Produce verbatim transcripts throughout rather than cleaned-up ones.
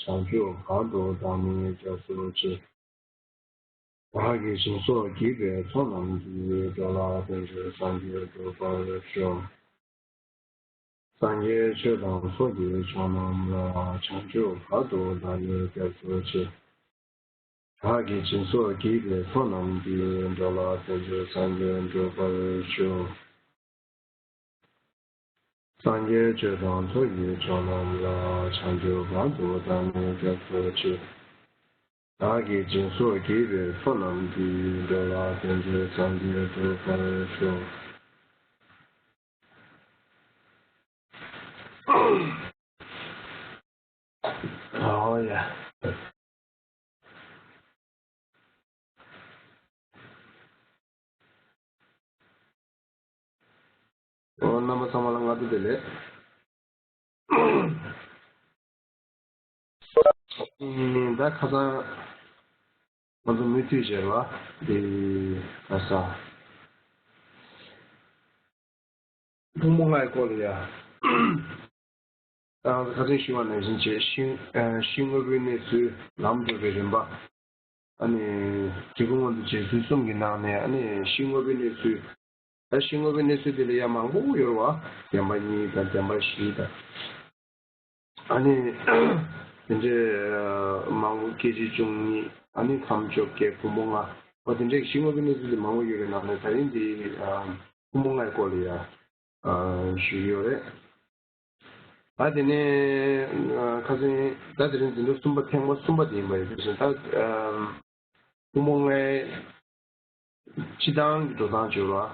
བྱང་ཆུབ་བར་དུ་བདག་ནི་སྐྱབས་སུ་མཆི། བདག་གིས་སྦྱིན་སོགས་བགྱིས་པའི་ཚོགས་རྣམས་ཀྱིས། འགྲོ་ལ་ཕན་ཕྱིར་སངས་རྒྱས་འགྲུབ་པར་ཤོག། སངས་རྒྱས་ཆོས་དང་ཚོགས་ཀྱི་མཆོག་རྣམས་ལ། བྱང་ཆུབ་བར་དུ་བདག་ནི་སྐྱབས་སུ་མཆི། བདག་གིས་སྦྱིན་སོགས་བགྱིས་པའི་ཚོགས་རྣམས་ཀྱིས། འགྲོ་ལ་ཕན་ཕྱིར་སངས་རྒྱས་འགྲུབ་པར་ཤོག། སངས་རྒྱས་ཆོས་དང་ཚོགས་ཀྱི་མཆོག་རྣམས་ལ། བྱང་ཆུབ་བར་དུ་བདག་ནི་སྐྱབས་སུ་མཆི། བདག་གིས་སྦྱིན་སོགས་བགྱིས་པའི་ཚོགས་རྣམས་ཀྱིས། འགྲོ་ལ་ཕན་ཕྱིར་སངས་རྒྱས་འགྲུབ་པར་ཤོག། ཨོ་ཡ། ཨོ། རྣམ་པ་ཚང་མ་ལ་སྔ་དྲོ་བདེ་ལེགས། ཨིན། ད་ཁ་སང་ང་ཚོ་མུ་མཐུད་བྱས་པ་འདི་ཁ་སང་ཕུང་པོ་ལྔའི་སྐོར་ལ་ཡ། ད་ང་ཚོ་ཁ་སང་ཞུས་པ་ནང་བཞིན་བྱས། གཞི་གཞི་དངོས་པོའི་གནས་ཚུལ། ལམ་བགྲོད་པའི་རིམ་པ། ཨ་ནི་འབྲས་བུ་མངོན་དུ་བྱེད་ཚུལ་གསུམ་གྱི་ནང་ནས། ཨ་ནི་གཞི་དངོས་པོའི་གནས་ཚུལ། ད་གཞི་དངོས་པོའི་གནས་ཚུལ་དེ་ལ་ཡང་མང་པོ་ཡོད་རེད་བ། བདེན་པ་གཉིས་དང་བདེན་པ་བཞི་དང་། ཨ་ནི་དེ་འདྲའི་མང་པོ། སྐྱེ་མཆེད་བཅུ་གཉིས། ཨ་ནི་ཁམས་བཅོ་བརྒྱད། ཕུང་པོ་ལྔ། འོ་དེ་འདྲའི་གཞི་དངོས་པོའི་གནས་ཚུལ་དེ་མང་པོ་ཡོད་པའི་ནང་ནས། ད་རིང་འདི་ཕུང་པོ་ལྔའི་སྐོར་ལ་ཡང་ཞུ་གི་ཡོད་རེད། ད་དེ་ནས་ཁ་སང་། ད་དེ་རིང་འཛིན་གྲྭ་གསུམ་པ། ཐེངས་མ་གསུམ་པ་དེ་ཡིན་པ་ཡིན་ཙང་། ད་ཕུང་པོ་ལྔའི་སྤྱི་བཏང་གི་འགྲོ་སྟངས་བརྗོད་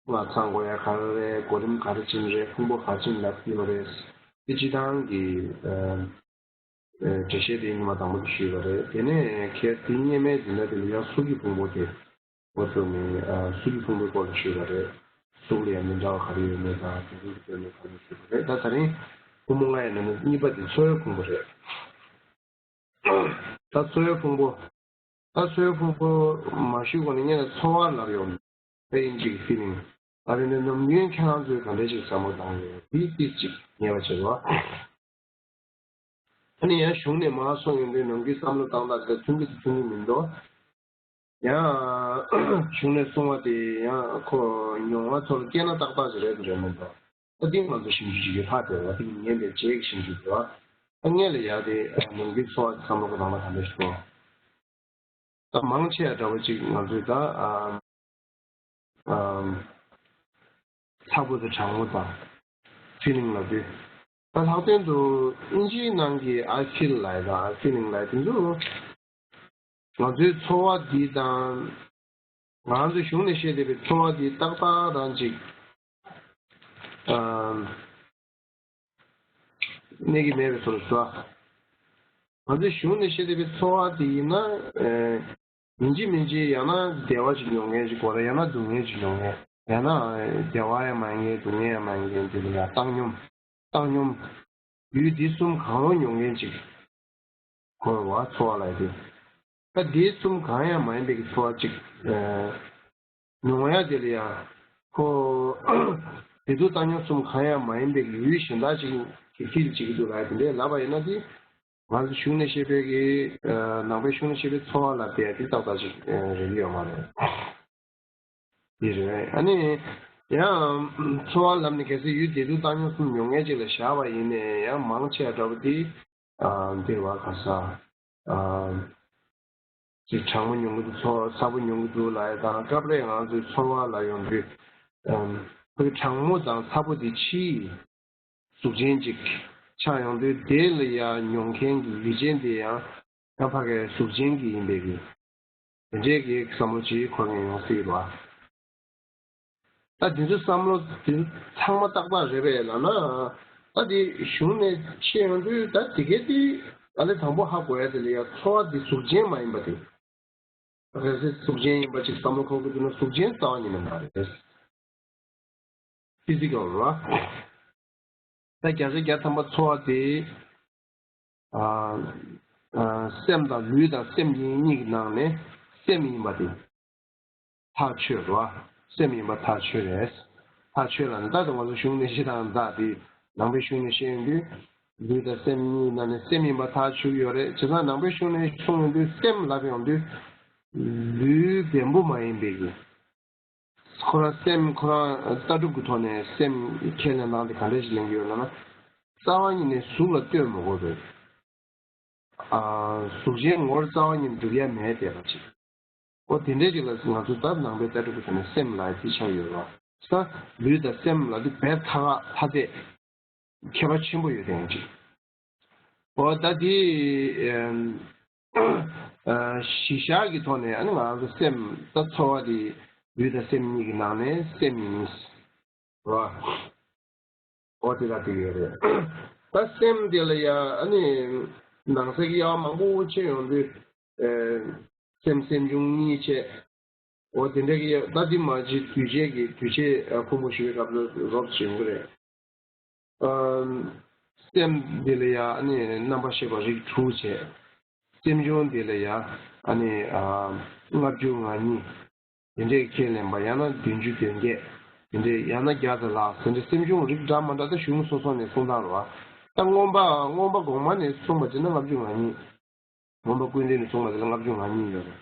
པ། ལྔ་ཚང་དགོས་ཡ་ག་རེ་རེད། གོ་རིམ་ག་རེ་བྱས་ནས་རེད། ཕུང་པོ་ག་རེ་བྱས་ནས་ལབ་ཀྱི་ཡོད་རེད། དེ་སྤྱི་བཏང་གི་ཨ་ཨ་འགྲེལ་བཤད་དེ་ཉི་མ་དང་པོ་དེ་ཞུས་པ་རེད། དེ་ནས་ཁ་སང་དེ་སྔོན་མའི་འཛིན་གྲྭ་དེ་ལ་ཡང་གཟུགས་ཀྱི་ཕུང་པོ་དེ། འོ་དེ་ནས་ཨ་གཟུགས་ཀྱི་ཕུང་པོའི་སྐོར་ལ་ཞུས་པ་རེད། གཟུགས་ལ་ཡང་མི་འདྲ་བ་ག་རེ་ཡོད་མེད་དང་། དེ་ཚོ་གི་སྐོར་ལ་ག་རེ་ཞུས་པ་རེད། ད་དེ་རིང་ཕུང་པོ་ལྔ་ཡི་ནང་ནས་གཉིས་པ་དེ་ཚོར་བའི་ཕུང་པོ་རེད། ད་ཚོར་བའི་ཕུང་པོ། ད་ཚོར་བའི་ཕུང་པོ་མ་ཞུས་གོང་ནས་ངས་ཚོར་བ་ལབ་ཡོང་། དེ་ཡིན་གཅིག་ཕི་ལིང་། ད་རེས་ནས་ནམ་རྒྱུན་ཁྱེད་རང་ཚོས་ག་འདྲ་ཞིག་བསམ་བློ་བཏང་ཡོད། དེ་ཏིག་ཅིག་ངེས་པ་བྱེད་རོགས། ཨ་ནི་ཡང་གཞུང་ནས་མར་གསུངས་ཡོང་དུས་ནམ་རྒྱུན་བསམ་བློ་བཏང་སྟངས་དེ་མཐུན་གྱི་མཐུན་གྱི་མི་འདུག། ཡང་གཞུང་ནས་གསུངས་པ་དེ་ཡང་ཁོ་མྱོང་བ་ཚོ་ལ་སྐྱེས་ན་ཏག་ཏག་ཅིག་རེད་འདྲ་མི་འདུག། ད་འདི་ང་ཚོ་ཞིབ་འཇུག་བྱེད་རྒྱུ་ལྷག་བསྡད་པ་དེ་ཉན་པའི་རྗེས་ཀྱི་ཞིབ་འཇུག་རེད་བ། ད་སྔོན་ལ་ཡ་དེ་ནམ་རྒྱུན་ཚོར་བ་བསམ་བློ་གི་ནང་ལ་ག་འདྲ་ཞིག་འདུག། ད་མང་ཆེ་བ་འདྲ་བོ་ཅིག་ང་ཚོས་ད་ཨ་ཨ་ཚ་པོ་དང་གྲང་མོ་དང་ཕི་ལིང་ལབ་དུས། ད་ལྷག་དོན་དུ་ཨིན་ཇིའི་ནང་གི་I feel ལབ་ཡ་དང་I feeling ལབ་ཡ་དེ་ཚོ། ང་ཚོའི་ཚོར་བ་འདི་དང་། ང་ཚོའི་གཞུང་ནས་བཤད་བསྡད་པའི་ཚོར་བ་འདི་ཏག་ཏག་རང་ཅིག་ཨ་གནས་ཀྱི་མེད་པའི་བཟོ་འདྲ་ཞིག་འདུག། ང་ཚོའི་གཞུང་ནས་བཤད་བསྡད་པའི་ཚོར་བ་འདི་ཡིན་ན། ཨ་ཡིན་གཅིག་མིན་གཅིག་ཡང་ན་བདེ་བ་ཅིག་མྱོང་མཁན་ཅིག་དགོས་རེད། ཡང་ན་སྡུག་བསྔལ་ཅིག་མྱོང་མཁན། ཡང་ན་བདེ་བ་ཡང་མ་ཡིན་མཁན། སྡུག་བསྔལ་ཡང་མ་ཡིན་མཁན། དེ་ལ་ཡང་བཏང་སྙོམས། བཏང་སྙོམས། ཡུལ་འདི་གསུམ་གང་རུང་མྱོང་མཁན་ཅིག་དགོས་པ། ཚོར་བ་ལབ་ཡ་དེ། ད་འདི་གསུམ་གང་ཡང་མ་ཡིན་པའི་གི་ཚོར་བ་ཅིག་ཨ་མྱོང་ཡ་དེ་ལ་ཡང་ཁོ་བདེ་སྡུག་བཏང་སྙོམས་གསུམ་གང་ཡང་མ་ཡིན་པའི་གི་ཡུལ་གཞན་དག་ཅིག་གི་ཕིལ་བྱེད་ཀྱི་འདུག་ལབ་ཡ་དེ་འདྲས་ལབ་པ་ཡིན་ན། དེ་ང་ཚོ་གཞུང་ནས་བཤད་པའི་གི་ཨ་ནང་པའི་གཞུང་ནས་བཤད་པའི་ཚོར་བ་ལབ་དེ་དེ་ཏག་ཏག་ཅིག་ཨ་རེད་ཡོད་མ་རེད། འདི་རེད། ཨ་ནི་ཡང་ཚོར་བ་ལབ་ནས་གལ་སྲིད་ཡུལ་བདེ་སྡུག་བཏང་སྙོམས་གསུམ་མྱོང་མཁན་ཅིག་ལ་བཞག་པ་ཡིན་ནའི་ཡང་མང་ཆེ་བ་འདྲ་པོ་དེ་ཨ་འདིར་བ་ག་ས་ཨ་ཅིག་གྲང་མོ་མྱོང་གི་འདུག། ཚོར་ཚ་པོ་མྱོང་གི་འདུག་ལབ་ཡ་དང་། སྐབས་རེ་ང་ཚོའི་ཚོར་བ་ལ་ཡོང་དུས་ཨམ་ཕ་གི་གྲང་མོ་དང་ཚ་པོ་དེ་ཕྱིའི་གཟུགས་ཅན་ཅིག་ཆགས་ཡོང་དུས། དེ་ལ་ཡང་མྱོང་མཁན་གྱི་ཡུལ་ཅན་དེ་ཡང་ཡང་ཕ་གིའི་གཟུགས་ཅན་གྱི་ཡིན་པའི་གི་དེ་འདྲའི་གི་བསམ་བློ་ཅིག་འཁོར་མཁན་ཡོང་སྲིད་པ། ད་དེ་ཚོའི་བསམ་བློ་དེ་ཚང་མ་ཏག་ཏག་རེད་པས་ལབ་ན། ད་དེ་གཞུང་ནས་ཕྱེ་ཡོང་དུས་ད་དེ་གའི་དེ་ཨ་ལས་དང་པོ་ཧ་གོ་ཡ་དེ་ལ་ཡ་ཚོར་བ་དེ་གཟུགས་ཅན་མ་ཡིན་པ་དེ། གལ་སྲིད་གཟུགས་ཅན་ཡིན་པ་ཅིག་བསམ་བློ་འཁོར་གི་འདུག་ན། གཟུགས་ཅན་རྩ་བ་ཉིད་ནས་མ་རེད། ཕི་ཟི་ཀལ་ར། ད་བརྒྱ་ཆ་བརྒྱ་ཐམ་པ་ཚོར་བ་དེ་ཨ་ཨ་སེམས་དང་། ལུས་དང་སེམས་གཉིས་ཀྱི་ནང་ནས་སེམས་ཡིན་པ་དེ་ཐག་ཆོད་ར། སེམས་ཡིན་པ་ཐག་ཆོད་རེད། ཐག་ཆོད་ལབ་ན་ད་ང་ཚོ་གཞུང་ནས་བཤད་སྟངས་ད་དེ། ནང་པའི་གཞུང་ནས་བཤད་ཡོང་དུས། ལུས་དང་སེམས་གཉིས་ནང་ནས་སེམས་ཡིན་པ་ཐག་ཆོད་ཡོད་རེད། བྱས་ཙང་ནང་པའི་གཞུང་ནས་གསུངས་ཡོང་དུས་སེམས་ལབ་ཡོང་དུས་ལུས་བེམ་པོ་མ་ཡིན་པའི་གི། ཁོ་རང་སེམས་ཁོ་རང་ལྟ་གྲུབ་ཀྱི་ཐོག་ནས་སེམས་ཁས་ལེན་སྟངས་དེ་ག་འདྲ་ཞིག་ལེན་གྱི་ཡོད་ལབ་ན། རྩ་བ་ཉིད་ནས་གཟུགས་ལ་ལྟོས་མི་དགོས་པའི། ཨ། གཟུགས་ཅན་ངོར་རྩ་བ་ཉིད་ནས་འགྲུབ་ཡ་མེད་བསྡད་པ་ཅིག་འོ་དེ་འདྲའི་ཅིག་ལ་ང་ཚོ་ད་ནང་པའི་ལྟ་གྲུབ་ཀྱི་ཐོག་ནས་སེམས་ལབ་ཡ་དེ་ཆགས་ཡོད་རེད་བ། ས། ལུས་དང་སེམས་ལབ་དུས་བེད་ཐག་ཐ་དད། ཁྱད་པར་ཆེན་པོ་ཡོད་དེ་ཅིག་འོ་ད་དེ། ཨ། གཞི་བཞག་གི་ཐོག་ནས་ཨ་ནི་ང་རང་ཚོ་སེམས་ད་ཚོར་བ་དེ་ལུས་དང་སེམས་གཉིས་ཀྱི་ནང་ནས་སེམས་ཡིན། རེད་བ། འོ་དེ་ལ་དེ་ཡོད་རེད། ད་སེམས་དེ་ལ་ཡ་ཨ་ནི་ནང་གསེས་ཀྱི་དབྱེ་བ་མང་པོ་ཕྱེ་ཡོང་དུས། ཨེ། སེམས་སེམས་བྱུང་གཉིས་བྱས། འོ་དེ་འདྲ་གི་ཡ་ད་དེ་མ་གཞི་དུས་བྱས་ཀྱི་དུས་བྱས་ཕུང་པོ་ཞུ་བའི་སྐབས་ལ་རོབ་བྱེད་ཡོང་གི་རེད། ཨ། སེམས་འདི་ལ་ཡ་ཨ་ནི་རྣམ་པར་ཤེས་པ་རིགས་དྲུག་བྱས། སེམས་བྱུང་འདི་ལ་ཡ་ཨ་ནི། ཨ། ལྔ་བཅུ་ང་གཉིས། དེ་འདྲས་ཁས་ལེན་པ་ཡང་ན་བདུན་ཅུ་དོན་བརྒྱད། དེ་འདྲས་ཡང་ན་བརྒྱ་དང་ལྷག་དེ་འདྲས་སེམས་བྱུང་རིགས་འདྲ་མ་འདྲ་ད་གཞུང་སོ་སོ་ནས་གསུང་སྟངས་རེད་བ། ད་མངོན་པ་མངོན་པ་གོང་མ་ནས་གསུངས་པ་བྱས་ན་ལྔ་བཅུ་ང་གཉིས། མངོན་པ་ཀུན་བཏུས་ནས་གསུངས་པ་དེ་ལ་ལྔ་བཅུ་ང་གཉིས་ཡོད་རེད།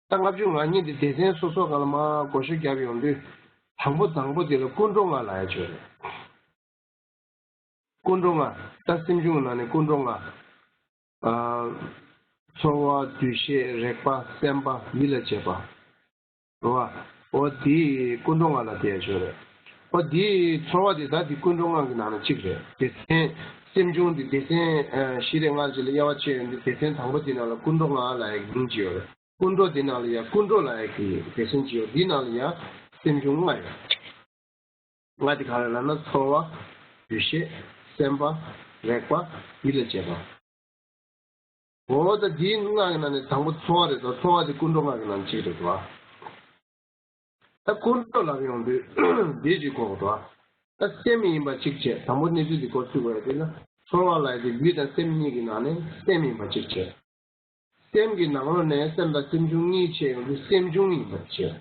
ད་ལྔ་བཅུ་ང་གཉིས་དེ་སྡེ་ཚན་སོ་སོ་སྒང་ལ་མར་བགོ་བཤའ་བརྒྱབ་ཡོང་དུས། དང་པོ་དང་པོ་དེ་ལ་ཀུན་འགྲོ་ལྔ་ལབ་ཡ་ཅིག་ཡོད་རེད། ཀུན་འགྲོ་ལྔ། ད་སེམས་བྱུང་ནང་ནས་ཀུན་འགྲོ་ལྔ། ཨ། ཚོར་བ། འདུ་ཤེས། རེག་པ། སེམས་པ། ཡིད་ལ་བྱེད་པ། རེད་བ། འོ་དེ་ཀུན་འགྲོ་ལྔ་ལ་དེ་ཡ་ཅིག་ཡོད་རེད། འོ་དེ་ཚོར་བ་དེ་ད་དེ་ཀུན་འགྲོ་ལྔ་གི་ནང་ནས་གཅིག་རེད། སྡེ་ཚན། སེམས་བྱུང་དེ་སྡེ་ཚན། ཨ། བཞི་རེ་ལྔ་ཅིག་ལ་དབྱེ་བ་ཕྱེ་ཡོང་དུས་སྡེ་ཚན་དང་པོ་དེ་ནང་ལ་ཀུན་འགྲོ་ལྔ་ལབ་ཡ་གི་མིང་ཅིག་ཡོད་རེད། ཀུན་འགྲོ་དེ་ནང་ལ་ཡ་ཀུན་འགྲོ་ལབ་ཡ་གི་སྡེ་ཚན་ཅིག་ཡོད། དེ་ནང་ལ་ཡ་སེམས་བྱུང་ལྔ་ཡོད། ལྔ་དེ་ག་རེ་ལབ་ན་ཚོར་བ། འདུ་ཤེས། སེམས་པ། རེག་པ། ཡིད་ལ་བྱེད་པ། འོ་ད་འདིའི་ལྔ་གི་ནང་ནས་དང་པོ་ཚོར་བ་རེད་དོ། ཚོར་བ་དེ་ཀུན་འགྲོ་ལྔ་གི་ནང་གཅིག་རེད་དོ། ད་ཀུན་འགྲོ་ལབ་ཡོང་དུས་འདི་གཅིག་གོ་དགོས་དོ། ད་སེམས་ཡིན་པ་གཅིག་བྱས། དང་པོ་གནས་ཚུལ་འདི་གོ་ཚུད་དགོས་ཡ་དེ་ལ་ཚོར་བ་ལབ་ཡ་དེ་ལུས་དང་སེམས་གཉིས་ཀྱི་ནང་ནས་སེམས་ཡིན་པ་གཅིག་བྱས། སེམས་ཀྱི་ནང་ལོགས་ནས་སེམས་དང་སེམས་བྱུང་གཉིས་ཕྱེ་ཡོང་དུས་སེམས་བྱུང་ཡིན་པར་བྱས།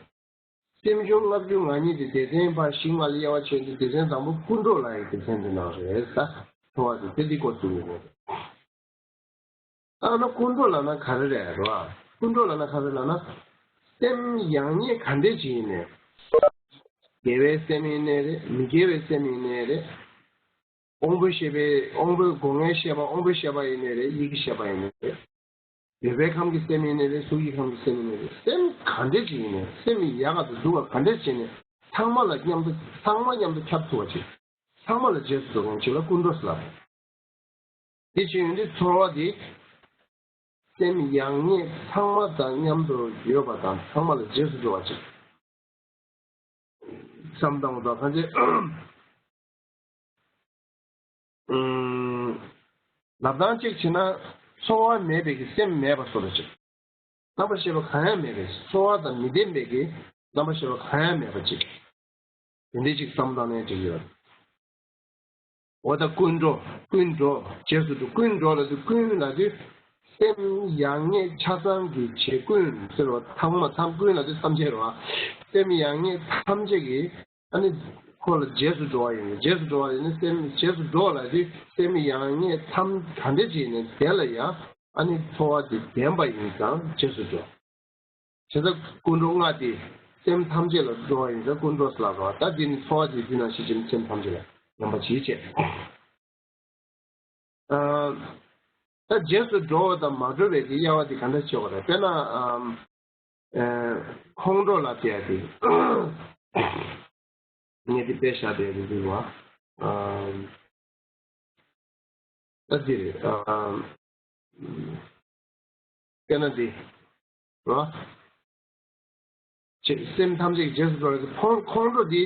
སེམས་བྱུང་ལྔ་བཅུ་ང་གཉིས་དེ་སྡེ་ཚན་ཕར་བཞི་ལྔ་ལ་དབྱེ་བ་ཕྱེ་དུས་སྡེ་ཚན་དང་པོ་ཀུན་འགྲོ་ལབ་ཡ་སྡེ་ཚན་དེ་ནང་རེད་ད། ཚོར་བ་དེ་དེ་འདི་སྐོར་ཚུད་ཡོད་རེད། ཨ་ན་ཀུན་འགྲོ་ལབ་ན་ག་རེ་རེད་རོ། ཀུན་འགྲོ་ལབ་ན་ག་རེ་ལབ་ན། སེམས་ཡག་ཉེས་ག་འདྲས་ཅིག་ཡིན་ནས། དགེ་བའི་སེམས་ཡིན་ནའི་རེད། མི་དགེ་བའི་སེམས་ཡིན་ནའི་རེད། དབང་པོའི་ཤེས་པའི་དབང་པོའི་སྒོ་ལྔའི་ཤེས་པ། དབང་པོའི་ཤེས་པ་ཡིན་ནའི་རེད། ཡིད་ཀྱི་ཤེས་པ་ཡིན་ནའི་རེད། འདོད་པའི་ཁམས་ཀྱི་སེམས་ཡིན་ནའི་རེད། གཟུགས་ཀྱི་ཁམས་ཀྱི་སེམས་ཡིན་ནའི་རེད། སེམས་ག་འདྲས་ཅིག་ཡིན་ནའི་སེམས་ཡག་ག་དང་སྡུག་ག་ག་འདྲས་བྱས་ནས་ཚང་མ་ལ་མཉམ་དུ་ཚང་མ་མཉམ་དུ་ཁྱབ་ཐུབ་པ་ཅིག་ཚང་མ་ལ་རྗེས་སུ་འགྲོ་མཁན་ཅིག་ལ་ཀུན་འགྲོ་ཟེར་ལབ། དེ་བྱས་ཡོང་དུས་ཚོར་བ་དེ་སེམས་ཡག་ཉེས་ཚང་མ་དང་མཉམ་དུ་ཡོད་པ་དང་ཚང་མ་ལ་རྗེས་སུ་འགྲོ་བ་ཅིག་བསམ་སྟངས་དང་གང་ཅི། ཨུམ། ལབ་སྟངས་གཅིག་བྱས་ན་ཚོར་བ་མེད་པའི་གི་སེམས་མེད་པ་བཟོ་འདྲ་ཅིག་རྣམ་པར་ཤེས་པ་གང་ཡང་མེད་པའི་ཚོར་བ་དང་མི་ལྡན་པའི་གི་རྣམ་པར་ཤེས་པ་གང་ཡང་མེད་པ་ཅིག་དེ་འདྲའི་ཅིག་བསམ་སྟངས་ནས་འགྲིག་ཡོད། འོ་ད་ཀུན་འགྲོ། ཀུན་འགྲོ། རྗེས་སུ་འགྲོ། ཀུན་འགྲོ་ལབ་དུས་ཀུན་ལབ་དུས་སེམས་ཡག་ཉེས་ཆ་ཚང་གི་བྱེད་ཀུན་ཟེར་བ་ཚང་མ་ཚང་ཀུན་ལབ་དུས་ཐམས་ཅད་རེད་བ། སེམས་ཡག་ཉེས་ཐམས་ཅད་ཀྱི་ཨ་ནི་ཁོ་ལ་རྗེས་སུ་འགྲོ་བ་ཡིན། རྗེས་སུ་འགྲོ་བ་ཡིན་ན་སེམས་རྗེས་སུ་འགྲོ་ལབ་དུས་སེམས་ཡག་ཉེས་ཐམས་ག་འདྲ་ཅིག་ཡིན་ནའི་དེ་ལ་ཡང་ཨ་ནི་ཚོར་བ་དེ་ལྡན་པ་ཡིན་ཙང་རྗེས་སུ་འགྲོ། བྱས་ཙང་ཀུན་འགྲོ་ལྔ་དེ་སེམས་ཐམས་ཅད་ལ་འགྲོ་བ་ཡིན་ཙང་ཀུན་འགྲོ་ཟེར་ལབ་རོ། ད་འདི་ནི་ཚོར་བ་དེ་འདི་ནང་བཞིན་བྱས་ནས་སེམས་ཐམས་ཅད་ལ་ཡོང་བ་བྱེད་བྱས། ཨ། ད་རྗེས་སུ་འགྲོ་བ་དང་མ་འགྲོ་བའི་དེ་དབྱེ་བ་དེ་ག་འདྲ་ཕྱེ་བ་རེད། དཔེར་ན། ཨ། ཨ། ཁོང་ཁྲོ་ལབ་དེ་ཡ་དེ། ངས་དེ་དཔེ་བཞག་དེ་ཡ་དེ་འདུག་བ། ཨ། ད་འདི་རེད། ཨ། དཔེར་ན་འདི། རོ། ཅེས་སེམས་ཐམས་ཅད་ཀྱི་རྗེས་སུ་འགྲོ་བའི་ཁོང་ཁོང་ཁྲོ་འདི།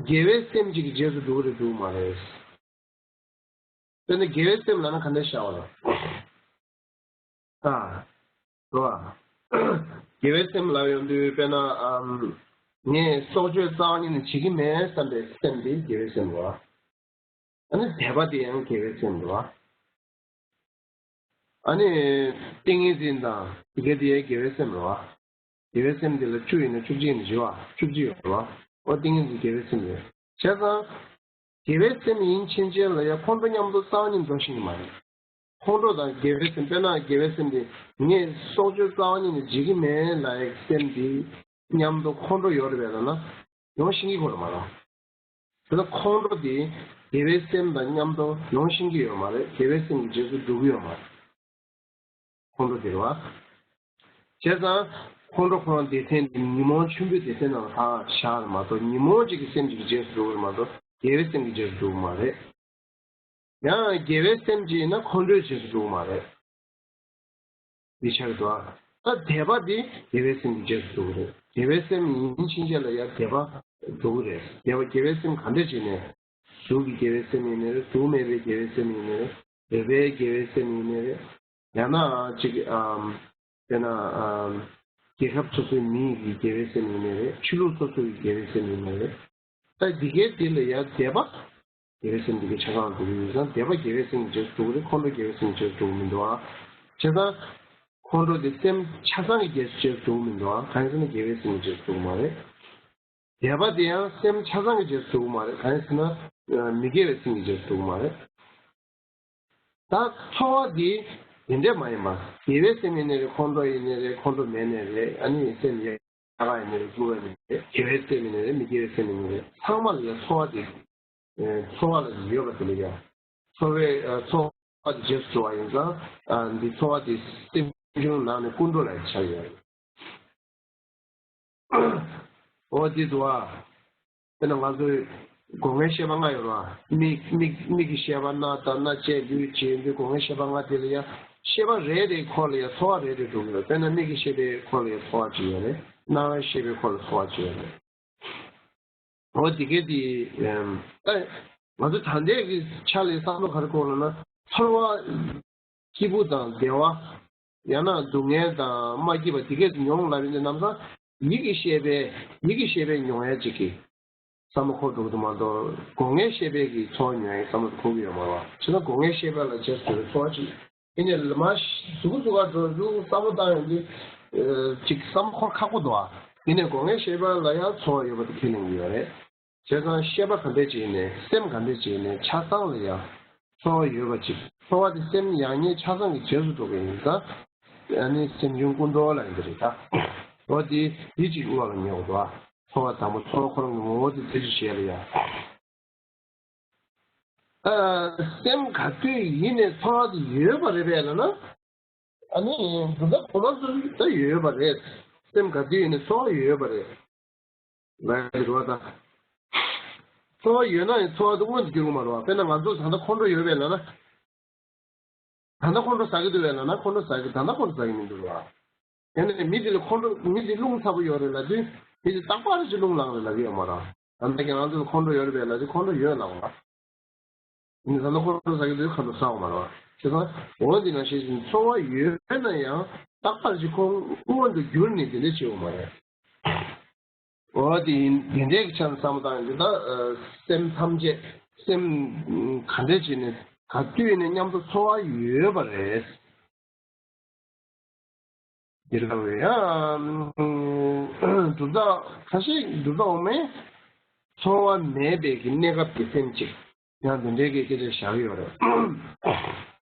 དགེ་བའི་སེམས་གཅིག་གི་རྗེས་སུ་འགྲོ་གི་རེད་འདུག་མ་རེད། དཔེར་ན་དགེ་བའི་སེམས་ལབ་ན་ག་འདྲ་བཞག་པ་རེད། ཨ། རོ། དགེ་བའི་སེམས་ལབ་ཡོང་དུས་དཔེར་ན་ཨམ། ངས་སྲོག་གཅོད་རྩ་བ་ཉིད་ནས་བྱེད་ཀྱི་མེད་བསམ་པའི་སེམས་དེ་དགེ་བའི་སེམས་རོ། ཨ་ནི་དད་པ་དེ་ཡང་དགེ་བའི་སེམས་རེད་བ། ཨ་ནི་ཏིང་ངེ་འཛིན་དང་དེ་ག་དེ་ཡང་དགེ་བའི་སེམས་རེད་བ། དགེ་བའི་སེམས་དེ་ལ་བཅུ་ཡིན་ན་བཅུ་གཅིག་ཡིན་ན་བཞི་བ་བཅུ་གཅིག་ཡོད་རེད་བ། ཨོ་ཏིང་ངེ་འཛིན་དགེ་བའི་སེམས་རེད། བྱས་ཙང་། དགེ་བའི་སེམས་ཡིན་ཕྱིན་ཆད་ལ་ཡང་ཁོང་ཁྲོ་མཉམ་དུ་རྩ་བ་ཉིད་འགྲོ་ཤེས་ཀྱི་མ་རེད། ཁོང་ཁྲོ་དང་དགེ་བའི་སེམས། དཔེར་ན་དགེ་བའི་སེམས་དེ་ངས་སྲོག་གཅོད་རྩ་བ་ཉིད་ནས་བྱེད་ཀྱི་མེད་ལབ་ཡག་སེམས་དེ་མཉམ་དུ་ཁོང་ཁྲོ་ཡོད་རེད་པས་ལབ་ན་ཡོང་ཤེས་ཀྱི་ཁོ་རང་མ་རེད། དེ་ལ་ཁོང་ཁྲོ་དེ་དགེ་བའི་སེམས་དང་མཉམ་དུ་ཡོང་ཤེས་ཀྱི་ཡོད་མ་རེད། དགེ་བའི་སེམས་ཀྱི་རྗེས་སུ་འགྲོ་གི་ཡོད་མ་རེད། ཁོང་ཁྲོ་དེ་རེད་བ། བྱས་ཙང་ཁོང་ཁྲོ་ཁོ་རང་སྡེ་ཚན་དེ་ཉོན་མོངས་ཆེན་པོའི་སྡེ་ཚན་ནང་ལ་ད་བཞག་རེད་མ་གཏོགས། ཉོན་མོངས་གཅིག་གི་སེམས་གཅིག་གི་རྗེས་སུ་འགྲོ་གི་རེད་མ་གཏོགས། དགེ་བའི་སེམས་ཀྱི་རྗེས་སུ་འགྲོ་གི་མ་རེད། ཡང་དགེ་བའི་སེམས་ཅིག་ཡིན་ན་ཁོང་ཁྲོའི་རྗེས་སུ་འགྲོ་གི་མ་རེད། འདི་ཆགས་འདུག་ཨ། ད་དད་པ་འདི་དགེ་བའི་སེམས་ཀྱི་རྗེས་སུ་འགྲོ་གི་རེད། དགེ་བའི་སེམས་ཡིན་ཕྱིན་ཆད་ལ་ཡང་དད་པ་འགྲོ་གི་རེད། དད་པ་དགེ་བའི་སེམས་ག་འདྲ་ཅིག་ནས། གཟུགས་ཀྱི་དགེ་བའི་སེམས་ཡིན་ནའི་རེད། གཟུགས་མེད་པའི་དགེ་བའི་སེམས་ཡིན་ནའི་རེད། འདོད་པའི་དགེ་བའི་སེམས་ཡིན་ནའི་རེད། ཡང་ན་ཅིག་ཨམ། དཔེར་ན་ཨམ། རྒྱལ་ཁབ་སོ་སོའི་མི་ཡི་དགེ་བའི་སེམས་ཡིན་ནའི་རེད། ཆོས་ལུགས་སོ་སོའི་དགེ་བའི་སེམས་ཡིན་ནའི་རེད། ད་འདི་གའི་དེ་ལ་ཡང་དད་པ་དགེ་བའི་སེམས་འདི་གའི་ཆ་ཚང་འགྲོ་གི་ཡོད་ཙང་། དད་པ་དགེ་བའི་སེམས་ཀྱི་རྗེས་སུ་འགྲོ་གི་རེད། ཁོང་ཁྲོ་དགེ་བའི་སེམས་ཀྱི་རྗེས་སུ་འགྲོ་གི་མི་འདུག་ཨ། བྱས་ཙང་ཁོང་ཁྲོ་དེ་སེམས་ཆ་ཚང་གི་རྗེས་སུ་རྗེས་སུ་འགྲོ་གི་མི་འདུག་ཨ། གང་ཡིན་ཟེར་ན་དགེ་བའི་སེམས་ཀྱི་རྗེས་སུ་འགྲོ་གི་མ་རེད། དད་པ་དེ་ཡང་སེམས་ཆ་ཚང་གི་རྗེས་སུ་འགྲོ་གི་མ་རེད། གང་ཡིན་ཟེར་ན་མི་དགེ་བའི་སེམས་ཀྱི་རྗེས་སུ་འགྲོ་གི་མ་རེད། ད་ཚོར་བ་འདི་དེ་འདྲས་མ་ཡིན་པ། དགེ་བའི་སེམས་ཡིན་ནའི་རེད། ཁོང་ཁྲོ་ཡིན་ནའི་རེད། ཁོང་ཁྲོ་མེད་ནའི་རེད། ཨ་ནི་སེམས་ཡག་ག་ཡིན་ནའི་རེད། སྐྱོ་བ་ཡིན་ནའི་རེད། དགེ་བའི་སེམས་ཡིན་ནའི་རེད། མི་དགེ་བའི་སེམས་ཡིན་ནའི་རེད། ཚང་མ་ལ་ཡང་ཚོར་བ་དེ། ཚོར་བ་ལ་ཡོད་པ་དེ་ལ་ཡང་། ཚོར་བའི་ཚོར་བ་དེ་རྗེས་སུ་འགྲོ་བ་ཡིན་ཙང་། འདི་ཚོར་བ་དེ་སེམས་བྱུང་ནང་ནས་ཀུན་འགྲོ་ལ་ཆགས་ཡོད། འོ་དེ་འདུག་ཨ། དཔེར་ན་ང་ཚོའི་སྒོ་ལྔའི་ཤེས་པ་ལྔ་ཡོད་རེད་བ། མིག་མིག་མིག་གི་ཤེས་པ། རྣ་དང་། རྣ་ལྕེ། ལུས། ལྕེ་ཡིན་དུས་སྒོ་ལྔའི་ཤེས་པ་ལྔ་དེ་ལ་ཡང་ཤེས་པ་རེ་རེའི་འཁོར་ལ་ཡང་ཚོར་བ་རེ་རེ་འགྲོ་གི་ཡོད། དཔེར་ན་མིག་གི་ཤེས་པའི་འཁོར་ལ་ཡང་ཚོར་བ་གཅིག་ཡོད་རེད། རྣ་བའི་ཤེས་པའི་འཁོར་ལ་ཚོར་བ་གཅིག་ཡོད་རེད། འོ་དེ་གས་དེ་ད་ང་ཚོ་ད་ལྟའི་གི་ཆ་ལ་བསམ་བློ་ག་རེ་འཁོར་ལབ་ན། ཚོར་བ། སྐྱིད་པོ་དང་བདེ་བ། ཡང་ན་སྡུག་བསྔལ་དང་མ་སྐྱིད་པ་དེ་གས་མྱོང་ལབ་ཡོང་དུས་ལམ་སང་། ཡིད་ཀྱི་ཤེས་པས། ཡིད་ཀྱི་ཤེས་པས་མྱོང་ཡ་གཅིག་གི་བསམ་བློ་འཁོར་འགྲོ་གི་འདུག་མ་གཏོགས། སྒོ་ལྔའི་ཤེས་པའི་གི་ཚོར་བ་མྱོང་ཡ་གི་བསམ་བློ་འཁོར་གི་ཡོད་མ་རེད་བ། བྱས་ན་སྒོ་ལྔའི་ཤེས་པ་ལ་རྗེས་སུ་འགྲོ་བའི་ཚོར་བ་གཅིག་ཡིན་ནའི་མ་གཞི་གཟུགས་གཟུགས་ག་འགྲོ་འདུག་བསམ་བློ་བཏང་ཡོང་དུས། ཨ། གཅིག་བསམ་བློ་འཁོར་ཁག་པོ་འདུག་ཨ། ཡིན་ནའི་སྒོ་ལྔའི་ཤེས་པ་ལ་ཡང་ཚོར་བ་ཡོད་པ་དེ་ཁས་ལེན་གྱི་ཡོད་རེད། བྱས་ཙང་ཤེས་པ་ག་འདྲས་ཅིག་ཡིན་ནའི། སེམས་ག་འདྲས་ཅིག་ཡིན་ནའི་ཆ་ཚང་ལ་ཡང་ཚོར་བ་ཡོད་པ་ཅིག་ཚོར་བ་དེ་སེམས་ཡག་ཉེས་ཆ་ཚང་གི་རྗེས་སུ་འགྲོ་གི་ཡིན་ཙང་། ཨ་ནི་སེམས་བྱུང་ཀུན་འགྲོ་ལ་ཡིན་པ་རེད་ད། འོ་དེ་ཡིད་ཀྱི་དངོས་ལ་ཉེ་བ་རེད་བ། ཚོར་བ་དང་པོ་ཚོར་བ་ཁོ་རང་གི་ངོ་བོ་དེ་རྩད་གཅོད་བྱེད་ཡ་ལ་ཡང་། ཨ། སེམས་ག་དུས་ཡིན་ནའི་ཚོར་བ་དེ་ཡོད་པ་རེད་པས་ལབ་ན། ཨ་ནི་འདི་ལྟ་གོ་ལོ་སུ་ད་ཡོད་པ་རེད། སེམས་ག་དུས་ཡིན་ནའི་ཚོར་བ་ཡོད་པ་རེད། ལབ་ཡ་རེད་བ་ད། ཚོར་བ་ཡོད་ན་ཡང་ཚོར་བ་དེ་མངོན་དུ་འགྱུར་གི་མ་རེད་བ། དཔེར་ན་ང་ཚོ་ད་ལྟ་ཁོང་ཁྲོ་ཡོད་པས་ལབ་ན། ད་ལྟ་ཁོང་ཁྲོ་ཟ་གི་འདུག་པས་ལབ་ན། ཁོང་ཁྲོ་ཟ་གི། ད་ལྟ་ཁོང་ཁྲོ་ཟ་གི་མི་འདུག་བ། ཡང་ན་མི་དེ་ལ་ཁོང་ཁྲོ། མི་དེ་རླུང་ཚ་པོ་ཡོད་རེད་ལབ་དུས། མི་དེ་རྟག་པར་ཅིག་རླུང་ལངས་རེད་ལབ་ཀྱི་ཡོད་མ་རེད། ད་ལྟ་ཁྱེད་རང་ཚོ་ལ་ཁོང་ཁྲོ་ཡོད་རེད་པས་ལབ་དུས་ཁོང་ཁྲོ་ཡོད་ལབ་པ། ཡིན་ནའི་ད་ལྟ་ཁོང་ཁྲོ་ཟ་གི་འདུག་ཁོང་ཁྲོ་ཟ་བ་མ་རེད་བ། བྱས་ཙང་འོ་འདི་ནང་བཞིན་ཚོར་བ་ཡོད་ན་ཡང་རྟག་པར་ཅིག་ཁོང་མངོན་དུ་གྱུར་ནས་དེ་འདྲ་བྱེད་འོང་མ་རེད། འོ་དེ་ཡིན། དེ་འདྲའི་གི་ཆ་ནས་བསམ་བློ་བཏང་ཡོང་དུས་ད། ཨ། སེམས་ཐམས་ཅད། སེམས་ག་འདྲས་བྱས་ནས་ག་དུས་ནས་མཉམ་དུ་ཚོར་བ་ཡོད་པ་རེད། འདི་ལ་བས་ཡང་གྲུབ་མཐའ་ཁ་ཤས། གྲུབ་མཐའ་འོག་མའི་ཚོར་བ་མེད་པའི་གི་གནས་སྐབས་ཀྱི་སེམས་ཅིག་ཡང་དེ་འདྲའི་གི་སྐད་ཆ་བཞག་ཡོད་རེད།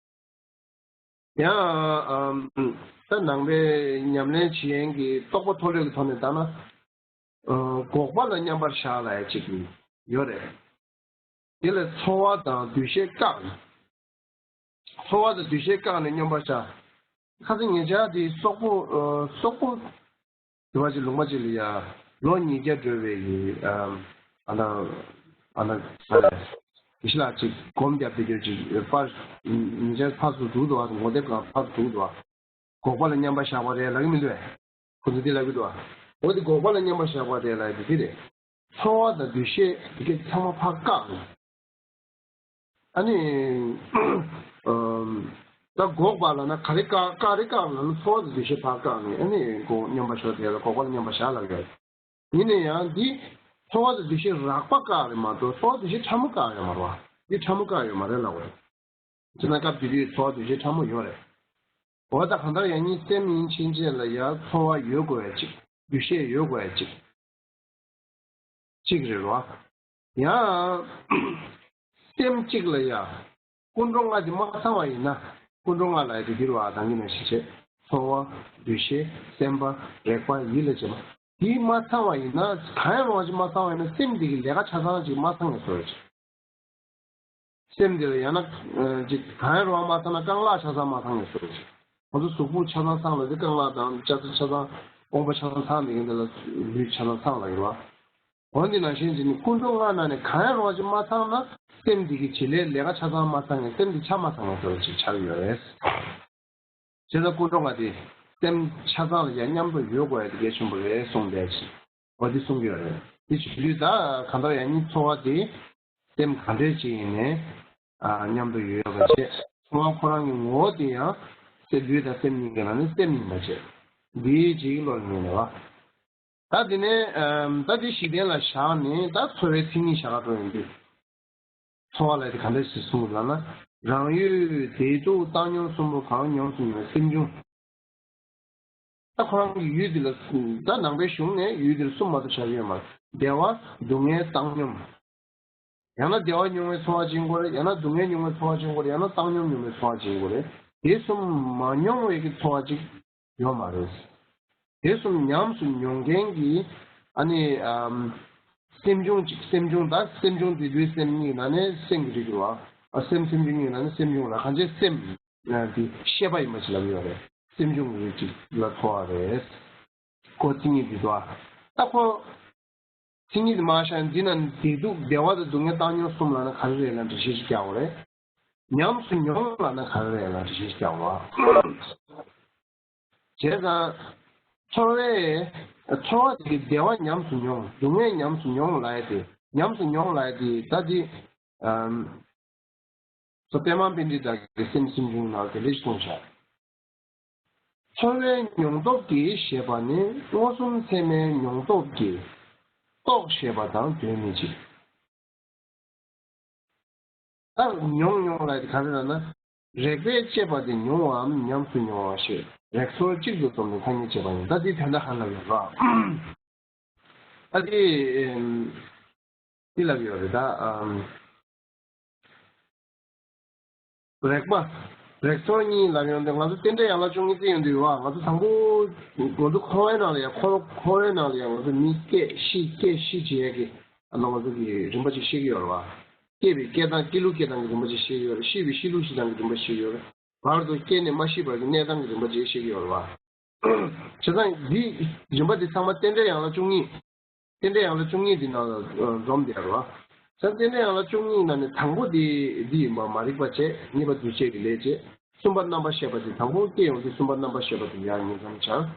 ཡང་ཨམ། ད་ནང་པའི་ཉམས་ལེན་བྱེད་མཁན་གྱི་རྟོགས་པ་མཐོ་ལོས་ཀྱི་ཐོག་ནས་བལྟས་ན། ཨ། འགོག་པ་ལ་མཉམ་པར་བཞག་ལབ་ཡ་ཅིག་ཡོད་རེད། དེ་ལ་ཚོར་བ་དང་འདུ་ཤེས་བཀག་ཚོར་བ་དང་འདུ་ཤེས་བཀག་ནས་མཉམ་པར་བཞག་ཁ་སང་ཉེ་ཆར་དེ་སོག་པོ། ཨ། སོག་པོ་དེ་བ་ཅིག་ལུང་པ་ཅིག་ལ་ཡ་ལོ་ཉིས་བརྒྱ་འགྲོ་བའི་གི། ཨ། ཨ་ན། ཨ་ན། ཨ་ལས། དགེ་བཤེས་ལགས་ཅིག་སྒོམ་རྒྱབ་བསྡད་རྒྱུ་ཅིག་ཕར། ཉེ་ཆར་ཕར་ཚུར་འགྲོ་འདུག་བ། ངོ་དེབ་སྒང་ཕར་ཚུར་འགྲོ་འདུག་བ། འགོག་པ་ལ་མཉམ་པར་བཞག་པ་རེད་ལབ་ཀྱི་མི་འདུག་གས། ཁོ་ཚོ་འདི་ལབ་ཀྱི་འདུག་བ། འོ་དེ་འགོག་པ་ལ་མཉམ་པར་བཞག་པ་རེད་ལབ་ཡ་དེ་འདི་རེད། ཚོར་བ་དང་འདུ་ཤེས་དེ་གས་ཚང་མ་ཕར་བཀག་ནས། ཨ་ནི། ཨམ། ད་འགོག་པ་ལབ་ན་ག་རེ་བཀག་བཀག་རེ་བཀག་ལབ་ན་ཚོར་བ་དང་འདུ་ཤེས་ཕར་བཀག་ནས། ཨ་ནི་འགོག་མཉམ་པར་བཞག་དེ་ལ་འགོག་པ་ལ་མཉམ་པར་བཞག་ལབ་ཡོད། ཡིན་ན་ཡང་འདི་ཚོར་བ་དང་འདུ་ཤེས་རགས་པ་བཀག་རེད་མ་གཏོགས་ཚོར་བ་འདུ་ཤེས་ཕྲ་མོ་བཀག་ཡོད་མ་རེད་བ། འདི་ཕྲ་མོ་བཀག་ཡོད་མ་རེད་ལབ་པ་རེད། བྱས་ན་སྐབས་དེ་དུས་ཚོར་བ་འདུ་ཤེས་ཕྲ་མོ་ཡོད་རེད། འོ་ད་གང་ལྟར་ཡང་སྙིང་སེམས་ཡིན་ཕྱིན་ཆད་ལ་ཡང་ཚོར་བ་ཡོད་དགོས་ཡ་ཅིག་འདུ་ཤེས་ཡོད་དགོས་ཡ་ཅིག་གཅིག་རེད་རོ། ཡང་ སེམས་གཅིག་ལ་ཡ། ཀུན་འགྲོ་ལྔ་དེ་མ་ཚང་བ་ཡིན་ན། ཀུན་འགྲོ་ལྔ་ལ་ཡ་དེ་འདིར་བ་དང་གི་ན་ཤི་བྱེད། ཚོར་བ། འདུ་ཤེས། སེམས་པ། རེག་པ། ཡིད་ལ་བྱེད་པ། དེ་མ་ཚང་བ་ཡིན་ན། གང་ཡང་རུང་བ་ཅིག་མ་ཚང་བ་ཡིན་ན། སེམས་དེ་གི་ལས་ཀ་ཆ་ཚང་ཅིག་མ་ཚང་ངེས་སོ་ཅིག་སེམས་དེ་ལ་ཡང་ན་ཅིག་གང་ཡང་རུང་བ་མ་ཚང་ན་རྐང་ལག་ཆ་ཚང་མ་ཚང་ངེས་སོ་ཅིག་ཁོང་ཚོ་གཟུགས་པོ་ཆ་ཚང་ཚང་ལ་དེ་རྐང་ལག་དང་ལྕགས་ཚ་ཆ་ཚང་། དབང་པོ་ཆ་ཚང་ཚང་དེ་གི་འདི་ལ་ལུས་ཆ་ཚང་ཚང་ལ་ཡོད་བ། འོ་འདི་ནང་བཞིན་བྱས་ནས་ཀུན་འགྲོ་ལྔ་ནང་ནས་གང་ཡང་རུང་བ་ཅིག་མ་ཚང་ན་སེམས་འདི་གི་བྱེད་ལས་ལས་ཀ་ཆ་ཚང་མ་ཚང་ངེས། སེམས་འདི་ཆ་མ་ཚང་ངེས་ཟེར་བ་ཅིག་ཆགས་ཡོད་རེད། བྱས་ཙང་ཀུན་འགྲོ་ལྔ་དེ་སེམས་ཆ་ཚང་ལ་ཡང་མཉམ་དུ་ཡོད་དགོས་ཡ་དེ་གལ་ཆེན་པོ་རེད་གསུངས་བསྡད་ཅིག་འོ་འདི་གསུང་གི་ཡོད་རེད། འདི་བྱེད་དུས་ད་གང་ལྟར་ཡང་སྙིང་ཚོར་བ་དེ་སེམས་ག་འདྲས་ཅིག་ཡིན་ནའི་ཨ་མཉམ་དུ་ཡོད་ཡོད་པ་བྱས། ཚོར་བ་ཁོ་རང་གི་ངོ་བོ་དེ་ཡང་སེམས། ལུས་དང་སེམས་གཉིས་ཀྱི་ནང་ནས་སེམས་ཡིན་པ་བྱས། འདིའི་ཅིག་བློ་ལ་ངེས་ནས་བ། ད་དེ་ནས་ཨམ་ད་དེ་གཞི་རྟེན་ལ་བཞག་ནས་ད་ཚོར་བའི་མཚན་ཉིད་བཞག་ག་འགྲོ་ཡོང་དུས། ཚོར་བ་ལ་དེ་ག་འདྲ་ཞིག་གསུངས་ལབ་ན། རང་ཡུལ་བདེ་སྡུག་བཏང་སྙོམས་གསུམ་པོ་གང་ཉམས་སུ་མྱོང་བའི་སེམས་བྱུང་། ད་ཁོ་རང་གི་ཡུལ་འདི་ལ་ད་ནང་པའི་གཞུང་ནས་ཡུལ་འདིར་གསུམ་མ་གཏོགས་བཞག་ཡོད་མ་རེད། བདེ་བ། སྡུག་བསྔལ། བཏང་སྙོམས། ཡང་ན་བདེ་བ་མྱོང་བའི་ཚོར་བ་ཅིག་ཡིན་དགོས་རེད། ཡང་ན་སྡུག་བསྔལ་མྱོང་བའི་ཚོར་བ་ཅིག་ཡིན་དགོས་རེད། ཡང་ན་བཏང་སྙོམས་མྱོང་བའི་ཚོར་བ་ཅིག་ཡིན་དགོས་རེད། དེ་གསུམ་མ་མྱོང་བའི་གི་ཚོར་བ་ཅིག་ཡོད་མ་རེད། དེ་གསུམ་ཉམས་སུ་མྱོང་མཁན་གྱི་ཨ་ནི་ཨམ་སེམས་བྱུང་ཅིག་སེམས་བྱུང་ད་སེམས་བྱུང་དེ་དུས་སེམས་གཉིས་ནང་ནས་སེམས་ཀྱི་རིགས་རེད་བ། ཨ་སེམས་སེམས་བྱུང་གཉིས་ནང་ནས་སེམས་བྱུང་ལ་གང་བྱས་སེམས་དེ་ཤེས་པ་ཡིན་པ་ཞིག་ལབ་ཡོད་རེད། སེམས་བྱུང་གི་རིགས་ཅིག་ལ་ཐོ་བ་རེད། ཁོ་མཚན་ཉིད་དེ་དོ། ད་ཁོ་མཚན་ཉིད་མ་ཤར་འདི་ན་བདེ་སྡུག་བདེ་བ་དང་སྡུག་བསྔལ་བཏང་སྙོམས་གསུམ་ལབ་ན་ག་རེ་རེད་ལབ་འགྲེལ་བཤད་ཅིག་རྒྱག་དགོས་རེད། ཉམས་སུ་མྱོང་ལབ་ན་ག་རེ་རེད་ལབ་འགྲེལ་བཤད་ཅིག་རྒྱག་དགོས་རེད། བྱས་ཙང་ཚོར་བའི་ཚོར་བ་དེ་གི་བདེ་བ་ཉམས་སུ་མྱོང་། སྡུག་བསྔལ་ཉམས་སུ་མྱོང་ལབ་ཡ་དེ། ཉམས་སུ་མྱོང་ལབ་ཡ་དེ་ད་དེ་ཨམ། སོ་པདྨ་པཎྜི་ཏ་གི་སེམས་སེམས་བྱུང་ནང་དེ་འདྲ་ཞིག་གསུངས་བཞག་ཚོར་བའི་མྱོང་སྟོབས་ཀྱིས་ཞེས་པ་ནི་མངོན་སུམ་ཚད་མའི་མྱོང་སྟོབས་ཀྱིས་རྟོགས་ཞེས་པ་དང་དོན་མི་གཅིག་ད་མྱོང་མྱོང་ལབ་དེ་ག་རེ་ལབ་ན། རེག་པས་དཔྱད་པ་དེ་མྱོང་བའམ་ཉམས་སུ་མྱོང་བ་ཞེས་རེག་ཚོར་གཅིག་ཏུ་འཛོམས་ནས་ཐ་སྙད་བྱེད་པ་ཡིན། ད་དེའི་དོན་དག་ག་རེ་ལབ་ཡོད་རེད། ད་དེ་ཨེམ། འདི་ལབ་ཡོད་རེད་ད། ཨམ། རེག་པ། རེག་ཚོར་གཉིས་ལབ་ཡོང་དུས་ང་ཚོ་རྟེན་འབྲེལ་ཡན་ལག་བཅུ་གཉིས་བརྩི་ཡོང་དུས་བ། ང་ཚོ་དང་པོ་ང་ཚོ་འཁོར་བའི་ནང་ལ་ཡང་འཁོར་འཁོར་བའི་ནང་ལ་ཡང་ང་ཚོ་མི་སྐྱེ་ཤི་སྐྱེ་ཤི་བྱེད་ཡས་ཀྱི་ཨ་ནི་ང་ཚོ་གི་རིམ་པ་ཅིག་ཤེས་ཀྱི་ཡོད་རེད་བ། སྐྱེ་བའི་སྐྱེ་སྟངས་སྐྱེ་ལུགས་སྐྱེ་སྟངས་ཀྱི་རིམ་པ་ཅིག་ཤེས་ཀྱི་ཡོད་རེད། ཤི་བའི་ཤི་ལུགས་ཤི་སྟངས་ཀྱི་རིམ་པ་ཤེས་ཀྱི་ཡོད་རེད། བར་དུ་སྐྱེ་ནས་མ་ཤི་བར་གྱི་གནས་སྟངས་ཀྱི་རིམ་པ་ཅིག་ཤེས་ཀྱི་ཡོད་རེད་བ། བྱས་ཙང་འདི་རིམ་པ་འདི་ཚང་མ་རྟེན་འབྲེལ་ཡན་ལག་བཅུ་གཉིས། རྟེན་འབྲེལ་ཡན་ལག་བཅུ་གཉིས་འདི་ནང་ལ་ཨ་འཛོམས་བསྡད་རེད་བ། བྱས་ཙང་རྟེན་འབྲེལ་ཡན་ལག་བཅུ་གཉིས་ནང་ནས་དང་པོ་འདི་འདི་ཡིན་པ་མ་རིག་པ་བྱས། གཉིས་པ་འདུས་བྱས་ཀྱི་ལས་བྱས། གསུམ་པ་རྣམ་པར་ཤེས་པ་འདི། དང་པོ་སྐྱེ་ཡོང་དུས་གསུམ་པ་རྣམ་པར་ཤེས་པ་འདི་ཡར་ངེས་ཙམ་བྱ།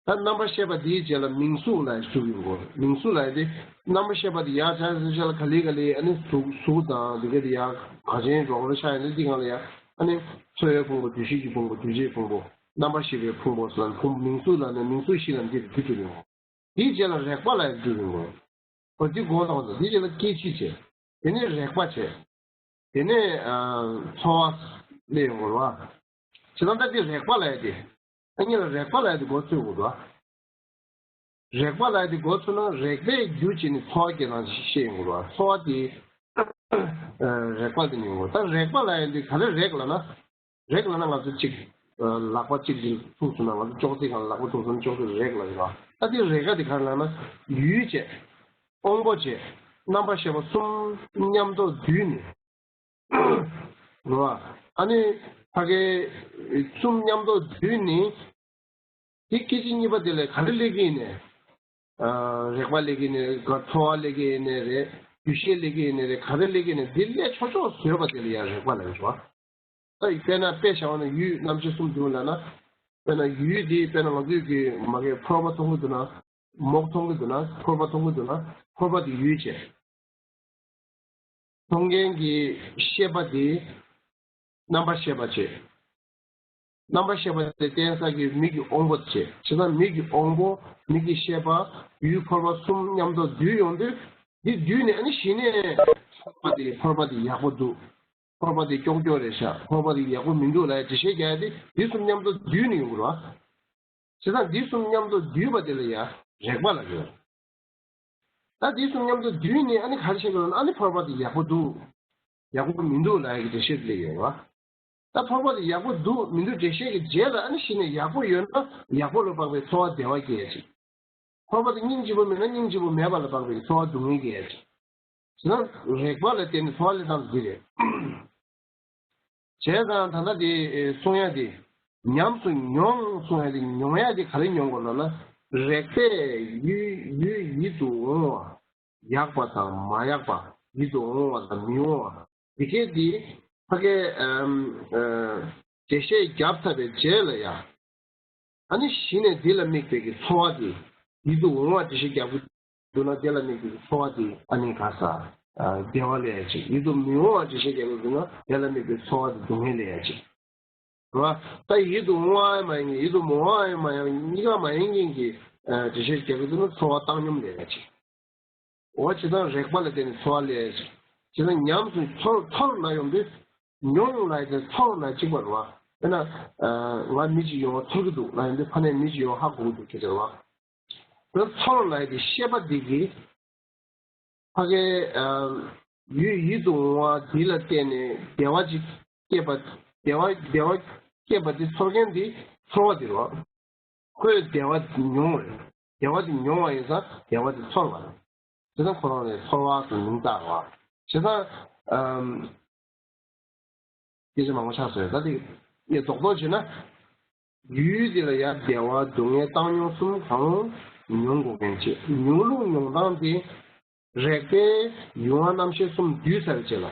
ད་རྣམ་པར་ཤེས་པ་འདིའི་རྗེས་ལ་མིང་གཟུགས་ལ་ཞུགས་ཡོང་དགོས། མིང་གཟུགས་ལ་ཡ་དེ་རྣམ་པར་ཤེས་པ་འདི་ཡར་བྱ་བྱ་ལ་ག་ལེ་ག་ལེ་ཨ་ནི་གཟུགས་གཟུགས་དང་འདི་ག་དེ་ཡར་ག་ཅན་རོགས་རོགས་ཤ་ཡ་ནི་འདི་སྒང་ལ་ཡ་ཨ་ནི་ཚོར་བའི་ཕུང་པོ། འདུ་ཤེས་ཀྱི་ཕུང་པོ། འདུ་བྱེད་ཕུང་པོ། རྣམ་པར་ཤེས་པའི་ཕུང་པོ་ཟེར་ན་ཕུང་མིང་གཟུགས་ལ་ནི་མིང་གཟུགས་བཞི་ལ་འདི་རུ་འགྲོ་གི་ཡོད། དེའི་རྗེས་ལ་རེག་པ་ལ་ཡང་འགྲོ་གི་ཡོད། འོ་འདི་གོ་ལོག་དང་དེའི་རྗེས་ལ་སྐྱེ་འཆི་བྱས། དེ་ནས་རེག་པ་བྱས། དེ་ནས་ཨ་ཚོར་བ་སླེབས་ཡོང་གི་རེད་བ། བྱས་ཙང་ད་དེ་རེག་པ་ལ་ཡང་དེ། ཨ་ནི་ལ་རེག་པ་ལ་ཡང་དེ་མགོ་ཚོད་དགོས་རེད་བ། རེག་པ་ལ་ཡང་དེ་མགོ་ཚོད་ན་རེག་པས་རྒྱུ་བྱས་ནས་ཚོར་བ་སྐྱེ་སྟངས་ཤེས་ཡོང་གི་རེད་བ། ཚོར་བ་དེ་ཨ་རེག་པ་དེ་ནས་ཡོང་གི་རེད། ད་རེག་པ་ལ་ཡང་དེ་ག་རེ་རེག་ལབ་ན། རེག་ལབ་ན་ང་ཚོ་གཅིག་ལག་པ་གཅིག་གིས་ཐུག་སོང་ན། ང་ཚོ་ཅོག་ཙེ་སྒང་ལ་ལག་པ་ཐུག་སོང་ན་ཅོག་ཙེ་རེག་ལབ་ཡོད་པ། ད་དེ་རེག་ག་དེ་ག་རེ་ལབ་ན་ཡུལ་བྱས། དབང་པོ་བྱས། རྣམ་པར་ཤེས་པ་གསུམ་མཉམ་དུ་འདུས་ནས། རེད་བ། ཨ་ནི་ཕ་གི་གསུམ་མཉམ་དུ་འདུས་ནས། དེ་སྐད་ཅིག་གཉིས་པ་དེ་ལས་ག་རེ་སླེབས་ཀྱི་ཡིན་ནས། ཨ་རེག་པ་སླེབས་ཀྱི་ཡིན་ནས་རེད། ཚོར་བ་སླེབས་ཀྱི་ཡིན་ནས་རེད། འདུ་ཤེས་སླེབས་ཀྱི་ཡིན་ནས་རེད། ག་རེ་སླེབས་ཀྱི་ཡིན་ནས་འདི་སླེབས་ཆོག་ཆོག་བཟོས་པ་དེ་ལ་ཡང་རེག་པ་ལབ་ཀྱི་རེད་བ། ད་དཔེར་ན་དཔེ་བཞག་པ་ན་ཡུལ་རྣམ་ཤེས་གསུམ་འདུས་ལབ་ན། དཔེར་ན་ཡུལ་འདི་དཔེར་ན་ང་ཚོས་ཀྱི་མ་གི་ཕོར་པ་མཐོང་གི་འདུག་ན། མོག་མཐོང་གི་འདུག་ན། ཕོར་པ་མཐོང་གི་འདུག་ན། ཕོར་པ་དེ་ཡུལ་བྱས། མཐོང་མཁན་གྱི་ཤེས་པ་དེ་རྣམ་པར་ཤེས་པ་བྱས། རྣམ་པར་ཤེས་པ་དེ་བརྟེན་ས་གི་མིག་གི་དབང་པོ་བྱས། བྱས་ཙང་མིག་གི་དབང་པོ། མིག་གི་ཤེས་པ། ཡུལ་ཕོར་པ་གསུམ་མཉམ་དུ་འདུས་ཡོང་དུས། འདི་འདུས་ནས་ཨ་ནི་གཞི་ནས་ཕོར་པ་དེ་ཕོར་པ་དེ་ཡག་པོ་འདུག་ཕོར་པ་དེ་ཀྱོག་ཀྱོག་རེད་ཤག་ཕོར་པ་དེ་ཡག་པོ་མི་འདུག་ལབ་ཡ་འགྲེལ་བཤད་རྒྱག་ཡ་དེ་འདི་གསུམ་མཉམ་དུ་འདུས་ནས་ཡོང་གི་རེད་བ། བྱས་ཙང་འདི་གསུམ་མཉམ་དུ་འདུས་པ་དེ་ལ་ཡ་རེག་པ་ལབ་ཀྱི་ཡོད། ད་འདི་གསུམ་མཉམ་དུ་འདུས་ནས་ཨ་ནི་ག་རེ་བྱེད་དགོས་ལབ་ན། ཨ་ནི་ཕོར་པ་དེ་ཡག་པོ་འདུག་ཡག་པོ་མི་འདུག་ལབ་ཡག་གི་འགྲེལ་བཤད་སླེབས་ཡོད་རེད་བ། ད་ཕོར་པ་དེ་ཡག་པོ་འདུག་མི་འདུག་འགྲེལ་བཤད་ཀྱི་རྗེས་ལ་ཨ་ནི་གཞི་ནས་ཡག་པོ་ཡོད་ན་ཡག་པོ་ལ་དཔག་པའི་ཚོར་བ་བདེ་བ་སྐྱེ་ཡ་ཅིག་ཕོར་པ་དེ་སྙིང་རྗེ་པོ་མེད་ན་སྙིང་རྗེ་པོ་མེད་པ་ལ་དཔག་པའི་ཚོར་བ་སྡུག་བསྔལ་སྐྱེ་ཡ་ཅིག་བྱས་ན་རེག་པ་ལ་བརྟེན་ནས་ཚོར་བ་སླེབས་སྟངས་འདི་རེད། བྱས་ཙང་ད་ལྟ་དེ་གསུང་ཡ་དེ་ཉམས་སུ་མྱོང་གསུང་ཡ་དེ་མྱོང་ཡ་དེ་ག་རེ་མྱོང་དགོས་ལབ་ན། རེག་པས་ཡུལ་ཡུལ་ཡིད་དུ་འོང་བ། ཡག་པ་དང་མ་ཡག་པ། ཡིད་དུ་འོང་བ་དང་མི་འོང་བ། འདི་གས་འདི་ཕ་གའི་ཨམ་ཨ་འགྲེལ་བཤད་བརྒྱབ་ཚར་བའི་རྗེས་ལ་ཡ། ཨ་ནི་གཞི་ནས་འདི་ལ་དམིགས་པའི་གི་ཚོར་བ་འདི་ཡིད་དུ་འོང་བ་འགྲེལ་བཤད་རྒྱག་གི་འདུག་ན། དེ་ལ་དམིགས་པའི་གི་ཚོར་བ་འདི་ཨ་ནི་ག་ས་ཨ་བདེ་བ་སླེབས་ཡ་ཅིག་ཡིད་དུ་མི་འོང་བ་འགྲེལ་བཤད་རྒྱག་གི་འདུག་ན། དེ་ལ་དམིགས་པའི་ཚོར་བ་འདི་སྡུག་བསྔལ་སླེབས་ཡ་ཅིག་རེད་བ། ད་ཡིད་དུ་འོང་བའང་མ་ཡིན། ཡིད་དུ་མི་འོང་བའང་མ་ཡིན། གཉིས་ཀ་མ་ཡིན་མཁན་གྱི་ཨ་འགྲེལ་བཤད་རྒྱག་གི་འདུག་ན། ཚོར་བ་བཏང་སྙོམས་སླེབས་ཡ་ཅིག་འོ་བྱས་ཙང་རེག་པ་ལ་བརྟེན་ནས་ཚོར་བ་སླེབས་ཡ་ཅིག་བྱས་ཙང་ཉམས་སུ་ཚོར་ཚོར་ན་ཡོང་དུས་མྱོང་ལབ་ཡ་དེ་ཚོར་ན་གཅིག་པ་རེད་བ། དཔེར་ན་ཨ་ང་མི་གཅིག་ཡོང་བ་ཚོར་གྱི་འདུག་ལབ་ཡོང་དུས་ཕ་ནས་མི་གཅིག་ཡོང་བ་ཧ་གོ་གི་འདུག་ཁྱེད་ཚོ་རེད་བ། དེ་ཚོར་ལབ་ཡ་དེ་ཤེས་པ་འདི་གིས་ཕ་གའི་ཨ་ཡུལ་ཡིད་དུ་འོང་བ་འདི་ལ་བརྟེན་ནས་བདེ་བ་ཅིག་སྐྱེས་པ། བདེ་བ་བདེ་བ་སྐྱེས་པ་འདི་ཚོར་མཁན་འདི་ཚོར་བ་འདི་རེད་བ། ཁོས་བདེ་བ་མྱོང་བ་རེད། བདེ་བ་དེ་མྱོང་བ་ཡིན་ཙང་བདེ་བ་དེ་ཚོར་བ་རེད། བྱས་ཙང་ཁོ་རང་ལ་ཚོར་བ་ཟེར་མིང་བཏགས་པ། བྱས་ཙང་ཨམ། སྐད་ཆ་མང་པོ་ཆགས་སོང་། ད་དེ་ངས་རྡོག་རྡོག་བྱས་ན། ཡུལ་དེ་ལ་ཡང་བདེ་བ་སྡུག་བསྔལ་བཏང་སྙོམས་གསུམ་གང་རུང་མྱོང་དགོས་མཁན་བྱས། མྱོང་ལུགས་མྱོང་སྟངས་དེ། རེག་པས་ཡུལ་དབང་རྣམ་ཤེས་གསུམ་འདུས་ཚར་བའི་རྗེས་ལ།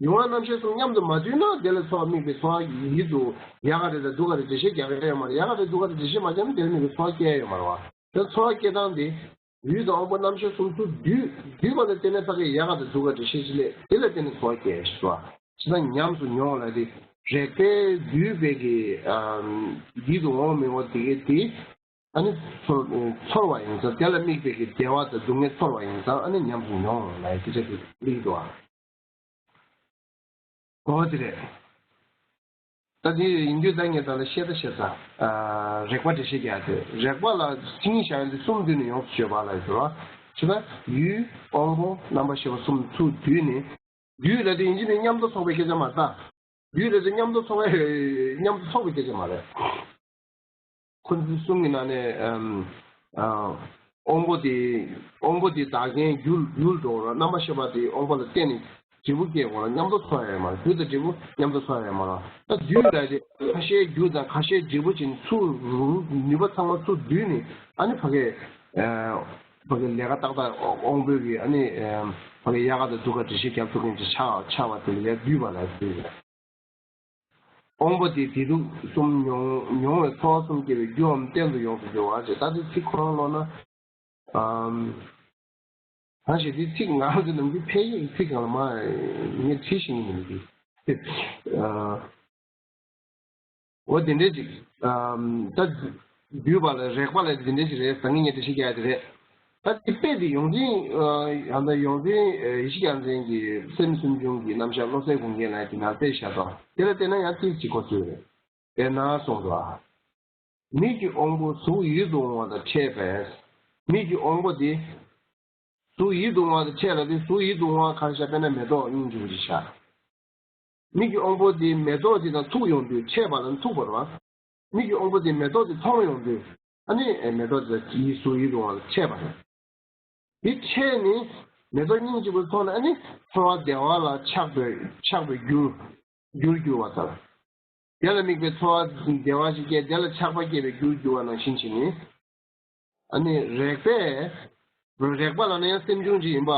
ཡུལ་དབང་རྣམ་ཤེས་གསུམ་མཉམ་དུ་མ་འདུས་ན་དེ་ལ་ཚོར་བ་དམིགས་པའི་ཚོར་བ་ཡིད་དུ་ཡག་ག་རེད་དང་སྡུག་ག་རེད་འགྲེལ་བཤད་རྒྱག་གི་ཡོད་མ་རེད། ཡག་ག་རེད་སྡུག་ག་རེད་འགྲེལ་བཤད་མ་བརྒྱབ་ན་དེ་ལ་དམིགས་པའི་ཚོར་བ་སྐྱེ་ཡ་ཡོད་མ་རེད་བ། དེ་ཚོར་བ་སྐྱེ་སྟངས་དེ་ཡུལ་དང་དབང་པོ་རྣམ་ཤེས་གསུམ་ཚུར་འདུས། འདུས་པ་ལ་བརྟེན་ནས་ཕ་གིར་ཡག་ག་དང་སྡུག་ག་འགྲེལ་བཤད་ཅིག་སླེབས། དེ་ལ་བརྟེན་ནས་ཚོར་བ་སྐྱེ་ཡ་ཞིག་བ། ཇི་ལྟར་ཉམས་སུ་མྱོང་བ་ལ་དེ་རེག་པས་བསྡུས་པའི་གི་ཡིད་དུ་འོང་མི་འོང་དེ་གའི་དེ། ཨ་ནི་ཚོར་ཚོར་བ་ཡིན་ཙང་དེ་ལ་དམིགས་པའི་གི་བདེ་བ་དང་སྡུག་བསྔལ་ཚོར་བ་ཡིན་ཙང་ཨ་ནི་ཉམས་སུ་མྱོང་ལ་ཡི་དེ་ཆ་དེ་དམིགས་འདུག་ཨ། གོ་བ་དེ་རེད། ད་དེ་ཡིན་དུས་ད་ངས་ད་ལ་བཤད་ད་བཤད་ས། རེག་པ་འགྲེལ་བཤད་རྒྱག་དེ་རེག་པ་ལ་མཚན་ཉིད་བཞག་ཡོང་དུས་གསུམ་འདུས་ནས་ཡོངས་སུ་གཅོད་པ་ལ་ཡི་ཟེར་བ། ཇི་ལྟར་ཡུལ་དབང་པོ་རྣམ་པར་ཤེས་པ་གསུམ་ཚུར་འདུས་ནས། འདུས་ལ་དེ་ཡིན་གཅིག་མིན་མཉམ་དུ་ཚོགས་པའི་སྐད་ཆ་མ་རེད་ད། འདུས་ལ་དེ་མཉམ་དུ་ཚོགས་པའི་མཉམ་དུ་ཚོགས་པའི་སྐད་ཆ་མ་རེད། ཁོ་ཚོ་གསུམ་གྱི་ནང་ནས་ཨམ་ཨ་དབང་པོ་དེ་དབང་པོ་དེ་དག་རྐྱེན་རྒྱུ་ཡུལ་འགྲོ་བ་རྣམ་པར་ཤེས་པ་དེ་དབང་པོ་ལ་བརྟེན་ནས་འབྲས་བུ་སྐྱེ་དགོས་ལ་མཉམ་དུ་ཚོགས་ཡ་ཡོད་མ་རེད། རྒྱུ་དང་འབྲས་བུ་མཉམ་དུ་ཚོགས་ཡ་ཡོད་མ་རེད། ད་འདུས་ལ་དེ་ཁ་ཤས་རྒྱུ་དང་ཁ་ཤས་འབྲས་བུ་ཅན་ཚུར་རུང་ནུས་པ་ཚང་མ་ཚུར་བསྡུས་ནས་ཨ་ནི་ཕ་གི་ཨ། ཕ་གི་ལས་ཀ་ཏག་ཏག་དབང་པོའི་གི་ཨ་ནི་ཕ་གི་ཡག་ག་དང་སྡུག་ག་འགྲེལ་བཤད་རྒྱབ་ཐུབ་མཁན་ཅིག་ཆགས་ཆགས་པ་དེ་ལ་ཡ་འདུས་པ་ལ་ཟེར། དབང་པོ་དེ་བདེ་སྡུག་གསུམ་མྱོང་མྱོང་བའི་ཚོར་བ་གསུམ་སྐྱེ་བའི་རྒྱུའམ་རྟེན་དུ་ཡོངས་སུ་འགྱུར་བ་ཞེས། ད་དེ་ཚིག་ཁོ་རང་ཀློག་ན། ཨམ། གང་ཞིག་དེ་ཚིག་ང་ཚོ་ནམ་རྒྱུན་ཕལ་ཆེར་ཚིག་གང་ལ་མ་ངས་བྲིས་ཤེས་ཀྱི་མི་འདུག་ཨ། འོ་དེ་འདྲས་ཅིག་ཨམ། ད་འདུས་པ་ལ་རེག་པ་ལ་དེ་འདྲས་ཅིག་རེད། ཟང་ངེ་ཉེ་འདྲ་ཞིག་རྒྱག་ཡ་དེ་རེད། ད་དེ་དཔེ་དེ་ཡོངས་འཛིན་ཡང་ད་ཡོངས་འཛིན་ཡེ་ཤེས་རྒྱལ་མཚན་གྱི་སེམས་སེམས་བྱུང་གི་རྣམ་གཞག་བློ་གསལ་དགོངས་རྒྱན་ལ་དེ་ནང་གསལ་བཞག་དང་དེ་ལ་བལྟས་ན་ཡང་ཏིག་ཅིག་གོ་ཚོད་རེད། དཔེར་ན་གསུངས་སོ། མིག་གི་དབང་པོ་གཟུགས་ཡིད་དུ་འོང་བ་དང་ཕྲད་པས། མིག་གི་དབང་པོ་དེ། གཟུགས་ཡིད་དུ་འོང་བ་དང་ཕྲད་ལ་དེ་གཟུགས་ཡིད་དུ་འོང་བ་གང་ཤར་དཔེར་ན་མེ་ཏོག་སྙིང་རྗེ་པོ་ཅིག་ཤར། མིག་གི་དབང་པོ་དེ་མེ་ཏོག་དེ་དང་ཐུག་ཡོང་དུས་ཕྲད་པ་ལ་ཐུག་པ་རེད་བ། མིག་གི་དབང་པོ་དེ་མེ་ཏོག་དེ་མཐོང་ཡོང་དུས་ཨ་ནི་མེ་ཏོག་དེ་ཡིད་གཟུགས་ཡིད་དུ་འོང་བ་ལ་ཕྲད་པ་རེད། དེ་ཕྲད་ནས་མེ་ཏོག་སྙིང་རྗེ་པོ་མཐོང་ན་ཨ་ནི་ཚོར་བ་བདེ་བ་ལ་ཆགས་པའི་ཆགས་པའི་རྒྱུར་རྒྱུར་གྱུར་བ་ལྟར། དེ་ལ་དམིགས་པའི་ཚོར་བ་བདེ་བ་ཞིག་སྐྱེས་དེ་ལ་ཆགས་པ་སྐྱེས་པའི་རྒྱུར་གྱུར་བ་ནང་བཞིན་བྱས་ནས། ཨ་ནི་རེག་པས། རེག་པ་ལབ་ན་ཡང་སེམས་བྱུང་ཅིག་ཡིན་པ།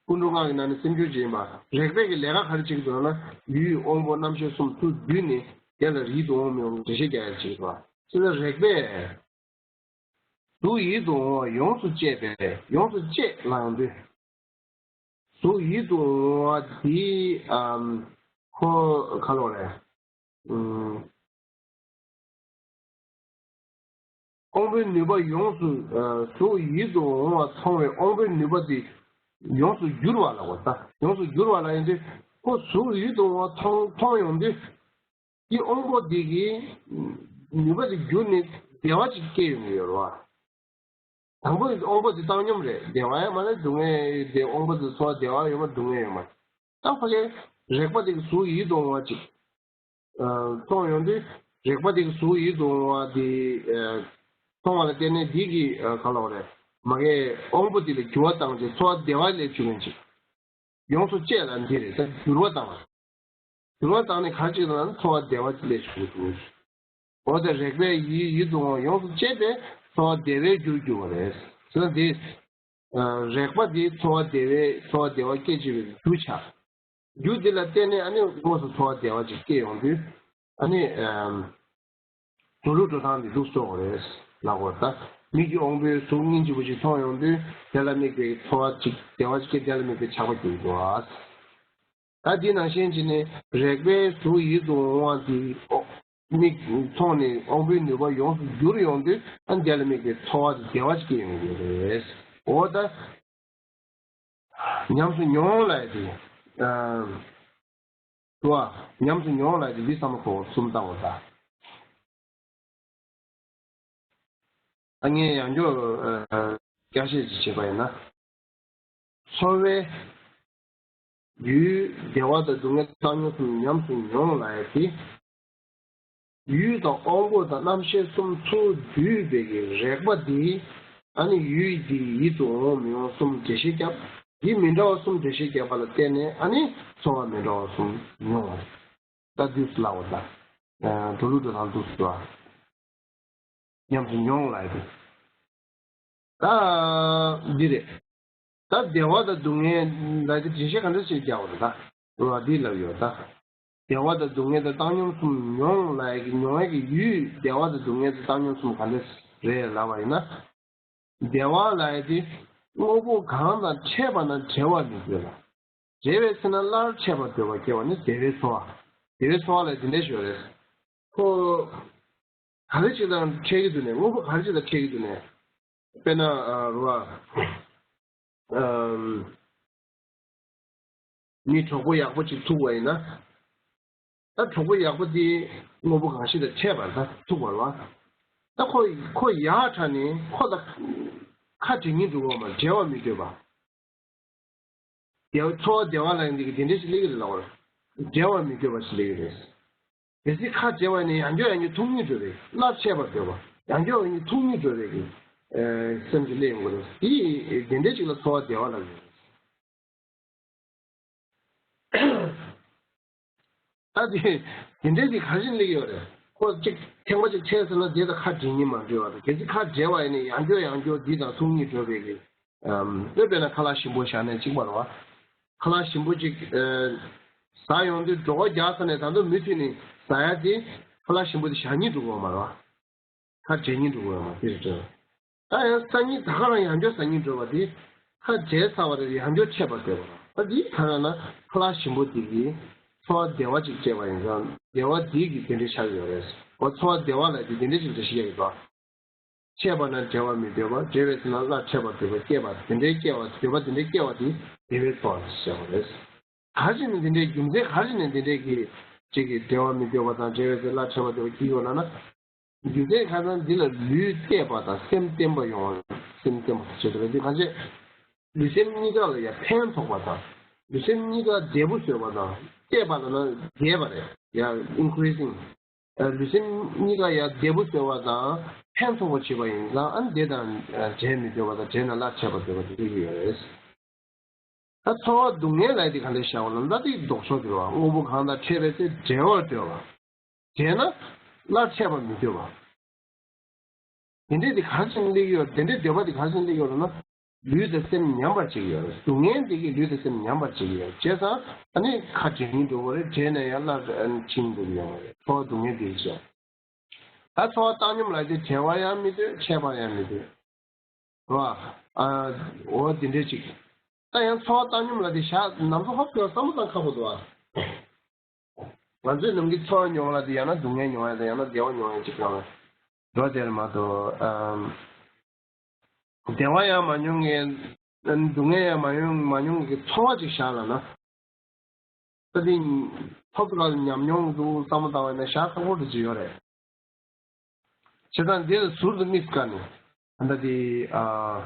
ཀུན་འགྲོ་སྔགས་ཀྱི་ནང་ནས་སེམས་བྱུང་ཅིག་ཡིན་པ། རེག་པས་ཀྱི་ལས་ཀ་ག་རེ་བྱེད་ཀྱི་འདུག་ལབ་ན་ཡུལ་དབང་པོ་རྣམ་ཤེས་གསུམ་ཚུར་བསྡུས་ནས་དེ་ལ་ཡིད་དུ་འོང་མི་འོང་འགྲེལ་བཤད་རྒྱག་ཡ་བྱེད་ཀྱི་འདུག་ཅེས་ལ་རེག་པས། གཟུགས་ཡིད་དུ་འོང་བ་ཡོངས་སུ་བཅད་པས་ཡོངས་སུ་བཅད་ལ་ཡོང་དུས། གཟུགས་ཡིད་དུ་འོང་བ་འདི་ཨམ་ཁོ་ག་ལོ་རེད། ཨམ། དབང་པོའི་ནུས་པ་ཡོངས་སུ་གཟུགས་ཡིད་དུ་འོང་བ་མཐོང་བའི་དབང་པོའི་ནུས་པ་འདི་ཡོངས་སུ་འགྱུར་བ་ལ་གོ་ད་ཡོངས་སུ་འགྱུར་བ་ལ་ཡིན་དུས་ཁོ་གཟུགས་ཡིད་དུ་འོང་བ་མཐོང་མཐོང་ཡོང་དུས། དེ་དབང་པོ་དེ་གི་ནུས་པ་དེ་གྱུར་ནས་བདེ་བ་ཅིག་སྐྱེ་ཡོང་གི་ཡོད་རེད་བ། དང་པོ་དབང་པོ་དེ་བཏང་སྙོམས་རེད། བདེ་བ་ཡང་མ་རེད་སྡུག་བསྔལ་དེ་དབང་པོ་དེ་ཚོར་བ་བདེ་བ་ཡོད་མ་སྡུག་བསྔལ་ཡོད་མ། ད་ཕ་གི་ རེག་པ་དེ་གི་གཟུགས་ཡིད་དུ་འོང་བ་ཅིག་མཐོང་ཡོང་དུས། རེག་པ་དེ་གི་གཟུགས་ཡིད་དུ་འོང་བ་དེ་མཐོང་བ་ལ་བརྟེན་ནས་འདི་གི་ག་ལབ་དགོས་རེད། མ་གིའི་དབང་པོ་དེ་ལ་འགྱུར་བ་བཏང་བྱས་ཚོར་བ་བདེ་བ་སླེབས་བཅུག་མཁན་ཅིག་ཡོངས་སུ་བཅད་ལ་འདི་རེད། ད་འགྱུར་བ་བཏང་བ། འགྱུར་བ་བཏང་ནས་ག་རེ་བྱེད་ཀྱི་འདུག་ན་ཚོར་བ་བདེ་བ་སླེབས་བཅུག་གི་འདུག་འོ་དེ་རེག་པའི་ཡིད་ཡིད་དུ་འོང་ཡོངས་སུ་བཅད་དེ་ཚོར་བ་བདེ་བའི་རྒྱུར་འགྱུར་བ་རེད། བྱས་ཙང་འདི། རེག་པ་འདི་ཚོར་བ་བདེ་བའི་ཚོར་བ་བདེ་བ་སྐྱེད་བྱེད་པའི་རྒྱུ་ཆགས། རྒྱུ་འདི་ལ་བརྟེན་ནས་ཨ་ནི་དངོས་སུ་ཚོར་བ་བདེ་བ་ཅིག་སྐྱེ་ཡོང་དུས། ཨ་ནི། འགྲོ་ལུགས་འགྲོ་སྟངས་འདི་འདུག་སེ་འགྲོ་དགོས་རེད་ལབ་དགོས་རེད། ད་མིག་གི་དབང་པོའི་གཟུགས་སྙིང་རྗེ་པོ་ཅིག་མཐོང་ཡོང་དུས་དེ་ལ་དམིགས་པའི་ཚོར་བ་ཅིག་བདེ་བ་ཅིག་སྐྱེ། དེ་ལ་དམིགས་པའི་ཆགས་པ་སྐྱེ་འགྲོ་བ། ད་འདི་ནང་བཞིན་བྱས་ནས་རེག་པའི་གཟུགས་ཡིད་དུ་འོང་བ་འདི་ཨོ། མིག་མཐོང་ནས་དབང་པོའི་ནུས་པ་ཡོངས་སུ་འགྱུར་ཡོང་དུས་ཨ་ནི་དེ་ལ་དམིགས་པའི་ཚོར་བ་དེ་བདེ་བ་ཅིག་སྐྱེ་ཡོང་གི་རེད། འོ་ད། ཉམས་སུ་མྱོང་ལབ་ཡ་དེ། དུ་བ། ཉམས་སུ་མྱོང་ལབ་ཡ་དེ་འདི་བསམ་བློ་འཁོར་གསུམ་བཏང་བ་ད། ཨ་ངས་ཡང་བསྐྱར་བསྐྱར་བཤད་ཅིག་བྱས་པ་ཡིན་ན། ཚོར་བའི་ཡུལ་བདེ་བ་དང་སྡུག་བསྔལ་བཏང་སྙོམས་སུ་ཉམས་སུ་མྱོང་ལབ་ཡ་དེ། ཡུལ་དང་དབང་པོ་དང་རྣམ་ཤེས་གསུམ་ཚུར་བསྡུས་པའི་གི་རེག་པ་འདི། ཨ་ནི་ཡུལ་འདི་ཡིད་དུ་འོང་མི་འོང་གསུམ་འགྲེལ་བཤད་བརྒྱབ། འདི་མི་འདྲ་བ་གསུམ་འགྲེལ་བཤད་བརྒྱབ་པ་ལ་བརྟེན་ནས་ཨ་ནི་ཚོར་བ་མི་འདྲ་བ་གསུམ་མྱོང་བ་རེད། ད་འདུག་སེ་ལབ་པ་ད། འགྲོ་ལུགས་འགྲོ་སྟངས་འདུག་སེ་ལབ། ཉམས་སུ་མྱོང་ལབ་ཡ་དེ། ད་འདི་རེད། ད་བདེ་བ་དང་སྡུག་བསྔལ་ལབ་དེ་འགྲེལ་བཤད་ག་འདྲ་ཞིག་རྒྱག་པ་རེད་ད། རེད་བ། འདི་ལབ་ཡོད་ད། བདེ་བ་དང་སྡུག་བསྔལ་དང་བཏང་སྙོམས་སུ་མྱོང་ལབ་ཡ་གི་མྱོང་ཡ་གི་ཡུལ་བདེ་བ་དང་སྡུག་བསྔལ་དང་བཏང་སྙོམས་སུ་ག་འདྲ་རེད་ལབ་པ་ཡིན་ན། བདེ་བ་ལབ་ཡ་དེ་དངོས་པོ་གང་དང་ཕྲད་པ་ན་བྲེལ་བ་མི་དགོས་ལ། བྲེལ་བས་ཟེར་ན་སླར་འཕྲད་པ་འདོད་པ་སྐྱེ་བ་ནི་བདེ་བའི་ཚོར་བ། བདེ་བའི་ཚོར་བ་ལ་འདི་འདྲ་ཞིག་ཡོད་རེད། ཁོ། ག་རེ་ཅིག་དང་འཕྲད་ཀྱི་འདུག་ནས། དངོས་པོ་ག་རེ་ཅིག་དང་འཕྲད་ཀྱི་འདུག་ནས། དཔེར་ན་ཨ་རུ་བ། ཨམ། མི་གྲོགས་པོ་ཡག་པོ་ཅིག་ཐུག་པ་ཡིན་ན། ད་གྲོགས་པོ་ཡག་པོ་དེ་དངོས་པོ་གང་ཞིག་དང་འཕྲད་པ་ད་ཐུག་པ་ལ། ད་ཁོ་ཁོ་ཡག་དྲགས་ནས་ཁོ་དང་ཁ་བྲལ་སྙིང་འདོད་པ་མ། བྲལ་བ་མི་འདོད་པ། བདེ་བ། ཚོར་བ་བདེ་བ་ལ་ཡང་འདི་གི་དེ་འདྲ་ཞིག་སླེབས་ཀྱི་རེད་ལབ་པ་རེད། བྲལ་བ་མི་འདོད་པ་ཞིག་སླེབས་ཀྱི་རེད། གལ་སྲིད་ཁ་བྲལ་བ་ནི་ཡང་བསྐྱར་ཡང་བསྐྱར་ཐུག་སྙིང་འདོད་པའི་སླར་འཕྲད་པར་འདོད་པ། ཡང་བསྐྱར་ཡང་བསྐྱར་ཐུག་སྙིང་འདོད་པའི་གི་ཨེ་སེམས་ཀྱི་སླེབས་ཡོང་གི་རེད། དེ་དེ་འདྲ་ཞིག་ལ་ཚོར་བ་བདེ་བ་ལབ་ཀྱི་རེད། ད་དེ་དེ་འདྲའི་དེ་ག་རེ་བྱས་ནས་སླེབས་ཀྱི་ཡོད་རེད། ཁོ་གཅིག་ཐེངས་མ་གཅིག་འཕྲད་ཟེར་ན་དེ་དང་ཁ་བྲལ་སྙིང་མ་འདོད་པ་དང་། གལ་སྲིད་ཁ་བྲལ་བ་ཡིན་ན་ཡང་བསྐྱར་ཡང་བསྐྱར་འདི་དང་ཐུག་སྙིང་འདོད་པའི་གི། ཨམ། དཔེར་ན་ཁ་ལག་ཞིམ་པོ་བཞག་ནས་གཅིག་པ་རེད་བ། ཁ་ལག་ཞིམ་པོ་གཅིག་ཨ། ཟ་ཡོང་དུས་གྲོད་ཁོག་རྒྱགས་ཚར་ནས་ད་དུང་མུ་མཐུད་ནས་ཟ་ཡ་དེ། ཁ་ལག་ཞིམ་པོ་དེ་བཞག་སྙིང་འདོད་ཀྱི་ཡོད་མ་རེད་བ། ཁ་བྲལ་སྙིང་འདོད་ཀྱི་ཡོད་མ་རེད་བ། དེ་རེད་དྲན། ད་ཡང་ཟ་སྙིང་ད་ག་རང་ཡང་བསྐྱར་ཟ་སྙིང་འདོད་པ་དེ། ཁ་བྲལ་ཚར་བ་རེད། ཡང་བསྐྱར་འཕྲད་པར་འདོད་པ། ད་འདི་ག་རེ་ན་ཁ་ལག་ཞིམ་པོ་འདི་གིས་ཚོར་བ་བདེ་བ་ཅིག་སྤྲད་པ་ཡིན་ཙང་བདེ་བ་འདི་གིས་དེ་འདྲ་ཆགས་ཡོད་རེད། འོ་ཚོར་བ་བདེ་བ་ལབ་དེ་དེ་འདྲ་ཅིག་འགྲེལ་བཤད་རྒྱག་གི་འདུག་འཕྲད་པ་ན་བྲེལ་བ་མི་འདོད་པ། བྲེལ་བས་ཟེར་ན་སླར་འཕྲད་པར་འདོད་པ་སྐྱེས་པ། དེ་འདྲའི་སྐྱེ་བ། འདོད་པ་དེ་འདྲའི་སྐྱེ་བ་དེ་བདེ་བའི་ཚོར་བ་ཞེས་པ་རེད། ག་རེ་བྱས་ནས་དེ་འདྲའི་རྒྱུ་མཚན་ག་རེ་བྱས་ནས་དེ་འདྲའི་གི་གཅིག་གི་བྲེལ་བ་མི་འདོད་པ་དང་བྲེལ་བས་ཟེར་སླར་འཕྲད་པར་འདོད་པ་སྐྱེ་ཡོད་ལབ་ན། རྒྱུ་མཚན་ཁ་སང་འདི་ལ་ལུས་བརྟས་པ་དང་སེམས་བརྟན་པ་ཡོང་བ། སེམས་བརྟན་པ་བྱེད་ཐུབ་པ་འདི་གང་བྱེད། ལུས་སེམས་གཉིས་ཀ་ལ་ཡང་ཕན་ཐོགས་པ་དང་། ལུས་སེམས་གཉིས་ཀ་བདེ་པོ་བཟོས་པ་དང་། བརྟས་པ་ལབ་ན་རྒྱས་པ་རེད། ཡང་increasing། ལུས་སེམས་གཉིས་ཀ་ཡང་བདེ་པོ་བཟོས་པ་དང་ཕན་ཐོགས་པ་བྱེད་པ་ཡིན་ཙང་ཨ་ནི་དེ་དང་བྲལ་མི་འདོད་པ་དང་བྲལ་ན་སླར་འཕྲད་པར་འདོད་པ་དེ་སླེབས་ཀྱི་ཡོད་རེད། ད་ཚོར་བ་སྡུག་བསྔལ་ལབ་དེ་ག་འདྲ་བཞག་པ་ལ་ད་དེ་ལྡོག་ཕྱོགས་དེ་རེད་བ། དངོས་པོ་གང་དང་འཕྲད་པས་ཚེ་བྲལ་བར་འདོད་པ། བྲལ་ན་སླར་འཕྲད་པར་མི་འདོད་པ། དེ་འདྲས་དེ་ག་རེ་བྱས་ནས་སླེབས་ཀྱི་ཡོད། དེ་འདྲའི་འདོད་པ་དེ་ག་རེ་བྱས་ནས་སླེབས་ཀྱི་ཡོད་ལབ་ན། ལུས་དང་སེམས་ཉམས་པར་བྱེད་ཀྱི་ཡོད་རེད། སྡུག་བསྔལ་འདི་གིས་ལུས་དང་སེམས་ཉམས་པར་བྱེད་ཀྱི་ཡོད། བྱས་ཙང་ཨ་ནི་ཁ་བྲལ་སྙིང་འདོད་ཀྱི་རེད། བྲལ་ནས་ཡང་སླར་ཨ་ནི་འཆིང་འདོད་ཀྱི་ཡོད་རེད། ཚོར་བ་སྡུག་བསྔལ་འདི་ཡིས་བྱས། ད་ཚོར་བ་བཏང་སྙོམས་ལབ་དེ་བྲལ་བར་ཡང་མི་འདོད། འཕྲད་པར་ཡང་མི་འདོད། རེད་བ། ཨ། འོ་དེ་འདྲས་ཅིག་ད་ཡང་ཚོར་བ་བཏང་སྙོམས་ལབ་དེ་བཞག་ནམ་ཚོ་ཧོབ་ཀྱི་བསམ་བློ་བཏང་ཁག་པོ་འདུག་ཨ། ང་ཚོས་ནམ་རྒྱུན་ཚོར་བ་མྱོང་ལབ་དེ་ཡང་ན་སྡུག་བསྔལ་མྱོང་ཡ་དང་ཡང་ན་བདེ་བ་མྱོང་ཡ་ཅིག་གང་ལ་འགྲོ་དེར་མ་གཏོགས། ཨམ། བདེ་བ་ཡང་མ་མྱོང་ངེས། སྡུག་བསྔལ་ཡང་མ་མྱོང་མ་མྱོང་གི་ཚོར་བ་ཅིག་བཞག་ལབ་ན། ད་དེ་ཐོབ་ཐུབ་ལ་ཉམས་མྱོང་འདུག་བསམ་བློ་བཏང་བ་ཡིན་ན་བཞག་ཁག་པོ་འདྲ་ཅིག་ཡོད་རེད། བྱས་ཙང་འདིར་ཟུར་དུ་དམིགས་དཀའ་ནས་ད་ལྟ་དེ་ཨ།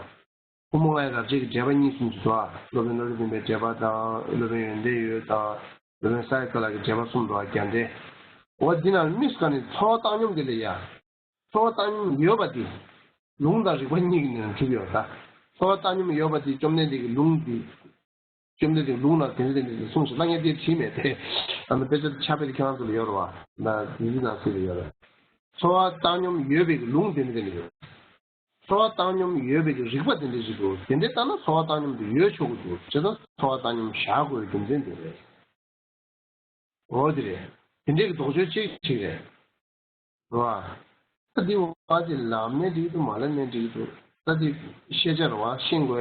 ཕོ་མོ་ལྔའི་རབ་བྱེད་ཀྱི་འགྲེལ་པ་གཉིས་གསུངས་ཀྱི་འདུག་ཨ། སློབ་དཔོན་བློ་གྲོས་བདེན་པའི་འགྲེལ་པ་དང་། སློབ་དཔོན་ཡོན་ཏན་འོད་དང་ ལོ་ས་ཡི་ཀ་ལ་གི་འགྲེལ་པ་གསུམ་འདུག་བ། རྒྱ་འགྲེལ། འོ་འདི་ནང་དམིགས་སུ་བཀར་ནས་ཚོར་བ་བཏང་སྙོམས་དེ་ལ་ཡ། ཚོར་བ་བཏང་སྙོམས་ཡོད་པ་དེ། ལུང་དང་རིགས་པ་གཉིས་ཀྱི་ནང་གྲུབ་ཡོད་ད། ཚོར་བ་བཏང་སྙོམས་ཡོད་པ་དེ་བཅོམ་ལྡན་འདས་ཀྱི་ལུང་དེ། བཅོམ་ལྡན་འདས་ལུང་ལ་དེ་འདྲ་དེ་འདྲ་གསུངས་ཤིག་ལ་ངས་དེ་བྲིས་མེད་དེ། ཨ་ནི་དཔེ་ཆ་ཕྱག་དཔེ་དེ་ཁྱེད་རང་ཚོ་ལ་ཡོད་རེད་བ། ན་དེ་འདི་ནང་གསལ་ལ་ཡོད་རེད། ཚོར་བ་བཏང་སྙོམས་ཡོད་པའི་གི་ལུང་དེ་འདྲ་དེ་འདྲ་ཡོད། ཚོར་བ་བཏང་སྙོམས་ཡོད་པའི་གི་རིགས་པ་དེ་འདྲ་ཞིག་འདུག་དེ་འདྲ་ལྟར་ན་ཚོར་བ་བཏང་སྙོམས་དེ་ཡོད་ཆོག་གི་འདུག་བྱས་ཙང་ཚོར་བ་བཏང་སྙོམས་བཞག་དགོས་རྒྱུ་མཚན་དེ་རེད། འོ་དེ་རེད། དེ་འདྲའི་གི་དོགས་གཅོད་ཅིག་ཅིག་རེད། རེད་བ། ད་འདི་བ་དེ་ལབ་ནའི་འགྲིག་འདུག་མ་ལབ་ནའི་འགྲིག་འདུག་ད་འདི་ཤེས་བྱ་རེད་བ། ཤེས་དགོས་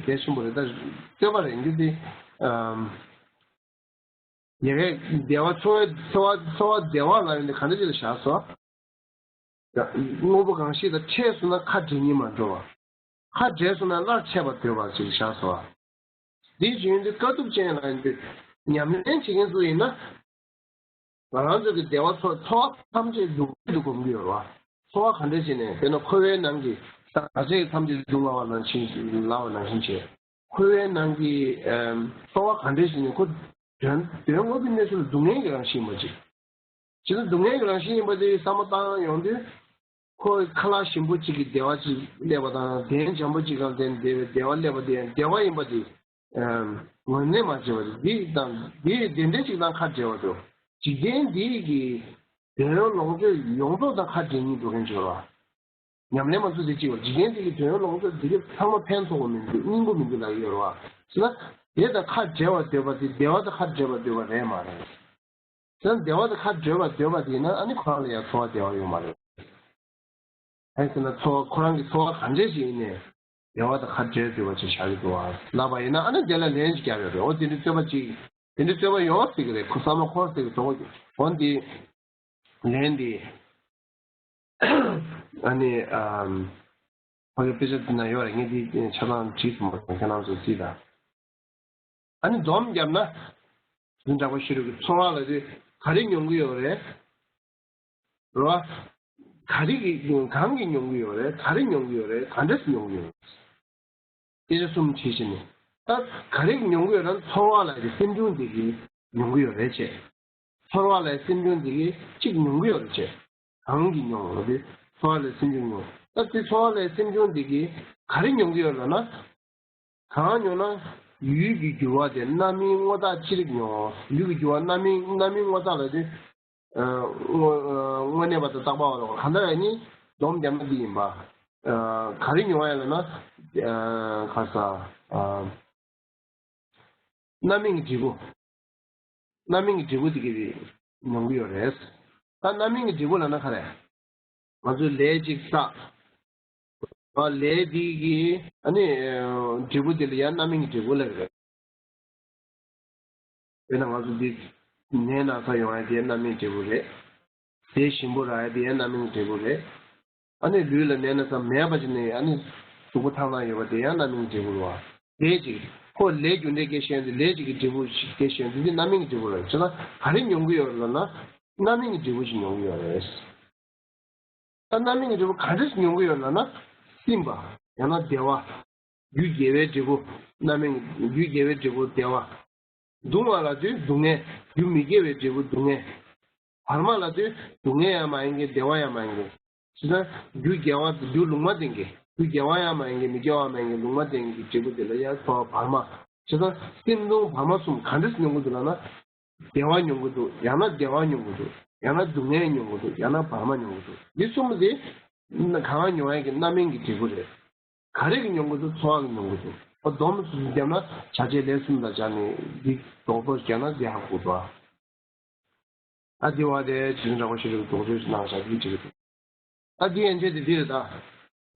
གལ་ཆེན་པོ་རེད། ད་རྩོད་པ་རེད་འགྱུར་དེ། ཨམ། ཡ་གི་བདེ་བ་ཚོར་བའི་ཚོར་བ་ཚོར་བ་བདེ་བ་ལབ་ཡོང་དུས་ག་འདྲ་ཅིག་ལ་བཞག་སོང་། དངོས་པོ་གང་ཞིག་དང་ཕྲད་སོང་ན་ཁ་འབྲལ་སྙིང་མ་འདོད་པ། ཁ་འབྲལ་སོང་ན་སླར་ཕྲད་པར་འདོད་པ་ཅིག་བཞག་སོང་བ། འདི་བྱུང་དུས་དཀའ་ཐུབ་ཅན་ལ་ཡིན་དུས་ཉམས་ལེན་བྱེད་མཁན་ཚོ་ཡིན་ན། ང་རང་ཚོ་གི་བདེ་བ་ཚོར་ཚོར་བ་ཐམས་ཅད་སྡུག་བསྔལ་དུ་སྒོམ་གྱི་ཡོད་རེད་བ། ཚོར་བ་ག་འདྲ་ཞིག་ནས་དཔེར་ན་འཁོར་བའི་ནང་གི་ཟག་བཅས་ཐམས་ཅད་སྡུག་བསྔལ་བ་ནང་བཞིན་ལབ་པ་ནང་བཞིན་བྱས། འཁོར་བའི་ནང་གི་ཚོར་བ་ག་འདྲ་ཞིག་ནས་ཁོ་དོན་དོན་དངོས་ཀྱི་གནས་ཚུལ་ལ་སྡུག་བསྔལ་གྱི་རང་བཞིན་ཡིན་པ་ཅིག་བྱས་ཙང་སྡུག་བསྔལ་གྱི་རང་བཞིན་ཡིན་པ་དེ་བསམ་བློ་བཏང་ཡོང་དུས། ཁོ་ཁ་ལག་ཞིམ་པོ་གཅིག་གི་བདེ་བ་གཅིག་སླེབས་པ་དང་གདན་འཇམ་པོ་གཅིག་གམ་དེ་བདེ་བའི་བདེ་བ་སླེབས་པ་དེ་བདེ་བ་ཡིན་པ་དེ། ངོས་ལེན་མ་བྱས་པ་དེ་འདི་དང་འདི་དེ་འདྲ་གཅིག་དང་ཁ་བྲལ་བ་དང་། འཇིག་རྟེན་འདི་གི་དོན་ཡོད་ལོངས་སྤྱོད་ཡོངས་རྫོགས་དང་ཁ་བྲལ་སྙིང་འདོད་མཁན་ཅིག་ཡོད་རེད་བ། ཉམས་ལེན་མ་ཚུགས་དེ་གཅིག་བ། འཇིག་རྟེན་འདི་གི་དོན་ཡོད་ལོངས་སྤྱོད་འདི་གི་ཚང་མ་ཕན་ཐོགས་པ་མི་འདུག་སྙིང་པོ་མི་འདུག་ལབ་ཀྱི་ཡོད་རེད་བ། བྱས་ན་དེ་དང་ཁ་བྲལ་བར་འདོད་པ་དེ་བདེ་བ་དང་ཁ་བྲལ་བར་འདོད་པ་རེད་མ་རེད། དེ་བདེ་བ་དང་ཁ་བྲལ་བར་འདོད་པ་དེ་ཡིན་ན་ཨ་ནི་ཁོ་རང་ལ་ཡང་ཚོར་བ་བདེ་བ་ཡོད་མ་རེད། ཨ་ཟེར་ན་ཚོར་བ་ཁོ་རང་གི་ཚོར་བ་ག་འདྲས་ཞིག་ཡིན་ནའི་བདེ་བ་དང་ཁ་བྲལ་འདོད་པ་ཅིག་བཞག་གི་འདུག་ཨ་ལབ་པ་ཡིན་ན་ཨ་ནི་དེ་ལ་ལན་ཅིག་རྒྱབ་ཡོད་རེད། འོ་དེ་འདྲའི་རྩོད་པ་ཅིག་དེ་འདྲའི་རྩོད་པ་ཡོང་སྲིད་ཀྱི་རེད། ཁོ་བསམ་བློ་འཁོར་སྲིད་ཀྱི་འདུག་འོ་འདི་ལན་འདི། ཨ་ནི་ཨམ། ཕ་གི་དཔེ་ཆ་འདི་ན་ཡོད་རེད། ངས་འདི་ཆ་ཚང་བྲིས་སོང་བ་ཁྱེད་རང་ཚོས་གཟིགས་དང་། ཨ་ནི་སྡོམ་བརྒྱབ་ན། འདི་འདྲ་པོ་ཤེས་རབ་ཀྱི་ཚོར་བ་ལ་དེ་ག་རེ་མྱོང་གི་ཡོད་རེད། རེད་བ། ག་རེ་གི་གང་གི་མྱོང་གི་ཡོད་རེད། ག་རེ་མྱོང་གི་ཡོད་རེད། ག་འདྲས་སེ་མྱོང་གི་ཡོད་རེད། སྐད་ཆ་གསུམ་དྲིས་ཤིག་ནས། ད་ག་རེ་མྱོང་གི་ཡོད་ན་ཚོར་བ་ལ་ཡི་སེམས་བྱུང་དེ་གིས་མྱོང་གི་ཡོད་རེད་ཅེས། ཚོར་བ་ལ་ཡི་སེམས་བྱུང་དེ་གིས་གཅིག་མྱོང་གི་ཡོད་རེད་ཅེས། གང་གིས་མྱོང་ལབ་དུས་ཚོར་བ་ལ་ཡི་སེམས་བྱུང་མྱོང་། ད་དེ་ཚོར་བ་ལ་ཡི་སེམས་བྱུང་དེ་གིས་ག་རེ་མྱོང་གི་ཡོད་ལབ་ན། གང་མྱོང་ན། ཡུལ་གྱི་འགྱུར་བ་དེ་རྣམ་སྨིན་དངོས་བཏགས་ཅི་རིགས་མྱོང་། ཡུལ་གྱི་འགྱུར་བ་རྣམ་སྨིན་རྣམ་སྨིན་དངོས་བཏགས་ལབ་དུས། དངོས་དངོས་གནས་པ་དང་བཏགས་པ་བ་ལ་གང་ལྟར་ཡང་ནི་སྡོམ་བརྒྱབ་ན་འདི་ཡིན་པ། ག་རེ་མྱོང་བ་ཡིན་ལབ་ན། ག་ས། རྣམ་སྨིན་གྱི་འབྲས་བུ། རྣམ་སྨིན་གྱི་འབྲས་བུ་དེ་གི་རེད་མྱོང་གི་ཡོད་རེད། ད་རྣམ་སྨིན་གྱི་འབྲས་བུ་ལབ་ན་ག་རེ། ང་ཚོས་ལས་ཅིག་བསགས། ཨ་ལས་དེ་གི་ཨ་ནི་འབྲས་བུ་དེ་ལ་ཡང་རྣམ་སྨིན་གྱི་འབྲས་བུ་ལབ་རེད། དཔེར་ན་ང་ཚོ་འདི་ནད་ན་ཚ་ཡོང་ཡ་དེ་རྣམ་སྨིན་འབྲས་བུ་རེད། དེ་ཞིམ་པོ་རག་ཡ་དེ་ཡང་རྣམ་སྨིན་འབྲས་བུ་རེད། ཨ་ནི་ལུས་ལ་ནད་ན་ཚ་མེད་པ་ཅིག་ནས་ཨ་ནི་གཟུགས་པོ་ཐང་ཐང་ཡོད་པ་དེ་ཡང་རྣམ་སྨིན་འབྲས་བུ་རེད་བ། ལས་ཅིག་ཁོ་ལས་རྒྱུ་འབྲས་སྐྱེད་བཞིན་དུ་ལས་ཅིག་གི་འབྲས་བུ་ཞིག་སྐྱེད་བཞིན་དུ་འདི་རྣམ་སྨིན་གྱི་འབྲས་བུ་རེད། བྱས་ན་ག་རེ་མྱོང་གི་ཡོད་ལབ་ན་རྣམ་སྨིན་གྱི་འབྲས་བུ་ཞིག་མྱོང་གི་ཡོད་རེད། ད་རྣམ་སྨིན་གྱི་འབྲས་བུ་ག་འདྲ་ཞིག་མྱོང་གི་ཡོད་ལབ་ན་སིམ་པ་ཡང་ན་བདེ་བ། རྒྱུ་དགེ་བའི་འབྲས་བུ་རྣམ་སྨིན་རྒྱུ་དགེ་བའི་འབྲས་བུ་བདེ་བ། སྡུག་བསྔལ་ལབ་དུས་སྡུག་བསྔལ། རྒྱུ་མི་དགེ་བའི་འབྲས་བུ་སྡུག་བསྔལ། བར་མ་ལབ་དུས་སྡུག་བསྔལ་ཡང་མ་ཡིན་གྱི་བདེ་བ་ཡང་མ་ཡིན་གྱི། བྱས་ཙང་རྒྱུ་དགེ་བ་རྒྱུ་ལུང་མ་བསྟན་གྱི་རྒྱུ་དགེ་བ་ཡང་མ་ཡིན་གྱི་མི་དགེ་བ་མ་ཡིན་གྱི་ལུང་མ་བསྟན་གྱི་འབྲས་བུ་དེ་ལ་ཡང་ཚོར་བ་བར་མ། བྱས་ཙང་སེམས་སྡུག་བར་མ་གསུམ་ག་འདྲ་སེ་མྱོང་གི་འདུག་ལབ་ན། བདེ་བ་མྱོང་གི་འདུག་ཡང་ན་བདེ་བ་མྱོང་གི་འདུག་ཡང་ན་སྡུག་བསྔལ་མྱོང་གི་འདུག་ཡང་ན་བར་མ་མྱོང་གི་འདུག་འདི་གསུམ་པོ་དེ་གང་མྱོང་ཡ་གི་རྣམ་སྨིན་གྱི་འབྲས་བུ་རེད། ག་རེ་གི་མྱོང་གི་འདུག་ཚོར་བ་གི་མྱོང་གི་འདུག་ཨ་སྡོམ་གསུམ་བརྒྱབ་ན་བྱ་བྱེད་ལས་གསུམ་དང་སྦྱར་ནས་འདི་རྡོག་རྡོག་བརྒྱབ་ན་འདི་ཧ་གོ་འདུག་ཨ་འདི་བ་དེ་ཇི་ལྟར་འདྲ་བ་ཞིག་རེད་རྡོག་རྡོག་ཅིག་གནང་བཞག་གི་ཅིག་རེད། ཨ་འདི་ཡན་ཆད་དེ་འདི་རེད་ད།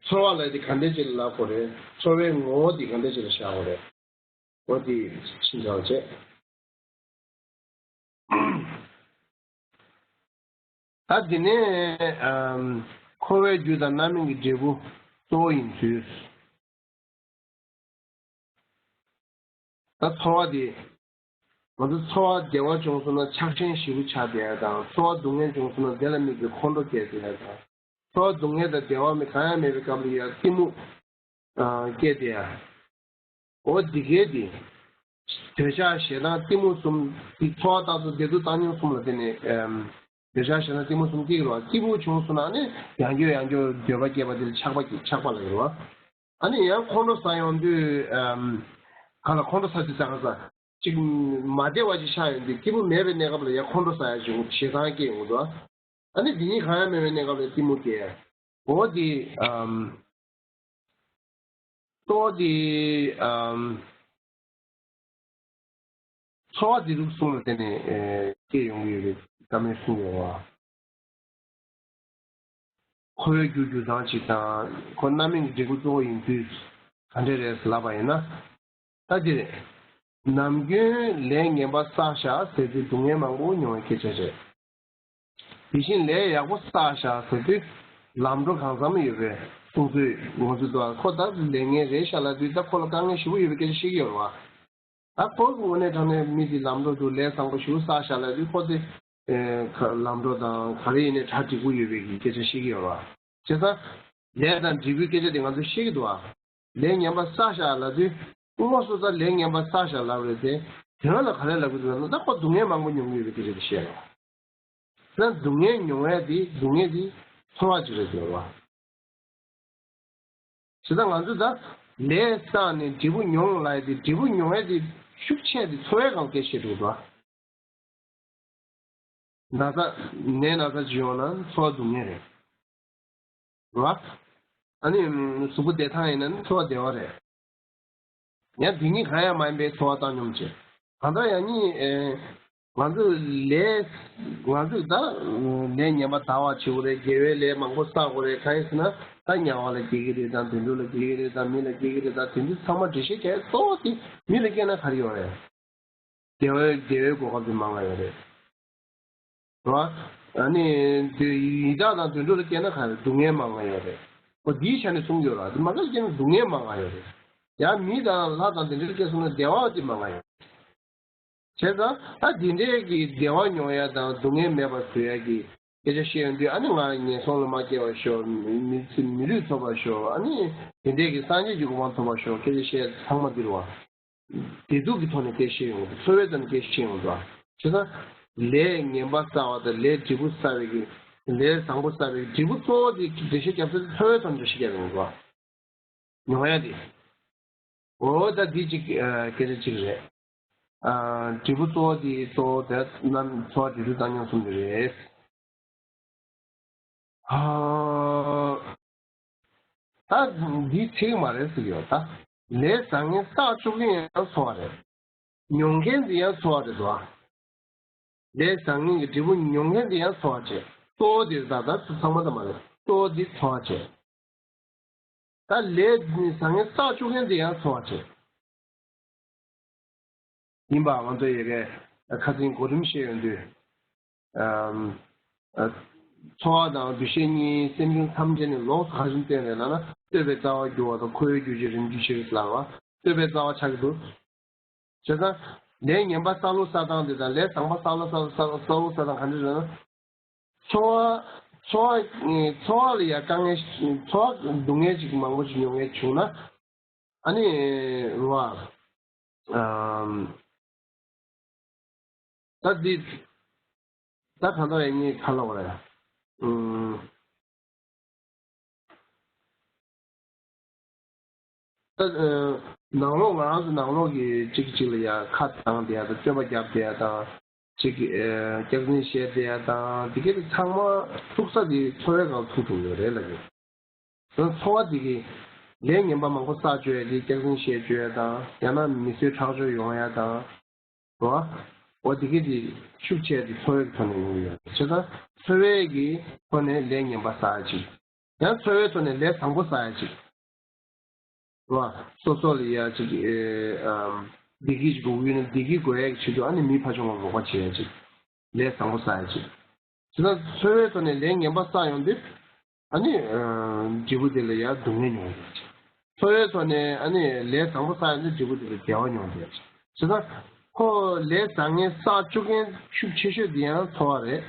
ཚོར་བ་ལ་དེ་ག་འདྲ་ཅིག་ལ་ལབ་དགོས་རེད། ཚོར་བའི་ངོ་བོ་དེ་ག་འདྲ་ཅིག་ལ་བཞག་དགོས་རེད། འོ་དེ་ཕྱིན་ཚར་བ་བྱས། ད་དེ་ནས་ཨམ། འཁོར་བའི་རྒྱུ་དང་རྣམ་སྨིན་གྱི་འབྲས་བུ་གཙོ་བོ་ཡིན་ཚུལ། ད་ཚོར་བ་དེ། ང་ཚོ་ཚོར་བ་བདེ་བ་བྱུང་སོང་ན་ཆགས་ཞེན་ཞེ་པོ་ཆགས་བསྡད་ཡ་དང་ཚོར་བ་སྡུག་བསྔལ་བྱུང་སོང་ན་དེ་ལ་དམིགས་པའི་ཁོང་ཁྲོ་སྐྱེས་བསྡད་ཡ་དང་། ཚོར་བ་སྡུག་བསྔལ་དང་བདེ་བ་མི་གང་ཡང་མེད་པའི་སྐབས་ལ་ཡ་གཏི་མུག་ཨ། སྐྱེས་བསྡད་ཡ། འོ་འདི་གས་དེ། འདོད་ཆགས་ཞེ་སྡང་གཏི་མུག་གསུམ་དེ་ཚོར་བ་རྟག་ཏུ་བདེ་སྡུག་བཏང་སྙོམས་གསུམ་ལ་བརྟེན་ནས། ཨམ། འདོད་ཆགས་ཞེ་སྡང་གཏི་མུག་གསུམ་སྐྱེ་གི་རེད་བ། སྐྱིད་པོ་བྱུང་སོང་ན་ནི་ཡང་བསྐྱར་ཡང་བསྐྱར་འདོད་པ་སྐྱེས་པ་དེ་ལ་ཆགས་པ་སྐྱེ་ཆགས་པ་ལབ་ཀྱི་རེད་བ། ཨ་ནི་ཡང་ཁོང་ཁྲོ་ཟ་ཡོང་དུས། ཨམ། ག་ལ་ཁོང་ཁྲོ་ཟ་དུས་ཙང་ཙང་ཅིག་མ་བདེ་བ་ཅིག་ཤར་ཡོང་དུས་སྐྱིད་པོ་མེད་པའི་གནས་སྐབས་ལ་ཡང་ཁོང་ཁྲོ་ཟ་ཡ་བྱུང་ཞེ་སྡང་སྐྱེ་ཡོང་གི་འདུག་ཨ་ནི་འདི་གཉིས་གང་ཡང་མེད་པའི་གནས་སྐབས་ལ་གཏི་མུག་སྐྱེ་ཡ། འོ་དེ། ཨམ། གཙོ་བོ་དེ། ཨམ། ཚོར་བ་བདེ་སྡུག་གསུམ་ལ་བརྟེན་ནས། ཨེ། སྐྱེ་ཡོང་གི་ཡོད་པའི་བཀའ་མོལ་གསུངས་ཡོད་བ། ཁོ་བོའི་རྒྱུ་རྒྱུ་ཚང་ཅིག་དང་ཁོ་རྣམ་སྨིན་གྱི་འབྲས་བུ་གཙོ་བོ་ཡིན་དུས་ག་འདྲ་རེད་ལབ་པ་ཡིན་ན། ད་འདིར། ནམ་རྒྱུན་ལས་ངན་པ་བསགས་བཞག་ཟེར་དུས་སྡུག་བསྔལ་མང་པོ་མྱོང་བའི་སྐད་ཆ་རེད། དེ་བཞིན་ལས་ཡག་པོ་བསགས་བཞག་ཟེར་དུས་ལམ་འགྲོ་གང་འཚམ་ཡོད་པའི་གསུང་ཚུལ་ང་ཚོས་འདུག་ཁོ་ད་ལས་ངན་རེད་ཤག་ལབ་དུས་ད་ཁོ་ལ་དཀའ་ངལ་ཞེ་པོ་ཡོད་པའི་སྐད་ཆ་བཤད་ཀྱི་ཡོད་རེད་བ། ད་ཁོ་གི་དངོས་གནས་དྲང་གནས་མི་དེ་ལམ་འགྲོ་འདུག་ལས་བཟང་པོ་ཞིག་བསགས་བཞག་ལབ་དུས་ཁོ་དེ། ཨེ། ལམ་འགྲོ་དང་ག་རེ་ཡིན་ནའི་གྲ་འགྲིག་པོ་ཡོད་པའི་གི་སྐད་ཆ་བཤད་ཀྱི་ཡོད་རེད་བ། བྱས་ཙང་། ལས་དང་འབྲས་བུའི་སྐད་ཆ་དེ་ང་ཚོས་བཤད་ཀྱི་འདུག་བ། ལས་ངན་པ་བསགས་བཞག་ལབ་དུས། དངོས་སུ་ད་ལས་ངན་པ་བསགས་བཞག་ལབ་རེད་དེ། དོན་ལ་ག་རེ་ལབ་ཀྱི་འདུག་ལབ་ན་ད་ཁོ་སྡུག་བསྔལ་མང་པོ་མྱོང་གི་ཡོད་པའི་སྐད་ཆ་དེ་བཤད་རེད་བ། ད་སྡུག་བསྔལ་མྱོང་ཡ་དེ་སྡུག་བསྔལ་དེ་ཚོར་བ་ཅིག་རེད་ཟེར་བ། བྱས་ཙང་ང་ཚོས་ད་ལས་བསགས་ནས་འབྲས་བུ་མྱོང་ལབ་ཡ་དེ་འབྲས་བུ་མྱོང་ཡ་དེ་ཤུགས་ཆེ་དེ་ཚོར་བའི་སྒང་སྐད་བཤད་འདུག་ད། ན་ཚ་ནད་ན་ཚ་ཅིག་ཡོང་ན་ཚོར་བ་སྡུག་བསྔལ་རེད། རེད་བ། ཨ་ནི་གཟུགས་པོ་བདེ་ཐང་ཡིན་ན་ནི་ཚོར་བ་བདེ་བ་རེད། ཡང་དེ་གཉིས་གང་ཡང་མ་ཡིན་པའི་ཚོར་བ་བཏང་སྙོམས་བྱེད། གང་ལྟར་ཡང་གཉིས། ཨེ། ང་ཚོས་ལས། ང་ཚོས་ད་ལས་ངན་པ་དག་པ་བྱེད་དགོས་རེད། དགེ་བའི་ལས་མང་པོ་བསགས་དགོས་རེད། གང་ཡིན་ཟེར་ན་ད་དམྱལ་བ་ལ་སྐྱེ་གི་རེད་དང་དུད་འགྲོ་ལ་སྐྱེ་གི་རེད་དང་མི་ལ་སྐྱེ་གི་རེད་དང་དེ་ཚོ་ཚང་མ་འགྲེལ་བཤད་རྒྱག་གཙོ་བོ་དེ་མི་ལ་སྐྱེས་ན་ག་རེ་ཡོད་རེད། བདེ་བའི་བདེ་བའི་གོ་སྐབས་དེ་མང་ང་ཡོད་རེད། རེད་བ། ཨ་ནི་དེ་ཡི་དྭགས་དང་དུད་འགྲོ་ལ་སྐྱེས་ན་ག་རེ་སྡུག་བསྔལ་མང་ང་ཡོད་རེད། ཨོ་དེའི་ཆ་ནས་གསུང་གི་ཡོད་རེད། དེ་མ་ག་ལ་སྐྱེས་ན་སྡུག་བསྔལ་མང་ང་ཡོད་རེད། ཡང་མི་དང་ལྷ་དང་དེ་འདྲ་ལ་སྐྱེས་སོང་ན་བདེ་བ་དེ་མང་ང་ཡོད་རེད། བྱས་ཙང་ད་དེ་འདྲའི་གི་བདེ་བ་མྱོང་ཡ་དང་སྡུག་བསྔལ་མེད་པར་བཟོ་ཡ་གི་སྐད་ཆ་བཤད་ཡོང་དུས། ཨ་ནི་ང་ངན་སོང་ལ་མ་སྐྱེ་བར་ཤོག་མི་མི་ལུས་ཐོབ་པར་ཤོག་ཨ་ནི་དེ་འདྲའི་གི་སངས་རྒྱས་ཀྱི་གོ་འཕང་ཐོབ་པར་ཤོག་སྐད་ཆ་བཤད་ཚང་མ་འདི་རེད་བ། བདེ་སྡུག་གི་ཐོག་ནས་སྐད་བཤད་ཡོང་གི་འདུག་ཚོར་བའི་ཐོག་ནས་སྐད་བཤད་ཡོང་གི་འདུག་བྱས་ཙང་ལས་ངན་པ་བསགས་པ་དང་ལས་འབྲས་བུ་བསགས་པའི་གི་ལས་བཟང་པོ་བསགས་པའི་འབྲས་བུ་གཙོ་བོ་དེ་འགྲེལ་བཤད་རྒྱབ་ས་དེ་ཚོར་བའི་ཐོག་ནས་འགྲེལ་བཤད་རྒྱབ་ཡོང་གི་འདུག་མྱོང་ཡ་དེ། འོ་ད་འདི་གཅིག་ཨ། སྐད་ཆ་གཅིག་རེད། ཨ། འབྲས་བུ་གཙོ་བོ་དེ་གཙོ་བོ་དེ་རྣམ་ཚོར་བ་བདེ་སྡུག་བཏང་སྙོམས་གསུམ་དེ་རེད། ཨ། ད་འདི་ཚིག་མ་རེད་ཟེར་གྱི་ཡོད་ད། ལས་བཟང་ངན་བསགས་བཅུག་མཁན་ཡང་ཚོར་བ་རེད། མྱོང་མཁན་དེ་ཡང་ཚོར་བ་རེད་དོ། ལས་བཟང་ངན་གྱི་འབྲས་བུ་མྱོང་མཁན་དེ་ཡང་ཚོར་བ་བྱེད། གཙོ་བོ་དེ་ད་ལྟ་ཚང་མ་ད་མ་རེད། གཙོ་བོ་དེ་ཚོར་བ་བྱེད། ད་ལས་བཟང་ངན་བསགས་བཅུག་མཁན་དེ་ཡང་ཚོར་བ་བྱེད། ཡིན་པ་ང་ཚོ་ཡི་གེ་ཁ་སང་གོ་རིམ་བཤད་ཡོང་དུས། ཨམ། ཨ། ཚོར་བ་དང་འདུ་ཤེས་གཉིས་སེམས་བྱུང་ཐམས་ཅད་ནི་ལོགས་སུ་ག་བཞིན་བསྟན་རེད་ལབ་ན། བསྟོད་པའི་རྩ་བ་རྒྱུ་བ་དང་ཁོ་བོའི་རྒྱུ་ཅན་རིམ་གྱིས་ཕྱིར་ལབ་པ། བསྟོད་པའི་རྩ་བ་ཆགས་ཀྱི་འདུག་བྱས་ཙང་ལས་ངན་པ་བསགས་ལུགས་བསགས་སྟངས་དེ་དང་ལས་བཟང་པོ་བསགས་ལུགས་བསགས་བསགས་བསགས་ལུགས་བསགས་སྟངས་ག་འདྲ་རེད་ན། ཚོར་བ། ཚོར་བ། ཚོར་བ་ལ་ཡང་དཀའ་ངལ། ཚོར་བ་སྡུག་བསྔལ་ཅིག་མང་པོ་ཅིག་མྱོང་མཁན་བྱུང་ན། ཨ་ནི་རེད་བ། ཨམ། ད་འདི། ད་གང་ལྟར་ཡང་ངས་ག་ལབ་དགོས་རེད། ཨུམ། ད། ཨ། ནང་ལོགས་ང་རང་ཚོ་ནང་ལོགས་ཀྱི་གཅིག་གཅིག་ལ་ཡ་ཁ་བཏང་བསྡད་ཡ་དང་སྤྱོད་པ་རྒྱབ་བསྡད་ཡ་དང་། གཅིག་གིས། ཨ། སྐྱག་རྫུན་བཤད་བསྡད་ཡ་དང་། འདི་གའི་ཚང་མ་ཐུག་ས་དེ་ཚོར་བའི་སྒང་ཐུག་འགྲོ་གི་ཡོད་རེད་ལབ་ཀྱི། ད་ཚོར་བ་དེ་གིས་ལས་ངན་པ་མང་པོ་བསགས་བཅུག་ཡ་དེ། སྐྱག་རྫུན་བཤད་བཅུག་ཡ་དང་། ཡང་ན་མི་གསོད་ཁྲག་སྦྱོར་ཡོང་ཡ་དང་། རེད་བ། འོ་དེ་གའི་དེ་ཤུགས་ཆེ་དེ་ཚོར་བའི་ཐོག་ནས་ཡོང་གི་ཡོད་རེད། བྱས་ཙང་ཚོར་བའི་གི་ཐོག་ནས་ལས་ངན་པ་བསགས་ཡ་གཅིག་ཡང་ཚོར་བའི་ཐོག་ནས་ལས་བཟང་པོ་བསགས་ཡ་གཅིག་རེད་བ། སོ་སོ་ལ་ཡ་གཅིག་ཨེ། ཨམ། བདེ་སྐྱིད་ཅིག་དགོས་ཀྱི་ཡོད་ན་བདེ་སྐྱིད་དགོས་ཡ་གི་ཆེད་དུ་ཨ་ནི་མི་ཕར་ཕྱོགས་ལ་རོགས་པ་བྱེད་ཡ་གཅིག་ལས་བཟང་པོ་བསགས་ཡ་གཅིག་བྱས་ཙང་ཚོར་བའི་ཐོག་ནས་ལས་ངན་པ་བསགས་ཡོང་དུས། ཨ་ནི། ཨ། འབྲས་བུ་དེ་ལ་ཡང་སྡུག་བསྔལ་མྱོང་བསྡད་ཅིང་། ཚོར་བའི་ཐོག་ནས་ཨ་ནི་ལས་བཟང་པོ་བསགས་ཡོང་དུས་འབྲས་བུ་དེ་ལ་བདེ་བ་མྱོང་བསྡད་ཅིང་། བྱས་ཙང་ཁོ་ལས་བཟང་ངན་བསགས་བཅུག་མཁན་ཤུགས་ཆེ་ཤོས་དེ་ཡང་ཚོར་བ་རེད།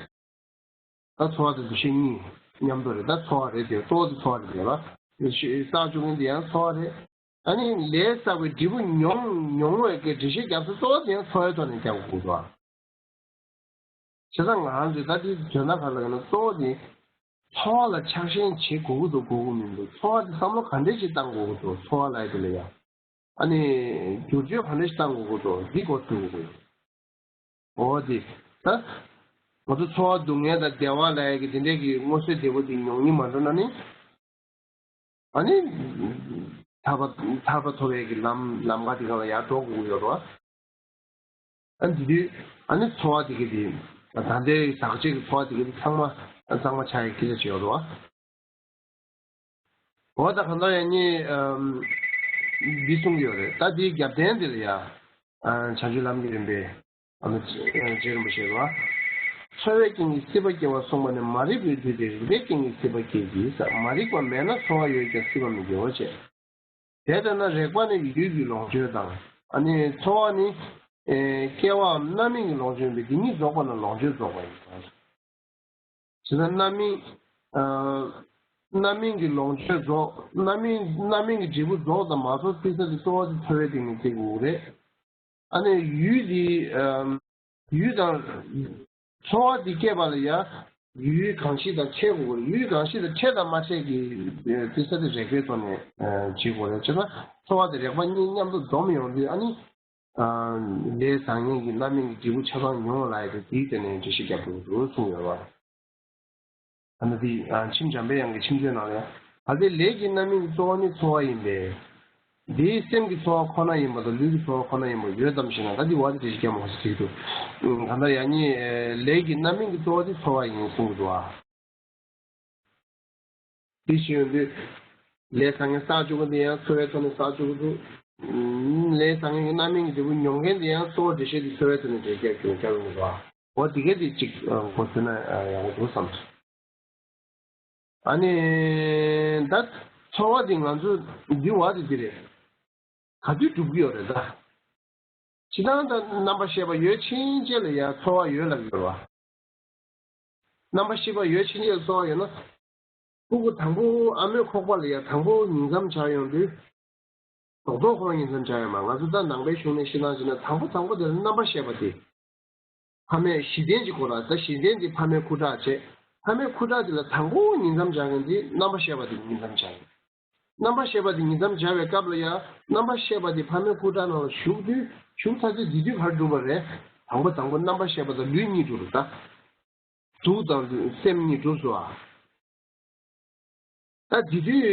ད་ཚོར་བ་དང་འདུ་ཤེས་གཉིས་མཉམ་དུ་རེད། ད་ཚོར་བ་རེད་དེ། གཙོ་བོ་དེ་ཚོར་བ་རེད་དེ་ལ། བསགས་བཅུག་མཁན་དེ་ཡང་ཚོར་བ་རེད། ཨ་ནི་ལས་བསགས་པའི་འབྲས་བུ་མྱོང་མྱོང་བའི་གི་འགྲེལ་བཤད་རྒྱབ་ས་གཙོ་བོ་དེ་ཡང་འཚོ་བའི་ཐོག་ནས་རྒྱག་དགོས་འདུག་ཨ། བྱས་ཙང་ང་རང་ཚོས་ད་ལྟའི་དོན་དག་ག་ལ་ཡིན་ན་གཙོ་བོ་དེ་འཚོ་བ་ལ་ཆགས་ཞེན་བྱེད་དགོས་ཀྱི་འདུག་དགོས་ཀྱི་མི་འདུག་འཚོ་བ་དེ་བསམ་བློ་ག་འདྲས་ཞིག་བཏང་དགོས་ཀྱི་འདུག་འཚོ་བ་ལ་ཡ་དེ་ལ་ཡ། ཨ་ནི་བསྒྱུར་བཅོས་ག་འདྲས་ཞིག་བཏང་དགོས་ཀྱི་འདུག་འདི་སྐོར་ཐུག་དགོས་ཀྱི་འོ་དེ། ད་ང་ཚོ་འཚོ་བ་སྡུག་བསྔལ་དང་བདེ་བ་ལ་ཡ་གི་དེ་འདྲས་ཀྱི་མངོན་གསལ་དོད་པོ་དེ་མྱོང་ཉིན་མ་འགྲོ་ན་ནི། ཨ་ནི། ཐར་པ་ཐར་པ་ཐོབ་པའི་གི་ལམ་ལམ་ཁ་དེ་ག་ལ་ཡར་འགྲོ་དགོས་ཀྱི་ཡོད་རེད་བ། ཨ་ནི་དེ་དུས་ཨ་ནི་འཚོ་བ་དེ་གི་དེ་ད་ལྟའི་བདག་གཅེས་ཀྱི་འཚོ་བ་དེ་གི་དེ་ཚང་མ་གཙང་མ་ཆགས་ཡའི་སྐད་ཆ་ཅིག་ཡོད་རེད་བ། འོ་ད་གང་ལྟར་ཡང་ནི་འདི་གསུང་གི་ཡོད་རེད། ད་དེའི་རྒྱབ་རྟེན་དེ་ལ་ཡ་བྱང་ཆུབ་ལམ་གྱི་རིམ་པའི། ཨ་ནི་རྗེ་རིན་པོ་ཆེས་པ། འཚོ་བའི་རྐྱེན་གྱིས་སྲིད་པ་སྐྱེ་བར་གསུངས་པ་ནི་མ་རིག་པའི་དུས་ཏེ་རིག་པའི་རྐྱེན་གྱིས་སྲིད་པ་སྐྱེ་གི་ཟེར། མ་རིག་པ་མེད་ན་འཚོ་བ་ཡོད་ཀྱང་སྲིད་པ་མི་སྐྱེའོ་ཞེས། དེ་ལྟར་ན་རེག་པ་ནི་ཡུལ་གྱི་ལོངས་སྤྱོད་དང་། ཨ་ནི་འཚོ་བ་ནི་སྐྱེ་བའམ་རྣམ་སྨིན་གྱི་ལོངས་སྤྱོད་ཡིན་པས་དེ་གཉིས་རྫོགས་པ་ན་ལོངས་སྤྱོད་རྫོགས་པ་ཡིན། བྱས་ཙང་རྣམ་སྨིན། ཨ། རྣམ་སྨིན་གྱི་ལོངས་སྤྱོད་རྫོགས། རྣམ་སྨིན་རྣམ་སྨིན་གྱི་འབྲས་བུ་རྫོགས་དང་མ་རྫོགས་ཐེ་ཚོམ་དེ་གཙོ་བོ་དེ་འཚོ་བའི་སྟེང་ནས་སྐྱེ་དགོས་རེད། ཨ་ནི་ཡུལ་དེ། ཨ། ཡུལ་དང་། འཚོ་བ་དེ་སྐྱེས་པ་ལ་ཡང་ཡུལ་གང་ཞིག་དང་འཕྲད་དགོས་རེད། ཡུལ་གང་ཞིག་དང་འཕྲད་དང་མ་འཕྲད་ཀྱི་ཐེ་ཚོམ་དེ་རེག་པའི་ཐོག་ནས་བྱེད་དགོས་རེད། བྱས་ཙང་འཚོ་བ་དེ་རེག་པ་གཉིས་མཉམ་དུ་འཛོམས་ཡོང་དུས་ཨ་ནི། ལས་བཟང་ངན་གྱི་རྣམ་སྨིན་གྱི་འབྲས་བུ་ཆ་ཚང་མྱོང་བ་ལ་ཡ་དེ་དེའི་སྟེང་ནས་འགྲེལ་བཤད་རྒྱབ་དགོས་འདུག་གསུངས་ཡོད་པ། ཨ་ནི་དེ་མཆིམས་འཇམ་པའི་དབྱངས་ཀྱི་མཆིམས་མཛོད་ནང་ལ་ཡང་། ད་ལྟའི་ལས་ཀྱི་རྣམ་སྨིན་གྱི་གཙོ་བོ་ནི་འཚོ་བ་ཡིན་པས། འདིའི་སེམས་ཀྱི་འཚོ་བ་ཁོ་ན་ཡིན་པ་དང་ལུས་ཀྱི་འཚོ་བ་ཁོ་ན་ཡིན་པ་ཡོད་ཙམ་ཞིག་ན་ད་འདི་བ་དེ་དེ་ཞིག་སྐྱེ་མོ་ཞིག་ཅིག་འདུག་གང་ལྟར་ཡང་ནི་ལས་ཀྱི་རྣམ་སྨིན་གྱི་གཙོ་བོ་དེ་འཚོ་བ་ཡིན་གསུང་གི་འདུག་ཨ། དེ་བཞིན་དུ། ལས་བཟང་ངན་བསགས་བཅུག་པ་དེ་ཡང་འཚོ་བའི་ཐོག་ནས་བསགས་བཅུག་གི་འདུག་ལས་བཟང་ངན་གྱི་རྣམ་སྨིན་གྱི་འབྲས་བུ་མྱོང་མཁན་དེ་ཡང་གཙོ་བོ་འགྲེལ་བཤད་དེ་འཚོ་བའི་ཐོག་ནས་འགྲེལ་བཤད་སྐྱོན་བྱ་ཡོང་གི་འདུག་འོ་དེ་གས་དེ་གཅིག་གོ་ཐུབ་ན་ཡག་པོ་འདུག་བསམ་སོང་། ཨ་ནི། ད་འཚོ་བ་དེ་ང་ཚོ་འདི་བ་དེ་འདི་རེད། ག་དུས་འགྲུབ་ཀྱི་ཡོད་རེད་ད། སྤྱིར་བཏང་ད་རྣམ་པར་ཤེས་པ་ཡོད་ཕྱིན་ཆད་ལ་ཡང་འཚོ་བ་ཡོད་ལབ་ཀྱི་ཡོད་རེད་བ། རྣམ་པར་ཤེས་པ་ཡོད་ཕྱིན་ཆད་འཚོ་བ་ཡོད་ན། སྤུ་གུ་དང་པོ་ཨ་མའི་ཁོག་པ་ལ་ཡ་དང་པོ་ཉིང་མཚམས་སྦྱར་ཡོང་དུས། རྡོག་རྡོག་ཁོ་རང་ཉིང་མཚམས་སྦྱར་ཡོང་མ། ང་ཚོ་ད་ནང་པའི་གཞུང་ནས་བཤད་སྟངས་བྱས་ན་དང་པོ་དང་པོ་དེ་ལ་རྣམ་པར་ཤེས་པ་དེ། ཕ་མའི་གཞི་རྟེན་གྱི་སྐོར་ལ་ད་གཞི་རྟེན་དེ་ཕ་མའི་ཁུ་ཁྲག་བྱས། ཕ་མའི་ཁུ་ཁྲག་དེ་ལ་དང་པོ་ཉིང་མཚམས་སྦྱར་མཁན་དེ་རྣམ་པར་ཤེས་པ་དེ་ཉིང་མཚམས་སྦྱར་ཡོང་། རྣམ་པར་ཤེས་པ་དེ་ཉིང་མཚམས་སྦྱར་བའི་སྐབས་ལ་ཡང་རྣམ་པར་ཤེས་པ་དེ་ཕ་མའི་ཁུ་ཁྲག་ནང་ལ་ཞུགས་དུས་ཞུགས་ཚར་དུས་དེ་དུས་ག་རེ་འགྲུབ་པ་རེད། དང་པོ་དང་པོ་རྣམ་པར་ཤེས་པ་དང་ལུས་གཉིས་འགྲུབ་རེད་ད། གཟུགས་དང་སེམས་གཉིས་གྲུབ་སོང་ཨ། ད་དེ་དུས་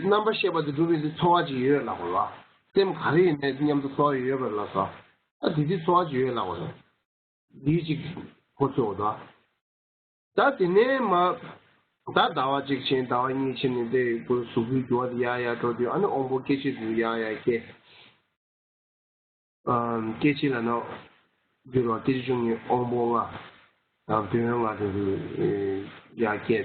རྣམ་པར་ཤེས་པ་དེ་གྲུབ་པའི་དུས་ཚོར་བ་ཅིག་ཡོད་ལབ་དགོས་ལ། སེམས་ག་རེ་ཡིན་ནའི་མཉམ་དུ་ཚོར་བ་ཡོད་པ་ལ་སོ། ད་དེ་དུས་ཚོར་བ་ཅིག་ཡོད་ལབ་དགོས་རེད། འདི་ཅིག་གོ་ཚོད་དོ། ད་དེ་ནས་མ། ད་ཟླ་བ་གཅིག་ཕྱིན་ཟླ་བ་གཉིས་ཕྱིན་ནས་དེ་གཟུགས་པོའི་འགྱུར་བ་དེ་ཡར་ཡར་འགྲོ་དུས་ཨ་ནི་དབང་པོ་སྐྱེ་མཆེད་དུ་ཡར་ཡར་སྐྱེ། སྐྱེ་མཆེད་ལ་ནོག་འགྱུར་བ་སྐྱེ་མཆེད་བཅུ་གཉིས་དབང་པོ་ལྔ། དང་དོན་ལྔ་དེ་ཚོ་ཡར་སྐྱེ།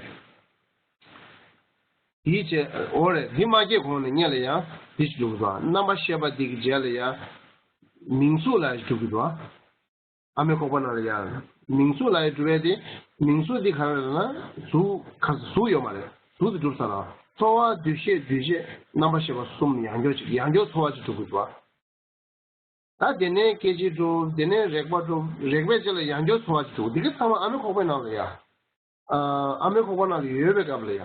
དེའི་ཕྱིར་འོ་རེད། འདི་མ་སྐྱེས་གོང་ནས་སྔོན་ལ་ཡང་འདི་ཞིག་འགྲུབ་ཀྱི་འདུག་རྣམ་པར་ཤེས་པ་འདི་གི་རྗེས་ལ་ཡང་མིང་གཟུགས་ལ་ཡང་འགྲུབ་ཀྱི་འདུག་ཨ་མའི་ཁོག་པ་ནང་ལ་ཡང་མིང་གཟུགས་ལ་ཡང་འགྲུབ་པས་དེ་མིང་གཟུགས་འདི་ག་རེ་རེད་ན་གཟུགས་ཁ་གཟུགས་ཡོད་མ་རེད། གཟུགས་དེ་གྲུབ་ཚར་ལ་ཚོར་བ་འདུ་ཤེས་འདུ་བྱེད་རྣམ་པར་ཤེས་པ་གསུམ་ཡང་སྐྱར་ཅིག་ཡང་སྐྱར་ཚོར་བ་ཅིག་འགྲུབ་ཀྱི་འདུག་ད་དེ་ནས་སྐད་ཅིག་གྲུབ། དེ་ནས་རེག་པ་གྲུབ། རེག་པའི་རྗེས་ལ་ཡང་སྐྱར་ཚོར་བ་ཅིག་འགྲུབ། འདི་ག་ཚང་མ་ཨ་མའི་ཁོག་པའི་ནང་ལ་ཡ། ཨ་མའི་ཁོག་པ་ནང་ལ་ཡོད་པའི་སྐབས་ལ་ཡ།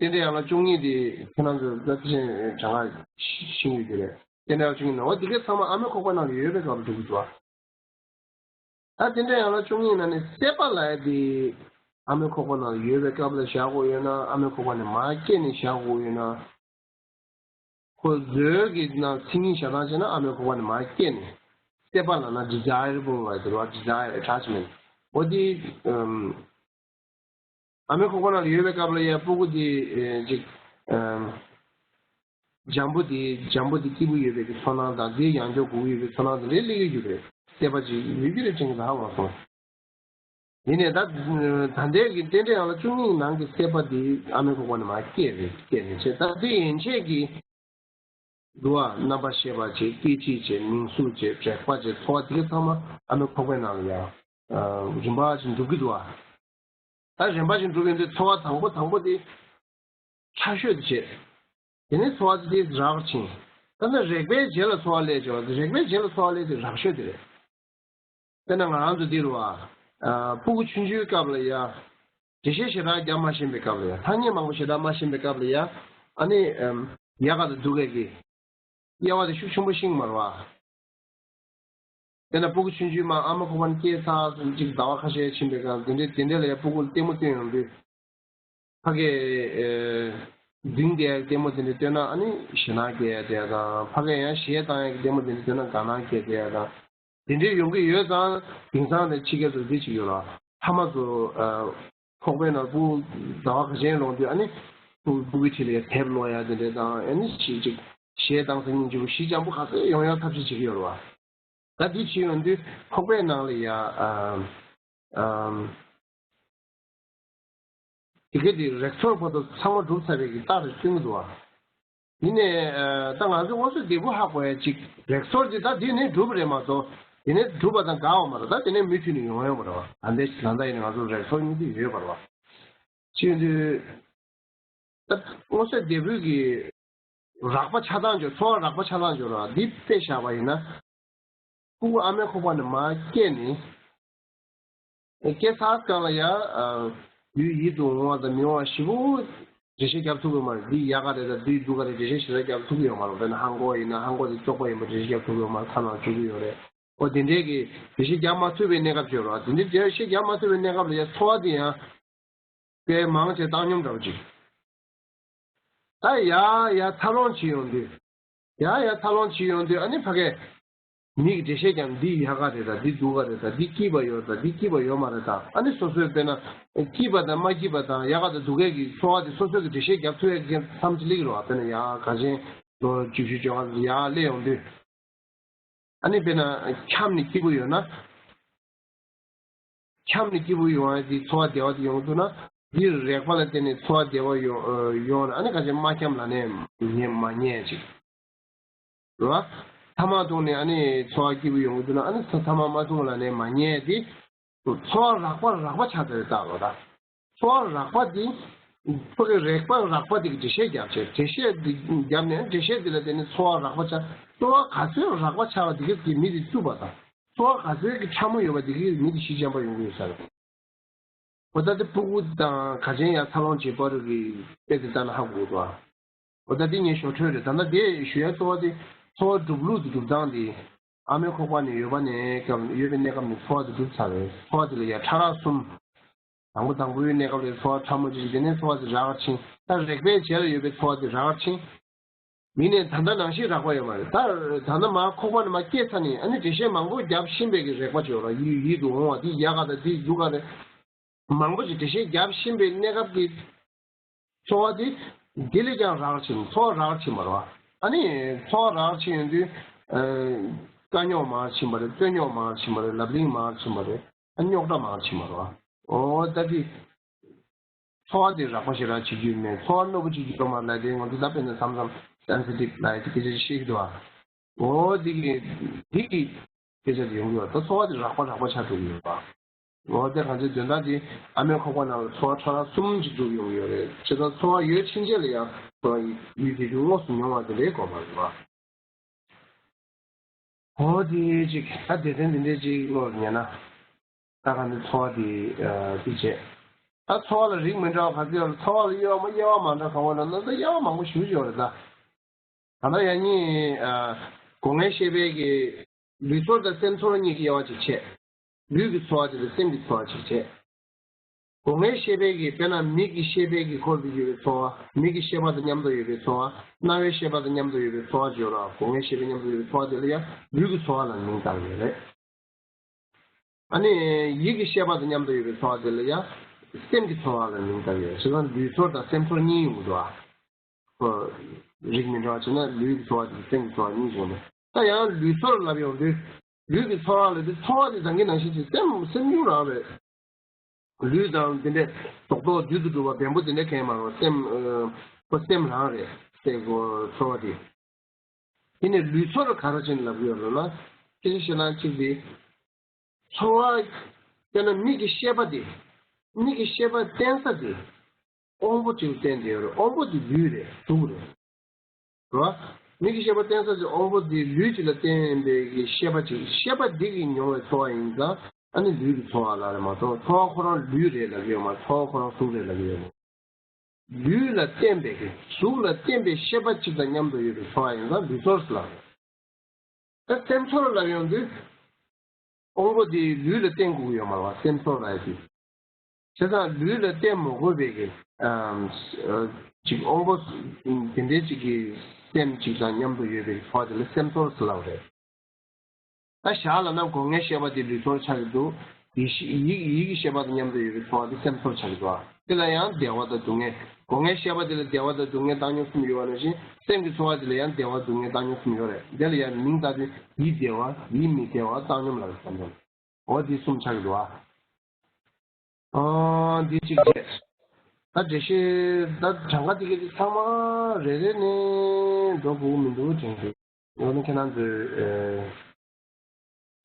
རྟེན་འབྲེལ་ཡན་ལག་བཅུ་གཉིས་དེ་ཁྱེད་རང་ཚོས་ད་ཅི་གྲངས་ཀ་ཤེས་ཀྱི་ཡོད་རེད། རྟེན་འབྲེལ་ཡན་ལག་བཅུ་གཉིས་ནང་འོ་འདི་ག་ཚང་མ་ཨ་མའི་ཁོག་པའི་ནང་ལ་ཡོད་པའི་སྐབས་ལ་འགྲུབ་ཀྱི་འདུག་ད་རྟེན་འབྲེལ་ཡན་ལག་བཅུ་གཉིས་ནང་ནས་སྲེད་པ་ལབ་ཡ་དེ་ཨ་མའི་ཁོག་པ་ནང་ལ་ཡོད་པའི་སྐབས་ལ་བཞག་དགོས་ཡོད་ན་ཨ་མའི་ཁོག་པ་ནས་མར་སྐྱེས་ནས་བཞག་དགོས་ཡོད་ན། ཁོ་བཟོའི་གི་ནང་མཚན་ཉིད་བཞག་སྟངས་བྱས་ན་ཨ་མའི་ཁོག་པ་ནས་མར་སྐྱེས་ནས་སྲེད་པ་ལབ་ན་desirable་ལབ་དེ་རེད་བ། desire, attachment། འོ་དེ་ཨམ་ཨ་མའི་ཁོག་པ་ནང་ལ་ཡོད་པའི་སྐབས་ལ་ཡ་སྤུ་གུ་དེ་ཨེ་ཅིག་ཨམ་འཇམ་པོ་དེ་འཇམ་པོ་དེ་སྐྱིད་པོ་ཡོད་པའི་གི་ཚོར་སྣང་དང་དེ་ཡང་སྐྱར་དགོས་ཀྱི་ཡོད་པའི་ཚོར་སྣང་དེ་འདྲའི་སླེབས་ཀྱི་ཡོད་པའི་སྲེད་པ་ཅིག་ཡོད་ཀྱི་རེད་དྲན་གྱི་ད་ཧ་གོ་སོང་། ཡིན་ནའི་ད་ད་ལྟའི་གི་རྟེན་འབྲེལ་ཡན་ལག་བཅུ་གཉིས་ནང་གི་སྲེད་པ་འདི་ཨ་མའི་ཁོག་པ་ནས་མར་སྐྱེས་རེད། སྐྱེས་ནས་བྱས་ད་ལྟའི་ཡན་ཆད་ཀྱི་འདུག་བ། རྣམ་པར་ཤེས་པ་བྱས། སྐད་ཅིག་བྱས། མིང་གཟུགས་བྱས། རེག་པ་བྱས། ཚོར་བ་འདི་ག་ཚང་མ་ཨ་མའི་ཁོག་པའི་ནང་ལ་ཡང་རིམ་པ་བཞིན་འགྲུབ་ཀྱི་འདུག་བ། ད་རིམ་པ་བཞིན་འགྲུབ་ཡོང་དུས་ཚོར་བ་དང་པོ་དང་པོ་དེ་ཁྲ་ཤོས་དེ་བྱས། དེ་ནས་ཚོར་བ་དེ་རགས་ཕྱིན། ད་ནི་རེག་པའི་རྗེས་ལ་ཚོར་བ་སླེབས་བྱུང་བ་དེ། རེག་པའི་རྗེས་ལ་ཚོར་བ་སླེབས་དེ་རགས་ཤོས་དེ་རེད། དཔེར་ན་ང་རང་ཚོ་འདི་རུ་བ། ཨ། སྤུ་གུ་ཆུང་ཆུང་སྐབས་ལ་ཡ། འགྲེལ་བཤད་ཞེ་དྲག་རྒྱབ་མ་ཤེས་པའི་སྐབས་ལ་ཡ། ཐ་སྙད་མང་པོ་ཞེ་དྲག་མ་ཤེས་པའི་སྐབས་ལ་ཡ། ཨ་ནི། ཨམ། ཡལ་ག་དང་རྡུལ་ག་གི་དབྱེ་བ་དེ་ཤུགས་ཆེན་པོ་ཤེས་ཀྱི་མ་རེད་བ། དཔེར་ན་སྤུ་གུ་ཆུང་ཆུང་མ་ཨ་མ་ཁོག་པ་ནས་སྐྱེས་ཚར་སོང་ཅིག་ཟླ་བ་ཁ་ཤས་ཕྱིན་པའི་སྐབས་དེ་འདྲའི་དེ་འདྲའི་ལ་ཡ་སྤུ་གུ་ལ་ལྟད་མོ་སྟོན་ཡོང་དུས། ཕ་གིས། ཨེ། མདུན་དེ་ལྟད་མོ་དེ་འདྲ་སྟོན་ན་ཨ་ནི་ཞེད་སྣང་སྐྱེ་ཡ་དེ་དང་། ཕ་གིས་ཡང་གཞས་བཏང་ཡ་གི་ལྟད་མོ་དེ་འདྲ་སྟོན་ན་དགའ་སྣང་སྐྱེ་དེ་དང་། དེ་འདྲའི་ཡོང་གི་ཡོད་ཙང་དེང་སང་དེ་ཕྱི་རྒྱལ་ཚོ་འདི་བྱེད་ཀྱི་ཡོད་ར། ཕ་མ་ཚོ། ཨ། ཁོག་པའི་ནང་སྤུ་གུ་ཟླ་བ་ཁ་ཤས་ལོངས་དུས་ཨ་ནི་སྤུ་གུ་སྤུ་གུའི་འཁྲིས་ལ་ཡ་དེབ་ཀློག་ཡ་དེ་འདྲ་དང་། ཨ་ནི་ཞིག་ཅིག་གཞས་བཏང་སང་ཉིན་གཅིག་པུ་གཞིས་འཇམ་པོ་ག་ཚོད་ཡོང་ཡ་ཐབས་ཤེས་བྱེད་ཀྱི་ཡོད་ར་བ། ད་འདི་བྱེད་ཡོང་དུས་ཁོག་པའི་ནང་ལ་ཡ། ཨ། ཨམ། དེ་ག་དེ་རེག་ཚོར་བར་དུ་ཚང་མ་གྲུབ་ཚར་བའི་གི་རྟགས་རེ་སྟོན་གྱི་འདུག་བ། ཡིན་ནའི། ཨ། ད་ང་ཚོ་སྔོན་ཚོད་བདེ་པོ་ཧ་གོ་ཡ་ཅིག་རེག་ཚོར་དེ་ད་དེ་ནས་གྲུབ་རེད་མ་གཏོགས་དེ་ནས་གྲུབ་པ་དང་འགག་པ་མ་རེད། ད་དེ་ནས་མུ་མཐུད་ནས་ཡོང་ཡོང་བ་རེད་བ། ད་འདི་ད་ལྟ་ཡིན་ན་ང་ཚོ་རེག་ཚོར་གཉིས་དེ་ཡོད་པ་རེད་བ། བྱེད་ཡོང་དུས། ད་སྔོན་ཚོད་བདེ་པོའི་གི་རགས་པ་ཆགས་སྟངས་ཅིག་ཚོར་བ་རགས་པ་ཆགས་སྟངས་ཅིག་ར། འདི་དཔེ་བཞག་པ་ཡིན་ན། སྤུ་གུ་ཨ་མའི་ཁོག་པ་ནས་མར་སྐྱེས་ནས། སྐྱེས་ཚར་སྐབས་ལ་ཡ། ཨ། ཡུལ་ཡིད་དུ་འོང་བ་དང་མི་འོང་བ་ཞེ་པོ་འགྲེལ་བཤད་རྒྱབ་ཐུབ་ཀྱི་མ་རེད། འདི་ཡལ་ག་རེད་དང་འདི་རྡུལ་ག་རེད་འགྲེལ་བཤད་ཞེ་དྲག་རྒྱབ་ཐུབ་ཀྱི་ཡོད་མ་རེད། དཔེར་ན་ལྷམ་གོག་ཡིན་ན་ལྷམ་གོག་དེ་བཙོག་པ་ཡིན་པ་འགྲེལ་བཤད་རྒྱབ་ཐུབ་ཀྱི་ཡོད་མ་རེད། ཁ་ནང་བཅུག་གི་ཡོད་རེད། ཨོ་དེ་འདྲའི་གི་འགྲེལ་བཤད་རྒྱབ་མ་ཐུབ་པའི་གནས་སྐབས་ཅིག་ཡོད་རེད་བ། དེ་འདྲའི་འགྲེལ་བཤད་རྒྱབ་མ་ཐུབ་པའི་གནས་སྐབས་ལ་ཡ་ཚོར་བ་དེ་ཡང་། དཔེ་མང་ཆེ་བཏང་སྙོམས་འདྲ་བོ་ཅིག་ད་ཡ་ཡ་འཚར་ལོངས་བྱེད་ཡོང་དུས། ཡ་ཡ་འཚར་ལོངས་བྱེད་ཡོང་དུས་ཨ་ནི་ཕ་གིའི་མིག་གིས་འགྲེལ་བཤད་རྒྱབ། འདི་ཡལ་ག་རེད་དང་འདི་རྡུལ་ག་རེད་དང་འདི་སྐྱིད་པ་ཡོད་དང་འདི་སྐྱིད་པ་ཡོད་མ་རེད་དང་། ཨ་ནི་སོ་སོའི་དཔེར་ན་སྐྱིད་པ་དང་མ་སྐྱིད་པ་དང་ཡལ་ག་དང་རྡུལ་གའི་གི་ཚོར་བ་དེ་སོ་སོའི་གི་འགྲེལ་བཤད་རྒྱབ་ཐུབ་ཡ་གི་བསམ་ཚུལ་སླེབས་ཀྱི་རེད་བ། དཔེར་ན་ཡ་ག་ཅན་ལོ་བཅུ་བཞི་བཅོ་ལྔ་ཡར་སླེབས་ཡོང་དུས། ཨ་ནི་དཔེར་ན་འཁྱམས་ནས་སྐྱིད་པོ་ཡོད་ན། འཁྱམས་ནས་སྐྱིད་པོ་ཡོང་ཡ་དེ་ཚོར་བ་བདེ་བ་དེ་ཡོང་གི་འདུག་ན། འདིར་རེག་པ་ལ་བརྟེན་ནས་ཚོར་བ་བདེ་བ་ཡོང་ཡོང་ན། ཨ་ནི་ག་ཅན་མ་འཁྱམས་ལ་ནས་ཉན་མ་ཉན་ཅིག་རེད་བ། ཐ་མག་འཐུང་ནས་ཨ་ནི་ཚོར་བ་སྐྱིད་པོ་ཡོང་གི་འདུག་ན། ཨ་ནི་ཐ་མག་མ་འཐུང་ལ་ནས་མ་ཉན་དེ། ཚོར་བ་རགས་པ་རགས་པ་ཆགས་ཚར་བའི་རྟགས་རེད་ད། ཚོར་བ་རགས་པ་དེ། ཕ་གིའི་རེག་པ་རགས་པ་དེ་གི་འགྲེལ་བཤད་རྒྱབ་བྱས། འགྲེལ་བཤད་དེ་རྒྱབ་ནས་འགྲེལ་བཤད་དེ་ལ་བརྟེན་ནས་ཚོར་བ་རགས་པ་ཆགས། ཚོར་བ་ག་ཚོད་རགས་པ་ཆགས་པ་དེ་གིས་མི་དེ་རྩུབ་པ་དང་། ཚོར་བ་ག་ཚོད་ཀྱི་ཕྲ་མོ་ཡོད་པ་དེ་གིས་མི་དེ་གཞི་འཇམ་པ་ཡོང་གི་ཡོད་ས་རེད། འོ་ད་དེ་སྤུ་གུ་དང་ག་ཅན་ཡ་འཚར་ལོངས་བྱེད་པ་རུ་གི་དཔེ་དེ་ལྟ་ན་ཧ་གོ་གི་འདུག་ཨ། འོ་ད་དེ་ངའི་ཞོར་འཕྲོས་རེད། ད་ལྟ་དེ་ཞུ་ཡ་གཙོ་བོ་དེ་ཚོར་བ་གྲུབ་ལུགས་དེ་གྲུབ་སྟངས་དེ། ཨ་མའི་ཁོག་པ་ནས་ཡོད་པ་ནས་སྐབས་ཡོད་པའི་གནས་སྐབས་ནས་ཚོར་བ་དེ་གྲུབ་ཚར་བས། ཚོར་བ་དེ་ལ་ཡ་ཕྲ་རགས་གསུམ། དང་པོ་དང་པོའི་གནས་སྐབས་ལ་ཚོར་བ་ཕྲ་མོ་གཅིག་དེ་ནས་ཚོར་བ་དེ་རགས་ཕྱིན། ད་རེག་པའི་རྗེས་ལ་ཡོད་པའི་ཚོར་བ་དེ་རགས་ཕྱིན། ཡིན་ནའི་ད་ལྟ་ནང་བཞིན་རགས་པ་ཡོད་མ་རེད། ད་ད་ལྟ་མར་ཁོག་པ་ནས་མར་སྐྱེས་ཚར་ནས་ཨ་ནི་འགྲེལ་བཤད་མང་པོ་རྒྱབ་ཤེས་པའི་གི་རེག་པ་ཅིག་ཡོད་ར། ཡིད་ཡིད་དུ་འོང་བ་དེ་ཡལ་ག་དང་དེ་རྡུལ་ག་རེད། མང་པོ་ཞིག་འགྲེལ་བཤད་རྒྱབ་ཤེས་པའི་གནས་སྐབས་ཀྱི་ཚོར་བ་དེ། དེ་ལས་ཀྱང་རགས་ཕྱིན། ཚོར་བ་རགས་ཕྱིན་པ་རེད་བ། ཨ་ནི་ཚོར་བ་རགས་ཕྱིན་ཡོང་དུས། ཨ། དཀའ་རྙོག་མང་ཕྱིན་པ་རེད། རྩོད་རྙོག་མང་ཕྱིན་པ་རེད། ལབ་གླེང་མང་ཕྱིན་པ་རེད། ཨ། རྙོག་དྲ་མང་ཕྱིན་པ་རེད་བ། འོ་ད་དེ། ཚོར་བ་དེ་རགས་པ་ཞེ་དྲག་བྱེད་རྒྱུ་མེད། ཚོར་བ་རྣོ་པོ་བྱེད་རྒྱུ་ཡོད་མ་རེད་ལབ་དེ་ང་ཚོ་ད་དཔེར་ན་མཚམས་མཚམས་སེན་སི་ཊིབ་ལབ་ཡ་དེ་སྐད་ཆ་ཅིག་བཤད་ཀྱི་འདུག་བ། འོ་དེ་གི་དེ་གི་སྐད་ཆ་དེ་ཡོང་གི་ཡོད། ད་ཚོར་བ་དེ་རགས་པ་རགས་པ་ཆགས་འགྲོ་གི་ཡོད་པ། འོ་དེ་གང་ཚེ་དོན་དག་དེ་ཨ་མའི་ཁོག་པ་ནང་ལ་ཚོར་བ་ཕྲ་རགས་གསུམ་ཅིག་འགྲུབ་ཡོང་གི་ཡོད་རེད། བྱས་ཙང་ཚོར་བ་ཡོད་ཕྱིན་ཆད་ལ་ཡང་ཚོར་བ་ཡུལ་དེ་རྒྱུ་དངོས་སུ་མྱོང་བ་དེ་འདྲའི་དགོས་པ་རེད་པ། འོ་དེ་ཅིག་ད་སྡེ་ཚན་འདི་འདྲའི་ཅིག་བློར་ཉར་ན། ད་གང་དེ་ཚོར་བ་དེ་དེ་བྱས། ད་ཚོར་བ་ལ་རིགས་མི་འདྲ་བ་ག་ཚོད་ཡོད་རེད། ཚོར་བ་ལ་དབྱེ་བ་མ་དབྱེ་བ་མ་འདྲ་གང་བ་ལ་ན་ད་དབྱེ་བ་མང་པོ་ཞེ་པོ་ཅིག་ཡོད་རེད་ད། ད་ལྟ་ཡང་སྙིང་། ཨ། སྒོ་ལྔའི་ཤེས་པའི་གི་ལུས་ཚོར་དང་སེམས་ཚོར་གཉིས་ཀྱི་དབྱེ་བ་ཅིག་བྱས། ལུས་ཀྱི་ཚོར་བ་དེ་དང་སེམས་ཀྱི་ཚོར་བ་ཅིག་བྱས། སྒོ་ལྔའི་ཤེས་པའི་གི་དཔེར་ན་མིག་གི་ཤེས་པའི་གི་འཁོར་དུ་གྱུར་པའི་ཚོར་བ། མིག་གི་ཤེས་པ་དང་མཉམ་དུ་ཡོད་པའི་ཚོར་བ། རྣ་བའི་ཤེས་པ་དང་མཉམ་དུ་ཡོད་པའི་ཚོར་བ་བརྗོད་རོགས། སྒོ་ལྔའི་ཤེས་པའི་མཉམ་དུ་ཡོད་པའི་ཚོར་བ་དེ་ལ་ཡང་ལུས་ཀྱི་ཚོར་བ་ལ་མིང་བཏགས་ཡོད་རེད། ཨ་ནི་ཡིད་ཀྱི་ཤེས་པ་དང་མཉམ་དུ་ཡོད་པའི་ཚོར་བ་དེ་ལ་ཡང་སེམས་ཀྱི་ཚོར་བ་ལ་མིང་བཏགས་ཡོད། བྱས་ཙང་ལུས་ཚོར་དང་སེམས་ཚོར་གཉིས་ཡོང་གི་འདུག་ཨ། ཁོ། རིགས་མི་འདྲ་བ་བྱས་ན་ལུས་ཀྱི་ཚོར་བ་དེ་སེམས་ཀྱི་ཚོར་བ་གཉིས་བྱུང་ནས། ད་ཡང་ལུས་ཚོར་ལབ་ཡོང་དུས། ལུས་ཀྱི་ཚོར་བ་ལབ་དུས་ཚོར་བ་དེ་ད་གིན་ནང་བཞིན་གྱི་སེམས་སེམས་མྱོང་རང་རེད། ལུས་དང་དེ་འདྲས་རྡོག་རྡོག་རྡུལ་དུ་གྲུབ་པ་བེམ་པོ་དེ་འདྲས་གང་ཡང་མ་རེད། སེམས། ཨ། ཁོ་སེམས་རང་རེད། སེམས་ཁོ་ཚོར་བ་དེ། དེ་ནས་ལུས་ཚོར་ག་རེ་བྱས་ནས་ལབ་ཀྱི་ཡོད་ལབ་ན། སྐད་ཆ་བཤད་སྟངས་གཅིག་དེ། ཚོར་བ། དཔེར་ན་མིག་གི་ཤེས་པ་དེ། མིག་གི་ཤེས་པ་བསྟན་ས་དེ། དབང་པོ་གཅིག་ལ་བརྟེན་ཏེ་ཡོད་རེད། དབང་པོ་དེ་ལུས་རེད། གཟུགས་རེད། རེད་བ། མིག་གི་ཤེས་པ་བརྟེན་ས་ཅིག་དབང་པོ་འདིའི་ལུས་གཅིག་ལ་བརྟེན་པའི་གི་ཤེས་པ་ཅིག་ཤེས་པ་འདི་གིས་མྱོང་བའི་ཚོར་བ་ཡིན་ཙང་ཨ་ནི་ལུས་ཀྱི་ཚོར་བ་ལབ་རེད་མ་གཏོགས་ཚོར་བ་ཁོ་རང་ལུས་རེད་ལབ་ཀྱི་ཡོད་མ་རེད། ཚོར་བ་ཁོ་རང་གཟུགས་རེད་ལབ་ཀྱི་ཡོད་མ་རེད། ལུས་ལ་བརྟེན་པའི་གི་གཟུགས་ལ་བརྟེན་པའི་ཤེས་པ་གཅིག་དང་མཉམ་དུ་ཡོད་པའི་ཚོར་བ་ཡིན་ཙང་ལུས་ཚོར་ལབ་རེད། ད་སེམས་ཚོར་ལབ་ཡོང་དུས། དབང་པོ་དེ་ལུས་ལ་བརྟེན་དགོས་ཀྱི་ཡོད་མ་རེད་བ། སེམས་ཚོར་ལབ་ཡ་དེ། བྱས་ཙང་ལུས་ལ་བརྟེན་མ་དགོས་པའི་གི་ཨམ། ཨ། ཅིག་དབང་པོ་དེ་འདྲའི་ཅིག་གི་སེམས་ཅིག་དང་མཉམ་དུ་ཡོད་པའི་ཚོར་བ་དེ་ལ་སེམས་ཚོར་ཟེར་ལབ་རེད། ད་བཞག་ལབ་ན་སྒོ་ལྔའི་ཤེས་པ་དེ་ལུས་ཚོར་ཆགས་ཀྱི་འདུག་ཡིད་ཤེས་ཡིད་ཡིད་ཀྱི་ཤེས་པ་དང་མཉམ་དུ་ཡོད་པའི་ཚོར་བ་དེ་སེམས་ཚོར་ཆགས་ཀྱི་འདུག་ཨ། དེ་ལ་ཡང་བདེ་བ་དང་སྡུག་བསྔལ། སྒོ་ལྔའི་ཤེས་པ་དེ་ལ་བདེ་བ་དང་སྡུག་བསྔལ་བཏང་སྙོམས་གསུམ་ཡོད་པ་ནང་བཞིན་སེམས་ཀྱི་ཚོར་བ་དེ་ལ་ཡང་བདེ་བ་སྡུག་བསྔལ་བཏང་སྙོམས་གསུམ་ཡོད་རེད། དེ་ལ་ཡང་མིང་བཏགས་ཏེ་ཡིད་བདེ་བ་ཡིད་མི་བདེ་བ་བཏང་སྙོམས་ལ་བསམ་བློ། འོ་འདི་གསུམ་ཆགས་ཀྱི་འདུག་ཨ། ཨ། འདི་གཅིག་བྱས། ད་འགྲེལ་བཤད་ད་གྲངས་ཀ་དེ་ག་དེ་ཚང་མ་རེ་རེ་ནས་འགྲོ་དགོས་མི་འདུག་དྲན་གྱི། འོ་ན་ཁྱེད་རང་ཚོས་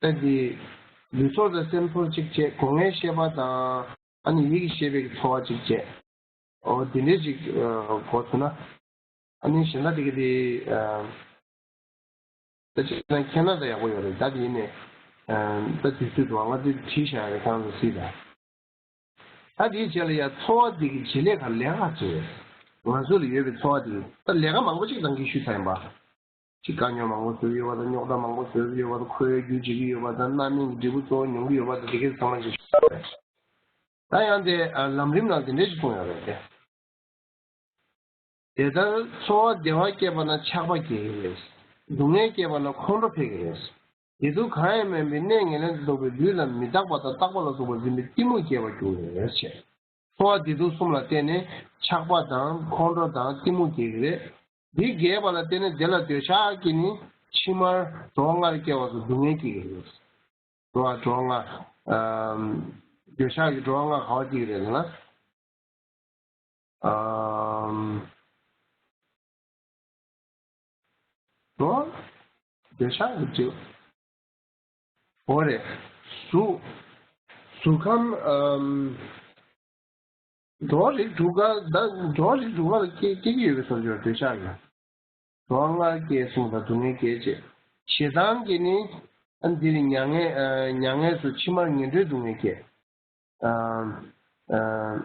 ཨེ། ད་འདི་ལུས་ཚོར་དང་སེམས་ཚོར་གཅིག་བྱས། སྒོ་ལྔའི་ཤེས་པ་དང་ཨ་ནི་ཡིད་ཀྱི་ཤེས་པའི་ཚོར་བ་གཅིག་བྱས། འོ་དེ་འདྲས་ཅིག་གོ་ཐུབ་ན། ཨ་ནི་གཞན་དག་དེ་ག་དེ་ཨ། ད་ཅིག་ན་མཁྱེན་ན་ད་ཡག་པོ་ཡོད་རེད། ད་དེ་ཡིན་ནས་ཨ། ད་དུས་ཚོད་འདུག་ང་ཚོས་བྲིས་བཞག་ཡོད་རེད། ཁྱེད་རང་ཚོ་གཟིགས་དང་། ད་དེའི་རྗེས་ལ་ཡང་ཚོར་བ་འདི་གི་བྱེད་ལས་ག་ལས་ཀ་ཅིག་རེད། ང་ཚོ་ལ་ཡོད་པའི་ཚོར་བ་འདི་ད་ལས་ཀ་མང་པོ་ཅིག་ད་གིན་ཞུས་ཚར་ཡིན་པ། ཅིག་དཀའ་རྙོག་མང་པོ་བཟོ་གི་ཡོད་པ་དང་རྙོག་དྲ་མང་པོ་བཟོ་གི་ཡོད་པ་དང་ཁོའི་རྒྱུ་བྱེད་ཀྱི་ཡོད་པ་དང་རྣམ་སྨིན་གྱི་འབྲས་བུ་གཙོ་བོ་མྱོང་གི་ཡོད་པ་དང་དེ་གས་ཚང་མ་ཅིག་ཞུས་པ་རེད། ད་ཡང་དེ་ལམ་རིམ་ནང་དེ་འདྲས་ཅིག་གསུངས་ཡོད་རེད་དེ། དེ་ལྟར་ཚོར་བ་བདེ་བ་སྐྱེས་པ་ན་ཆགས་པ་སྐྱེ་གི་རེད། སྡུག་བསྔལ་སྐྱེས་པ་ན་ཁོང་ཁྲོ་འཕེལ་གི་རེད། བདེ་སྡུག་གང་ཡང་མིན་པའི་གནས་ངན་ལེན་དུ་གཏོགས་པའི་ལུས་ལ་མི་རྟག་པ་དང་རྟག་པ་ལ་སོགས་པ་འཛིན་པའི་གཏི་མུག་སྐྱེ་བར་འགྱུར་རེད་ཅེས། ཚོར་བ་བདེ་སྡུག་གསུམ་ལ་བརྟེན་ནས་ཆགས་པ་དང་ཁོང་ཁྲོ་དང་གཏི་མུག་སྐྱེ་གི་རེད། འདི་རྒྱས་པ་ལ་བརྟེན་ནས་དེ་ལ་འདོད་ཆགས་སྐྱེས་ནས་ཕྱི་མར་འགྲོ་བ་ལྔར་སྐྱེ་བ་སོགས་སྡུག་བསྔལ་སྐྱེ་གི་རེད། འགྲོ་བ་འགྲོ་བ་ལྔ། ཨམ། འདོད་ཆགས་ཀྱི་འགྲོ་བ་ལྔ་ག་བ་སྐྱེ་གི་རེད་ཟེར་ན། ཨམ། འགྲོ་བ་འདོད་ཆགས་ཀྱི་འགྲོ། འོ་རེད། གཟུགས། གཟུགས་ཁམས། ཨམ། འགྲོ་བ་རིགས་དྲུག་ག་ད་འགྲོ་བ་རིགས་དྲུག་ག་ལ་སྐྱེ་སྐྱེ་གི་ཡོད་པའི་བཟོ་བཅོས་འདོད་ཆགས་ཀྱི། འགྲོ་བ་ལྔ་སྐྱེ་གསུངས་པ་སྡུག་བསྔལ་སྐྱེ་བྱེད། ཞེ་སྡང་གིས་ནི་ཨ་འདི་ནི་མྱ་ངན་ཨ་མྱ་ངན་སོགས་ཕྱི་མར་ངན་འགྲོའི་སྡུག་བསྔལ་སྐྱེ། ཨ་ཨ།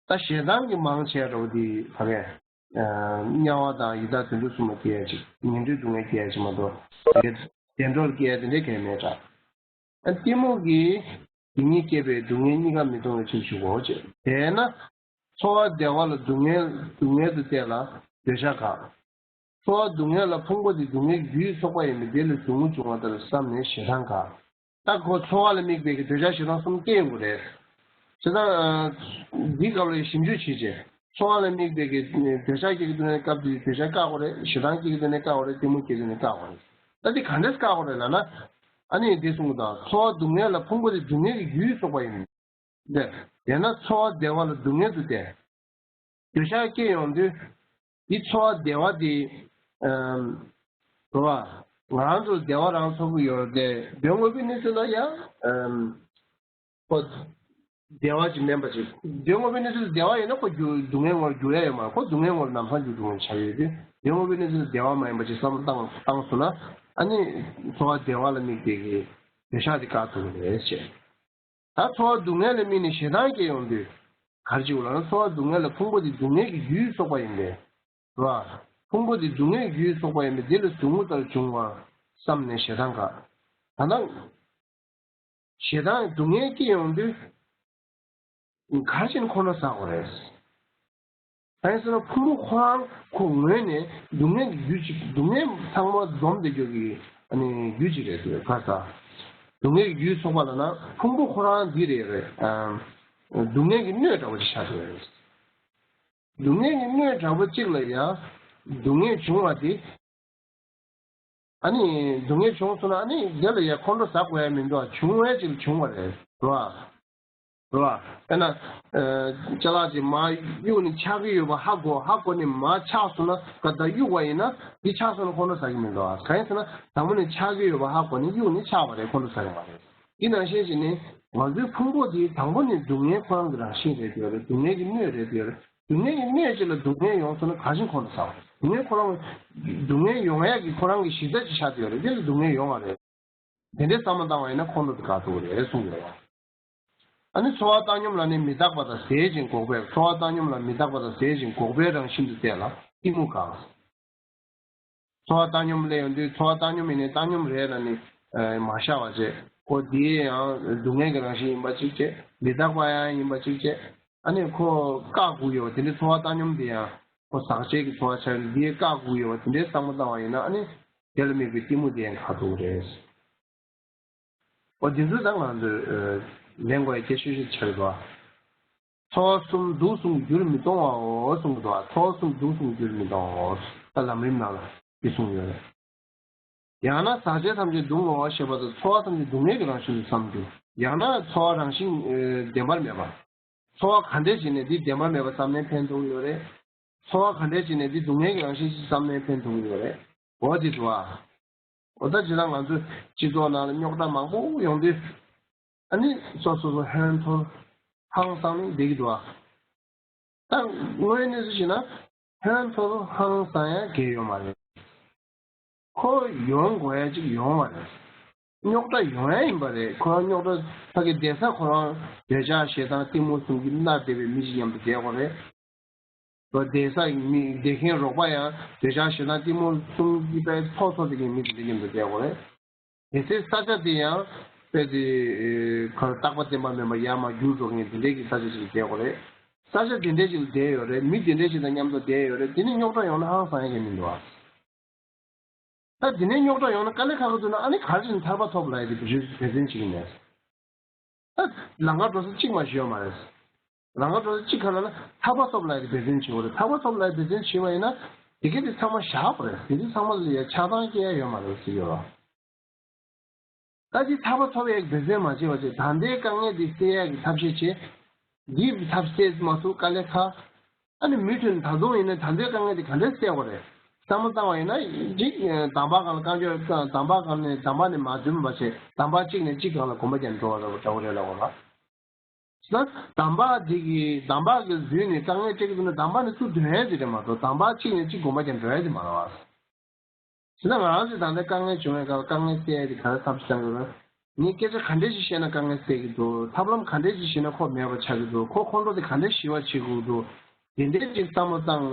ད་ཞེ་སྡང་གིས་མང་ཆེ་བ་འདི་ག་རེ། ཨ་དམྱལ་བ་དང་ཡི་དྭགས་དུད་འགྲོ་གསུམ་ལ་སྐྱེ་ཡ་ཅིག་ངན་འགྲོའི་སྡུག་བསྔལ་སྐྱེ་ཡ་ཅིག་མ་གཏོགས་དེ་བདེ་འགྲོར་སྐྱེ་ཡ་དེ་འདྲའི་གལ་མེད་འདྲ། ཨ་གཏི་མུག་གིས་དེ་ཉིད་སྐྱེད་པའི་སྡུག་བསྔལ་གཉིས་ཀ་མི་གཏོང་བའི་ཕྱིར་ཞུ་གོ་ཅེས། དེས་ན་ཚོར་བ་བདེ་བ་ལ་སྡུག་བསྔལ་སྡུག་བསྔལ་དུ་བལྟས་ལ་འདོད་ཆགས་དགག་ཚོར་བ་སྡུག་བསྔལ་ལ་ཕུང་པོ་དེ་སྡུག་བསྔལ་གྱི་རྒྱུའི་ཚོགས་པ་ཡིན་པས་དེ་ལས་ཟུག་རྔུ་འབྱུང་བ་ལྟར་བསམས་ནས་ཞེ་སྡང་དགག་ད་ཁོ་ཚོར་བ་ལ་དམིགས་པའི་གི་འདོད་ཆགས་ཞེ་སྡང་གསུམ་སྐྱེ་ཡོང་གི་རེད། བྱས་ཙང་འདིའི་སྐབས་ལ་ཞིབ་འཇུག་བྱེད་ཅེས། ཚོར་བ་ལ་དམིགས་པའི་གི་འདོད་ཆགས་སྐྱེ་གི་འདུག་ནའི་སྐབས་དེའི་འདོད་ཆགས་བཀག་དགོས་རེད། ཞེ་སྡང་སྐྱེ་གི་འདུག་ནའི་བཀག་དགོས་རེད། གཏི་མུག་སྐྱེ་གི་འདུག་ནའི་བཀག་དགོས་རེད། ད་འདི་ག་འདྲས་བཀག་དགོས་རེད་ལབ་ན། ཨ་ནི་འདི་གསུང་གི་དང་ཚོར་བ་སྡུག་བསྔལ་ལ་ཕུང་པོ་དེ་སྡུག་བསྔལ་གྱི་རྒྱུའི་ཚོགས་པ་ཡིན། འདི་དེས་ན་ཚོར་བ་བདེ་བ་ལ་སྡུག་བསྔལ་དུ་བལྟས། འདོད་ཆགས་སྐྱེ་ཡོང་དུས། འདི་ཚོར་བ་བདེ་བ་འདི། ཨམ། རེད་བ། ང་རང་ཚོར་བདེ་བ་རང་ཚོར་གྱི་ཡོད་རེད་དེ། དོན་དངོས་པོའི་གནས་ཚུལ་ལ་ཡང་། ཨམ། ཁོ། བདེ་བ་ཅིག་མིན་པ་ཅིག་དོན་དངོས་པོའི་གནས་ཚུལ་བདེ་བ་ཡིན་ན་ཁོ་འགྱུར་སྡུག་བསྔལ་ངོར་འགྱུར་ཡ་ཡོད་མ་རེད། ཁོ་སྡུག་བསྔལ་ངོར་ལམ་སང་འགྱུར་འགྲོ་མཁན་ཆགས་ཡོད་དུས། དོན་དངོས་པོའི་གནས་ཚུལ་བདེ་བ་མ་ཡིན་པ་ཅིག་བསམ་བློ་བཏང་བཏང་སོང་ན། ཨ་ནི། ཚོར་བ་བདེ་བ་ལ་དམིགས་པའི་གི་འདོད་ཆགས་དེ་བཀག་ཐུབ་ཀྱི་རེད་ཅེས། ད་ཚོར་བ་སྡུག་བསྔལ་ལ་དམིགས་ནས་ཞེ་སྡང་སྐྱེ་ཡོང་དུས། ག་རེ་བྱེད་དགོས་ལབ་ན་ཚོར་བ་སྡུག་བསྔལ་ལ་ཕུང་པོ་དེ་སྡུག་བསྔལ་གྱི་རྒྱུའི་ཚོགས་པ་ཡིན་པས། རེད་བ། ཕུང་པོ་དེ་སྡུག་བསྔལ་གྱི་རྒྱུའི་ཚོགས་པ་ཡིན་པས་དེ་ལས་ཟུག་རྔུ་ལྟར་འབྱུང་བར་བསམས་ནས་ཞེ་སྡང་དགག་ད་ལྟ། ཞེ་སྡང་སྡུག་བསྔལ་སྐྱེ་ཡོང་དུས། ག་རེ་བྱས་ནས་ཁོང་ཁྲོ་ཟ་དགོས་རེད། གང་ཡིན་ཟེར་ན་ཕུང་པོ་ཁོ་རང་ཁོ་ངོས་ནས་སྡུག་བསྔལ་གྱི་རྒྱུ་གཅིག་སྡུག་བསྔལ་ཚང་མ་འཛོམས་བསྡད་རྒྱུ་གི་ཨ་ནི་རྒྱུ་གཅིག་རེད་འདུག་ག་ས། སྡུག་བསྔལ་གྱི་རྒྱུའི་ཚོགས་པ་ལབ་ན་ཕུང་པོ་ཁོ་རང་འདི་རེད་རེད། ཨ། སྡུག་བསྔལ་གྱི་སྣོད་འདྲ་བོ་ཅིག་ཆགས་བསྡད་རེད། སྡུག་བསྔལ་གྱི་སྣོད་འདྲ་བོ་གཅིག་ལ་ཡང་སྡུག་བསྔལ་བྱུང་བ་དེ། ཨ་ནི་སྡུག་བསྔལ་བྱུང་སོང་ན་ཨ་ནི་དེ་ལ་ཡང་ཁོང་ཁྲོ་ཟ་དགོས་ཡ་མི་འདུག་བྱུང་བའི་ཅིག་བྱུང་བ་རེད། རེད་བ། རེད་བ། དཔེར་ན། ཅ་ལག་ཅིག་མར་གཡུག་ནས་ཆག་གི་ཡོད་པ་ཧ་གོ་ཧ་གོ་ནས་མར་ཆག་སོང་ན་ག་ད་གཡུག་པ་ཡིན་ན་འདི་ཆག་སོང་ན་ཁོང་ཁྲོ་ཟ་གི་མི་འདུག་ཨ། གང་ཡིན་ཟེར་ན་དང་པོ་ནས་ཆག་གི་ཡོད་པ་ཧ་གོ་ནས་གཡུག་ནས་ཆག་པ་རེད། ཁོང་ཁྲོ་ཟ་གི་མ་རེད། འདི་ནང་བཞིན་བྱས་ནས་ང་ཚོའི་ཕུང་པོ་འདི་དང་པོ་ནས་སྡུག་བསྔལ་ཁོ་རང་གི་རང་བཞིན་རེད་ཡོད་རེད། སྡུག་བསྔལ་གྱི་སྣོད་རེད་ཡོད་རེད། སྡུག་བསྔལ་གྱི་གནས་ཅིག་ལ་སྡུག་བསྔལ་ཡོང་སོང་ན་ག་བཞིན་ཁོང་དུ་ཟ་བ། སྡུག་བསྔལ་ཁོ་རང་། སྡུག་བསྔལ་ཡོང་ཡག་གི་ཁོ་རང་གི་གཞི་རྩ་ཅིག་ཆགས་བསྡད་ཡོད་རེད། དེ་ལ་སྡུག་བསྔལ་ཡོང་བ་རེད། དེ་འདྲའི་བསམ་བློ་བཏང་བ་ཡིན་ན་ཁོང་ཁྲོ་དེ་དགག་ཐུབ་ཀྱི་རེད་གསུངས་ཡོད་རེད། ཨ་ནི་ཚོར་བ་བཏང་སྙོམས་ལ་ནི་མི་རྟག་པ་དང་ཟད་ཅིང་འགོག་པའི། ཚོར་བ་བཏང་སྙོམས་ལ་མི་རྟག་པ་དང་ཟད་ཅིང་འགོག་པའི་རང་བཞིན་དུ་གཏད་ལ་གཏི་མུག་དགག། ཚོར་བ་བཏང་སྙོམས་ལས་ཡོང་དུས་ཚོར་བ་བཏང་སྙོམས་ཡིན་ནའི་བཏང་སྙོམས་རེད་ལ་ནི་མ་ཤར་བ་བྱས། ཁོ་འདི་ཡང་སྡུག་བསྔལ་གྱི་རང་བཞིན་ཡིན་པ་གཅིག་བྱས། མི་རྟག་པ་ཡང་ཡིན་པ་གཅིག་བྱས། ཨ་ནི་ཁོ་བཀག་དགོས་ཡོད་པ་དེ་འདྲའི་ཚོར་བ་བཏང་སྙོམས་དེ་ཡང་ཁོ་ཟག་བཅས་ཀྱི་ཚོར་བ་ཆགས་ཡོད་འདི་བཀག་དགོས་ཡོད་པ་དེ་འདྲའི་བསམ་བློ་བཏང་བ་ཡིན་ན། ཨ་ནི་དེ་ལ་དམིགས་པའི་གཏི་མུག་དེ་ཡང་དགག་ཐུབ་ཀྱི་རེད། འོ་འདི་ཚོ་ད་ང་ཚོས་ལེན་དགོས་ཡ་གལ་ཆེ་ཤོས་ཆགས་ཀྱི་འདུག་ཚོར་བ་གསུམ་དུག་གསུམ་རྒྱུར་མི་གཏོང་བའོ་གསུངས་འདུག་ཚོར་བ་གསུམ་དུག་གསུམ་རྒྱུར་མི་གཏོང་བའོ། ད་ལམ་རིམ་ནང་ལ་འདི་གསུངས་ཡོད་རེད། ཡང་ན་ཟག་བཅས་ཐམས་ཅད་སྡུག་བསྔལ་བ་ཞེས་པ་དང་ཚོར་བ་ཐམས་ཅད་སྡུག་བསྔལ་གྱི་རང་བཞིན་དུ་བསམ་རྒྱུ། ཡང་ན་ཚོར་བ་རང་བཞིན་ཨེ་བདེན་པར་མེད་པ། ཚོར་བ་ག་འདྲས་ཞིག་ནས་འདི་བདེན་པར་མེད་པ་བསམ་ནས་ཕན་ཐོགས་ཡོད་རེད། ཚོར་བ་ག་འདྲས་ཞིག་ནས་འདི་སྡུག་བསྔལ་གྱི་རང་བཞིན་ཞིག་བསམ་ནས་ཕན་ཐོགས་ཡོད་རེད། འོ་འདི་འདུག་ཨ། འོ་ད་ཇི་ལྟར་ང་ཚོའི་སྤྱི་ཚོགས་ནང་ལ་རྙོག་དྲ་མང་པོ་ཡོང་དུས། ཨ་ནི་སོ་སོ་སོ་ཧོན་ཐོར་ཧང་སང་ནས་བསྡད་ཀྱི་འདུག་ཨ། ད་དངོས་ཡོད་གནས་ཚུལ་བྱས་ན་ཧོན་ཐོར་ཧང་སང་ཡ་གལ་ཡོད་མ་རེད། ཁོ་ཡོང་དགོས་ཡ་ཅིག་ཡོང་བ་རེད། རྙོག་དྲ་ཡོང་ཡ་ཡིན་པ་རེད། ཁོ་རང་རྙོག་དྲ་ཕ་གི་བསྡད་ས་ཁོ་རང་འདོད་ཆགས་ཞེ་སྡང་གཏི་མུག་གསུམ་གྱིས་མནར་བསྡད་པའི་མི་ཞིག་མཉམ་དུ་བསྡད་དགོས་རེད། བསྡད་ས་མི་བསྡད་མཁན་རོགས་པ་ཡང་འདོད་ཆགས་ཞེ་སྡང་གཏི་མུག་གསུམ་གྱིས་དཔེ་ཚོགས་ཚོགས་བསྡད་མཁན་མི་དེ་འདྲ་མཉམ་དུ་བསྡད་དགོས་རེད། དེ་ཚེ་ས་ཆ་དེ་ཡང་དཔེ་དེ་གར་རྟག་པ་བརྟན་པ་མེད་པ་ཡར་མར་འགྱུར་འགྲོ་མཁན་དེ་འདྲའི་གི་ས་ཆ་ཞིག་ལ་བསྡད་དགོས་རེད། ས་ཆ་དེ་འདྲའི་ཞིག་ལ་བསྡད་ཡོད་རེད། མི་དེ་འདྲའི་ཞིག་དང་མཉམ་དུ་བསྡད་ཡོད་རེད། དེ་ནི་རྙོག་དྲ་ཡོང་ན་ཧང་སང་ཡ་གི་མི་འདུག་ཨ། ད་དེ་ནས་རྙོག་དྲ་ཡོང་ན་དཀའ་ལས་ཁག་གི་འདུག་ན། ཨ་ནི་ག་རེ་བྱས་ནས་ཐར་པ་ཐོབ་ལབ་ཡ་དེ་བེད་སྤྱོད་བེད་སྤྱོད་བྱེད་ཀྱི་མེད། ད་ལམ་ཁ་འགྲོ་ས་གཅིག་མ་ཞིག་ཡོད་མ་རེད། ལམ་ཁ་འགྲོ་ས་གཅིག་ག་ལ་ལ་ཐར་པ་ཐོབ་ལབ་ཡ་དེ་བེད་སྤྱོད་བྱེད་དགོས་རེད། ཐར་པ་ཐོབ་ལབ་ཡ་བེད་སྤྱོད་བྱེད་པ་ཡིན་ན་དེ་གས་དེ་ཚང་མ་བཞག་དགོས་རེད། དེ་ཚོ་ཚང་མ་ལ་ཡ་ཆགས་སྡང་སྐྱེ་ཡ་ཡོད་མ་རེད་ཟེར་གྱི་ཡོད་རེད། ད་དེ་ཐར་པ་ཐོབ་ཡ་གི་བེད་སྤྱོད་མ་བྱས་པ་བྱས། ད་ལྟའི་དཀའ་ངལ་འདི་སེལ་ཡ་གི་ཐབས་ཤེས་བྱེད། འདིའི་ཐབས་སེལ་མ་ཐུབ་དཀའ་ལས་ཁག་ཨ་ནི་མུ་མཐུད་ད་དུང་ཡིན་ན་ད་ལྟའི་དཀའ་ངལ་འདི་ག་འདྲས་སེལ་དགོས་རེད། བསམ་བློ་བཏང་བ་ཡིན་ན་གཅིག་གདམས་པ་སྒང་ལ་བསྐྱར་བཅོས། གདམས་པ་སྒང་ནས་གདམས་པ་ནས་མ་འཛུལ་བ་བྱས། གདམས་པ་གཅིག་ནས་གཅིག་སྒང་ལ་གོམ་པ་རྒྱག་འགྲོ་བ་འདྲ་བོ་རེད་ལབ་དགོས་ལ། ད་གདམས་པ་འདི་གི་གདམས་པ་གི་འཛུལ་ནས་དཀའ་ངལ་འཕྲད་ཀྱི་འདུག་ན་གདམས་པ་ནས་ཚུར་འདོན་ཡ་འདི་རེད་མ་གཏོགས། གདམས་པ་གཅིག་ནས་གཅིག་གོམ་པ་རྒྱག་འགྲོ་ཡ་འདི་མ་རེད་བ། བྱས་ན་ང་རང་ཚོས་ད་ལྟ་དཀའ་ངལ་བྱུང་བའི་སྐབས་དཀའ་ངལ་སེལ་ཡ་དེ་ག་རེ་ཐབས་ཤེས་བཏང་དགོས་རེད། ངས་སྐད་ཆ་ག་འདྲས་ཞིག་བཤད་ན་དཀའ་ངལ་སེལ་གྱི་འདུག་ཐབས་ལམ་ག་འདྲས་ཞིག་བྱས་ན་ཁོ་མེད་པ་ཆགས་ཀྱི་འདུག་ཁོ་ཁོང་ཁྲོ་དེ་ག་འདྲས་ཞི་བ་བྱེད་དགོས་འདུག་དེ་འདྲས་ཅིག་བསམ་བློ་བཏང་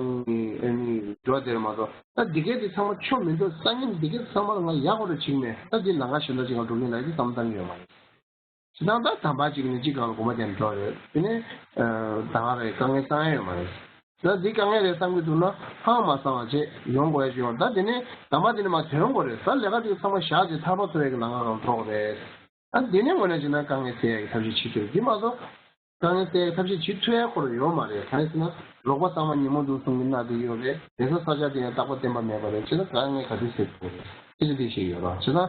ནས་འགྲོ་བསྡད་རེད་མ་གཏོགས། ད་འདི་གས་དེ་ཚང་མ་ཆོ་མི་འདུག་སང་ཉིན་འདི་གས་ཚང་མ་ལ་ང་ཡག་པོ་རེ་བྱེད་ཀྱི་མེད། ད་འདི་ལམ་ཁ་གཞན་དག་ཅིག་ལ་འགྲོ་གི་ཡིན་ལབ་ཀྱི་བསམ་བློ་བཏང་གི་ཡོད་མ་རེད། བྱས་ཙང་ད་གདམས་པ་གཅིག་ནས་གཅིག་སྒང་ལ་གོམ་པ་རྒྱག་འགྲོ་རེད། དེ་ནས་ཨ་ད་ག་རེད། དཀའ་ངལ་སེལ་ཡ་ཡོད་མ་རེད། ད་འདི་དཀའ་ངལ་རེད་བསམ་གྱི་འདུག་ན་ཧང་མ་སང་བ་བྱས་ཡོང་དགོས་ཡ་ཞིག་ཡོང་། ད་དེ་ནས་གདམས་པ་དེ་ནས་མར་ཐོན་དགོས་རེད། ད་ལས་ཀ་དེ་ཚང་མ་བཞག་བྱས་ཐར་པ་ཐོབ་ཡ་གི་ལམ་ཁ་སྒང་འགྲོ་དགོས་རེད། ད་དེ་ནས་དངོས་གནས་བྱས་ན་དཀའ་ངལ་སེལ་ཡ་གི་ཐབས་ཤེས་བྱེད་ཐུབ་ཀྱི་མ་གཏོགས། དཀའ་ངལ་སེལ་ཡ་གི་ཐབས་ཤེས་བྱེད་ཐུབ་ཡ་ཁོ་རང་ཡོད་མ་རེད། གང་ཡིན་ཟེར་ན་རོགས་པ་ཚང་མ་ཉོན་མོངས་དུག་གསུམ་གྱིས་མནར་བསྡད་ཡོད་རེད། བསྡད་ས་ས་ཆ་དེ་ཡང་རྟག་པ་བརྟན་པ་མེད་པ་རེད། བྱས་ན་དཀའ་ངལ་ག་དུས་སེལ་ཐུབ་རེད། དེ་ཚོ་དེ་ཤེས་ཡོད་ར། བྱས་ཙང་།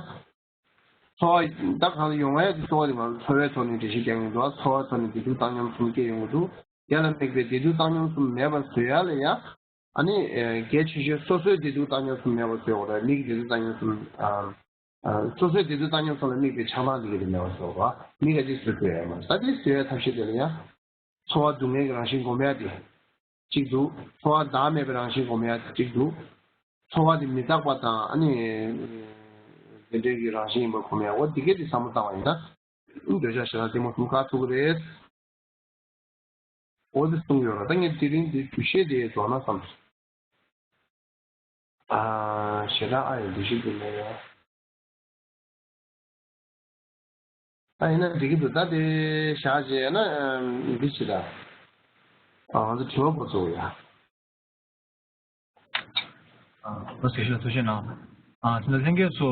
ཚོར་བ་ད་གང་ལ་ཡོང་བ་ཡ་དེ་ཚོར་བ་དེ་མ་གཏོགས། ཚོར་བའི་ཐོག་ནས་འགྲེལ་བཤད་རྒྱག་ཡོང་འདུག་ཚོར་བའི་ཐོག་ནས་བདེ་སྡུག་བཏང་སྙོམས་གསུམ་སྐྱེ་ཡོང་གི་འདུག་དེ་ལ་དམིགས་པའི་བདེ་སྡུག་བཏང་སྙོམས་གསུམ་མེད་པར་བཟོ་ཡ་ལ་ཡ། ཨ་ནི་གལ་ཆེ་ཤོས་སོ་སོའི་བདེ་སྡུག་བཏང་སྙོམས་གསུམ་མེད་པར་བཟོ་དགོས་རེད། མིག་བདེ་སྡུག་བཏང་སྙོམས་གསུམ། ཨ། སོ་སོའི་བདེ་སྡུག་བཏང་སྙོམས་གསུམ་ལ་དམིགས་པའི་ཆགས་སྡང་འདི་ག་དེ་མེད་པར་བཟོ་དགོས། མིག་ག་ཅིག་བཟོ་དགོས་ཡ་མ་རེད། ད་དེ་བཟོ་ཡའི་ཐབས་ཤེས་དེ་ལ་ཡ། ཚོར་བ་སྡུག་བསྔལ་གྱི་རང་བཞིན་སྒོམ་ཡ་དེ་གཅིག་འདུག་ཚོར་བ་བདག་མེད་པའི་རང་བཞིན་སྒོམ་ཡ་དེ་གཅིག་འདུག་ཚོར་བ་དེ་མི་རྟག་པ་དང་། ཨ་ནི་དེ་འདྲའི་གི་རང་བཞིན་ཡིན་པ་སྒོམ་ཡ། འོ་འདི་གས་དེ་བསམ་བློ་བཏང་བ་ཡིན་ན། འདོད་ཆགས་ཞེ་སྡང་གཏི་མུག་གསུམ་བཀག་ཐུབ་ཀྱི་རེད། འོ་དེ་གསུངས་ཡོད་ར། ད་ངས་དེ་རིང་འདི་རྒྱུ་ཤེས་དེ་རྫོགས་ན་བསམ། ཨ། ཞེ་དྲག་ཨ་ཡི་འདུ་ཤེས་དེ་མེད་ཡ། ཨ་ཡིན་ན་འགྲིག་གི་འདུག་ད་དེ་བཞག་བྱས་ན་འདི་བྱེད་ད། ཨ། ང་ཚོ་དྲི་བ་པོ་ཚོ་ཡ། ཨ། ལགས་སོ། ཐུགས་རྗེ་གནང་། ཨ། ད་ལྷན་རྒྱས་ཚོ།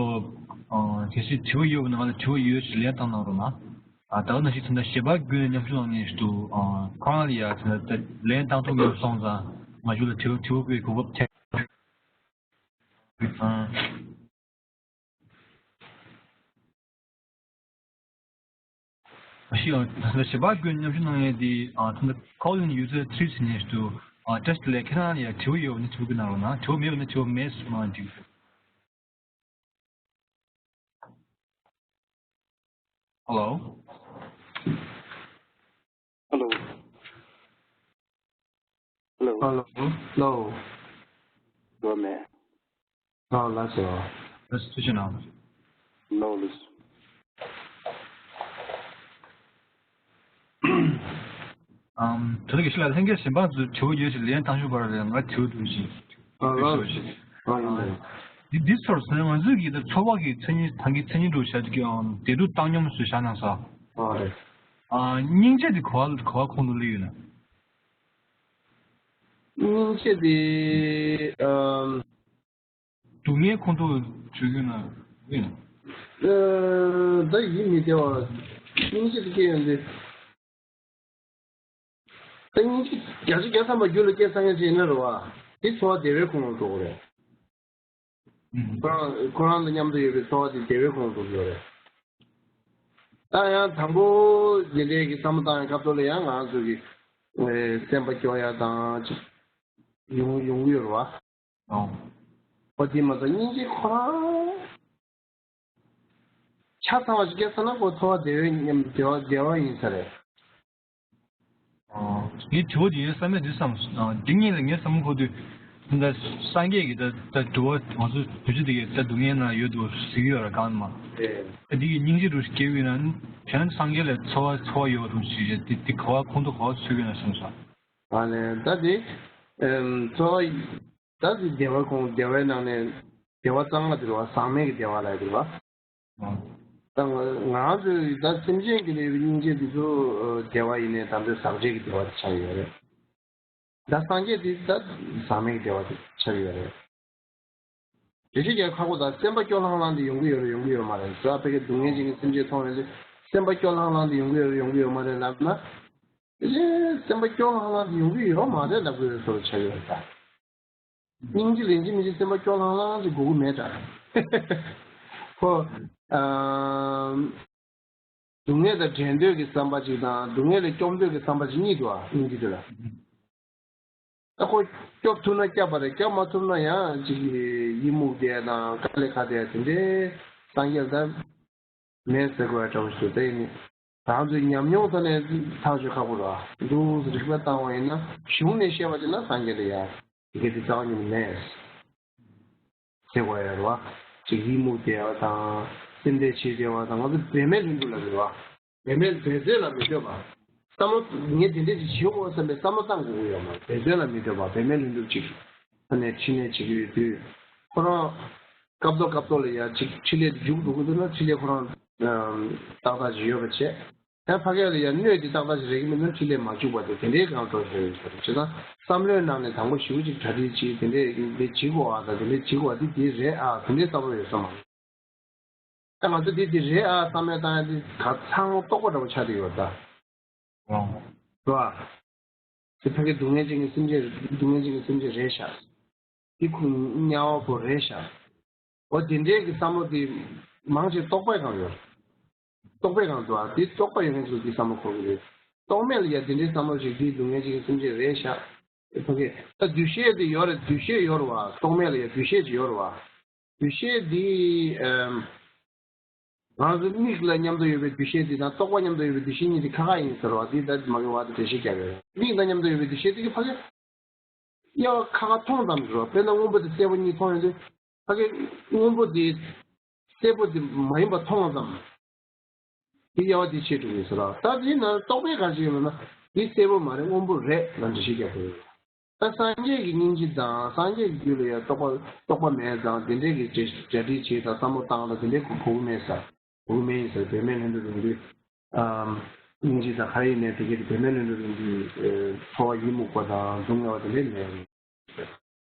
ཨ། གལ་སྲིད་དྲི་བ་ཡོད་པ་ན་ང་ལ་དྲི་བ་ཡོད་ཞེས་ལན་བཏང་གནང་རོགས་གནང་། ཨ། ད་ག་ནང་བཞིན་ད་ལྟ་བྱེད་པ་ཀུན་ནས་ཉམ་ཆུང་ལངས་ནས་ཞུ་དུ། ཨ། ཁོ་རང་ལ་ཡ་ད་ལྟ་ལན་བཏང་ཐུབ་ཡོད་སོང་ཙང་ང་ཚོ་ལ་དྲི་བ་དྲི་བ་དགོས་གོ་སྐབས་ཐེབས། ཨ། ཨ་ཤི། ཨ། ད་ལྟ་བྱེད་པ་ཀུན་ཉམ་ཆུང་ལངས་ཡས་དེ། ཨ། ད་ལྟ་ཁོ་ལིན་ཡུ་ཛར་ཐི་རི་ཟེར་ནས་ཞུ་དུ། ཨ། བཀྲ་ཤིས་བདེ་ལེགས། ཁྱེད་རང་ལ་ཡ་དྲི་བ་ཡོད་པ་ན་དྲི་བ་ཀུན་གནང་རོགས་གནང་། དྲི་བ་མེད་པ་ན་དྲི་བ་མེད་ཟེར་གནང་འགྲིག Hello? Hello? ཧ་ལོ། ལོ། ལོ་མེ། ལོ་ལ་སོ། ལ་སོ་ཐུ་ཆེ་ན། ལོ་ལུས། ཨམ། དེ་ལ་གི་ཤི་ལ་ལྷན་རྒྱས་གཞན་པ་ཚོས་དྲི་བ་ཡོད་ཞིག་ལན་ཐང་ཤུ་བར་ལས་ང་དྲི་བ་འདུག་ཞིག་ཨ་ལ་སོ། ཨ་ཡིན་ལ། འདི་འདི་ཚོར་སོང་ང་ཚོས་གི་ད་འཚོ་བ་གི་མཚན་ཉིད་ཐང་གི་མཚན་ཉིད་འགྲོ་བྱ་གི་ཨམ་བདེ་སྡུག་བཏང་སྙོམས་སུ་བཞག་ན་ས། ཨ་རེད། ཨ། སྙིང་རྗེ་དེ་གོ་བ་གོ་བ་ཁོང་དུ་སླེབས་ཡོད་ན། སྙིང་རྗེ་དེ། ཨམ། སྡུག་བསྔལ་ཁོང་དུ་བརྗོད་ཡོད་ན་ཡིན། ཨ། ད་ཡིད་མི་བདེ་བ། སྙིང་རྗེ་དེ་སྐྱེ་ཡོང་དུས། ད་སྙིང་རྗེ་བརྒྱ་ཆ་བརྒྱ་ཐམ་པ་རྒྱུད་ལ་སྐྱེས་སངས་རྒྱས་ཅིག་ཡིན་ན་རེད་བ། དེ་འཚོ་བ་བདེ་བའི་ཁོངས་ལ་འགྲོ་གི་རེད། ཨུམ། ཁོ་རང་ཁོ་རང་དང་མཉམ་དུ་ཡོད་པའི་འཚོ་བ་དེ་བདེ་བའི་ཁོངས་སུ་འགྲོ་གི་རེད། ད་ཡང་དང་པོ་འདི་འདྲའི་གི་བསམ་བློ་བཏང་ཡའི་སྐབས་ཐོག་ལ་ཡང་ང་ཚོ་གི་ཨེ་སེམས་པ་སྐྱོ་ཡ་དང་ཅིག་ཡོང་ཡོང་གི་ཡོད་རེད་བ། ཨོ། ཨོ་དེ་མ་ཚད་སྙིང་རྗེ་ཁོ་རང་ཆ་ཚང་བ་ཞིག་སྐྱེས་ཚར་ན་ཁོ་འཚོ་བ་བདེ་བའི་ཉམས་བདེ་བ་བདེ་བ་ཡིན་ས་རེད། ཨོ། ངས་དྲི་བ་དེ་ཡིན་བསམ་ཡས་དུས་བསམ། ཨ། འདི་གཉིས་ལ་ངས་བསམ་བློ་འཁོར་དུས། ད་སངས་རྒྱས་ཀྱི་ད་ད་དུ་བ་ང་ཚོ་དུས་ཚོད་དེ་གའི་ད་སྡུག་བསྔལ་ན་ཡོད་དུ་ཟེར་གྱི་ཡོད་ར་གང་མ། ཨེ། ད་འདི་གི་སྙིང་རྗེ་རུ་སྐྱེ་བས་ན་གཞན་སངས་རྒྱས་ལ་འཚོ་བ་འཚོ་བ་ཡོད་རུ་ཞིག་རེད། དེ་དེ་ག་བ་ཁོང་དུ་ག་བ་ཚུད་ཀྱི་ན་བསམ་ས། ཨ་ནི་ད་དེ་ཨེམ་འཚོ་བ་ད་དེ་བདེ་བ་ཁོང་བདེ་བའི་ནང་ནས་བདེ་བ་གཙང་མ་དེ་རུ་བ་ཟག་མེད་ཀྱི་བདེ་བ་ལ་དེ་རུ་བ། ད་ང་ང་ཚོས་ད་སེམས་ཅན་གྱི་ལས་པའི་སྙིང་རྗེ་འདི་ཚོ་བདེ་བ་ཡིན་ནའི་ད་ཚོད་ཟག་བཅས་ཀྱི་བདེ་བ་དེ་ཆགས་ཡོད་རེད། ད་སངས་རྒྱས་འདི་ད་ཟག་མེད་ཀྱི་བདེ་བ་དེ་ཆགས་ཡོད་རེད། རེ་ཞིག་ཀྱང་ཁག་པོ་ད་སེམས་པ་སྐྱོ་ལྷང་ལྷང་དེ་ཡོང་གི་ཡོད་རེད་ཡོང་གི་ཡོད་མ་རེད་ཟེར་བ་ཕ་གི་སྡུག་བསྔལ་ཅན་གྱི་སེམས་ཅན་མཐོང་ཡོང་དུས་སེམས་པ་སྐྱོ་ལྷང་ལྷང་དེ་ཡོང་གི་ཡོད་རེད་ཡོང་གི་ཡོད་མ་རེད་ལབ་ན། དེ་སེམས་པ་སྐྱོ་ལྷང་ལྷང་དེ་ཡོང་གི་ཡོད་མ་རེད་ལབ་གི་ཡོད་བཟོ་འདྲ་ཆགས་ཡོད་རེད་ད། སྙིང་རྗེ་ལེན་གྱི་མི་བྱེད་སེམས་པ་སྐྱོ་ལྷང་ལྷང་ཅིག་དགོས་ཀྱི་མེད་དྲ། ཁོ། ཨམ། སྡུག་བསྔལ་དང་བྲལ་འདོད་ཀྱི་བསམ་པ་ཅིག་དང་སྡུག་བསྔལ་ལས་སྐྱོབ་འདོད་ཀྱི་བསམ་པ་ཅིག་གཉིས་འདུག་ཨ་སྙིང་རྗེ་དེ་ལ། ད་ཁོ་སྐྱོབ་ཐུབ་ན་སྐྱབས་པ་རེད། སྐྱོབ་མ་ཐུབ་ན་ཡང་ཅིག་ཡི་མུག་བསྡད་དང་དཀའ་ལས་ཁག་བསྡད་དེ་འདྲའི་སངས་རྒྱས་ལ་ད། མེད་ཟེར་དགོས་ཡ་འདྲ་བོ་ཞིག་འདུག་དེ་ནི་རང་ཚོའི་ཉམས་མྱོང་ཐོག་ནས་ཐག་གཅོད་ཁག་པོ་རེད་བ། འདུག་རིག་པ་བཏང་བ་ཡིན་ན་གཞུང་ནས་བཤད་པ་ཅིག་ན་སངས་རྒྱས་ལ་ཡ་དེ་ག་དེ་རྩ་བ་ཉིད་ནས་མེད་ཟེར་དགོས་ཡ་རེད་བ། ཅིག་ཡི་མུག་བསྡད་པ་དང་སེམས་ཁྲལ་བྱེད་བསྡད་པ་དང་ང་ཚོ་འབད་མེད་ལྷུན་གྲུབ་ལ་རེད་བ། འབད་མེད་འབད་རྩོལ་ལ་མི་ལྟོས་པ། བསམ་བློ་ངས་དེ་འདྲས་ཅིག་བྱེད་དགོས་བསམ་པའི་བསམ་བློ་བཏང་དགོས་ཀྱི་ཡོད་མ་རེད། འབད་རྩོལ་ལ་མི་ལྟོས་པ་འབད་མེད་ལྷུན་གྲུབ་ཅིག་ཐོག་ནས་འཕྲིན་ལས་བྱེད་ཀྱི་ཡོད་དུས་ཁོ་རང་སྐབས་ཐོག་སྐབས་ཐོག་ལ་ཡང་ཅིག་འཕྲིན་ལས་དེ་མཇུག་འགྲོ་གི་འདུག་ན་འཕྲིན་ལས་ཁོ་རང་ཏག་ཏག་ཅིག་ཡོད་པ་བྱས། ཡང་ཕ་གི་ལ་ཡང་སྣོད་དེ་ཏག་ཏག་ཅིག་རེག་གི་མེད་ན་འཕྲིན་ལས་མ་འཇུག་པ་དེ་དེ་འདྲའི་སྒང་འགྲོ་བཞིན་ཡོད་ས་རེད། བྱས་ཙང་བསམ་བློའི་ནང་ནས་དང་པོ་ཞེ་པོ་ཅིག་གྲ་སྒྲིག་ཅིག་དེ་འདྲས་འདི་བྱེད་དགོས་ཨ་ད་དེ་འདྲས་བྱེད་དགོས་ཨ་འདི་དེ་རེད་ཨ་དེ་འདྲས་བསམ་བློ་ཡོད་ས་མ་རེད། ད་ང་ཚོ་འདི་འདི་རེད་ཨ་བསམ་བློ་བཏང་ཡ་འདི་ག་ཚང་མ་རྟོགས་པ་འདྲ་བོ་ཆགས་བསྡད་ཡོད་ད། ཨོ། རེད་བ། དེ་ཕ་གི་སྡུག་བསྔལ་ཅན་གྱི་སེམས་ཅན་སྡུག་བསྔལ་ཅན་གྱི་སེམས་ཅན་རེད་ཤག་དེ་ཁོ་དམྱལ་བ་པོ་རེད་ཤག་འོ་དེ་འདྲའི་གི་བསམ་བློ་དེ་མང་ཆེ་རྟོག་པའི་སྒང་ཡོད། རྟོག་པའི་སྒང་དུ་ཨ་དེ་རྟོག་པ་ཡོད་མཁན་ཚོ་དེ་བསམ་བློ་འཁོར་གི་རེད། རྟོག་མེད་ལ་ཡ་དེ་འདྲའི་བསམ་བློ་ཞིག་དེ་སྡུག་བསྔལ་ཅན་གྱི་སེམས་ཅན་རེད་ཤག་ཕ་གི་ད་འདུ་ཤེས་དེ་ཡོད་རེད། འདུ་ཤེས་ཡོད་རེད་བ། རྟོག་མེད་ལ་ཡ་འདུ་ཤེས་ཅིག་ཡོད་རེད་བ། འདུ་ཤེས་འདི། ཨམ། ང་ཚོ་མིག་ལ་མཉམ་དུ་ཡོད་པའི་འདུ་ཤེས་འདི་དང་རྟོག་པ་མཉམ་དུ་ཡོད་པའི་འདུ་ཤེས་གཉིས་འདི་ཁ་ཁ་ཡིན་ཟེར་བ་འདི་ད་མ་གི་བ་དེ་འགྲེལ་བཤད་རྒྱག་ཡོད། མིག་དང་མཉམ་དུ་ཡོད་པའི་འདུ་ཤེས་འདི་གི་ཕ་གི་དབྱེ་བ་ཁ་ཁ་མཐོང་ཙམ་ཞིག་རེད་བ། དཔེར་ན་སྔོན་པོ་དེ་སེར་པོ་གཉིས་མཐོང་ཡོང་དུས་ཕ་གི་སྔོན་པོ་དེ་སེར་པོ་དེ་མ་ཡིན་པ་མཐོང་ཙམ། དེ་དབྱེ་བ་དེ་ཕྱེ་འགྲོ་གི་ཟེར་བ། ད་དེ་ན་རྟོག་པས་ག་རེ་བྱེད་ཀྱི་ཡོད་ན་དེ་སེར་པོ་མ་རེད་སྔོན་པོ་རེད་ལ་འགྲེལ་བཤད་རྒྱག་དགོས་ཡོད། ད་སངས་རྒྱས་ཀྱི་སྙིང་རྗེ་དང་སངས་རྒྱས་ཀྱི་རྒྱུད་ལ་ཡང་རྟོག་པ་རྟོག་པ་མེད་ཙང་དེ་འདྲའི་གི་གྲ་གྲ་སྒྲིག་བྱེད་དང་བསམ་བློ་བཏང་ལ་དེ་འདྲའི་གོ་གོ་གི་མེད་ས། གོ་གི་མེད་ཡིན་ས་བེད་མེད་ལྷུན་གྲུབ་རིང་དུས། ཨམ། སྙིང་རྗེ་དང་ག་རེ་ཡིན་ནའི་དེ་གི་བེད་མེད་ལྷུན་གྲུབ་རིང་དུས་ཚོར་བ་ཡིད་མུག་པ་དང་སྡུག་བསྔལ་བ་དེ་འདྲའི་མེད།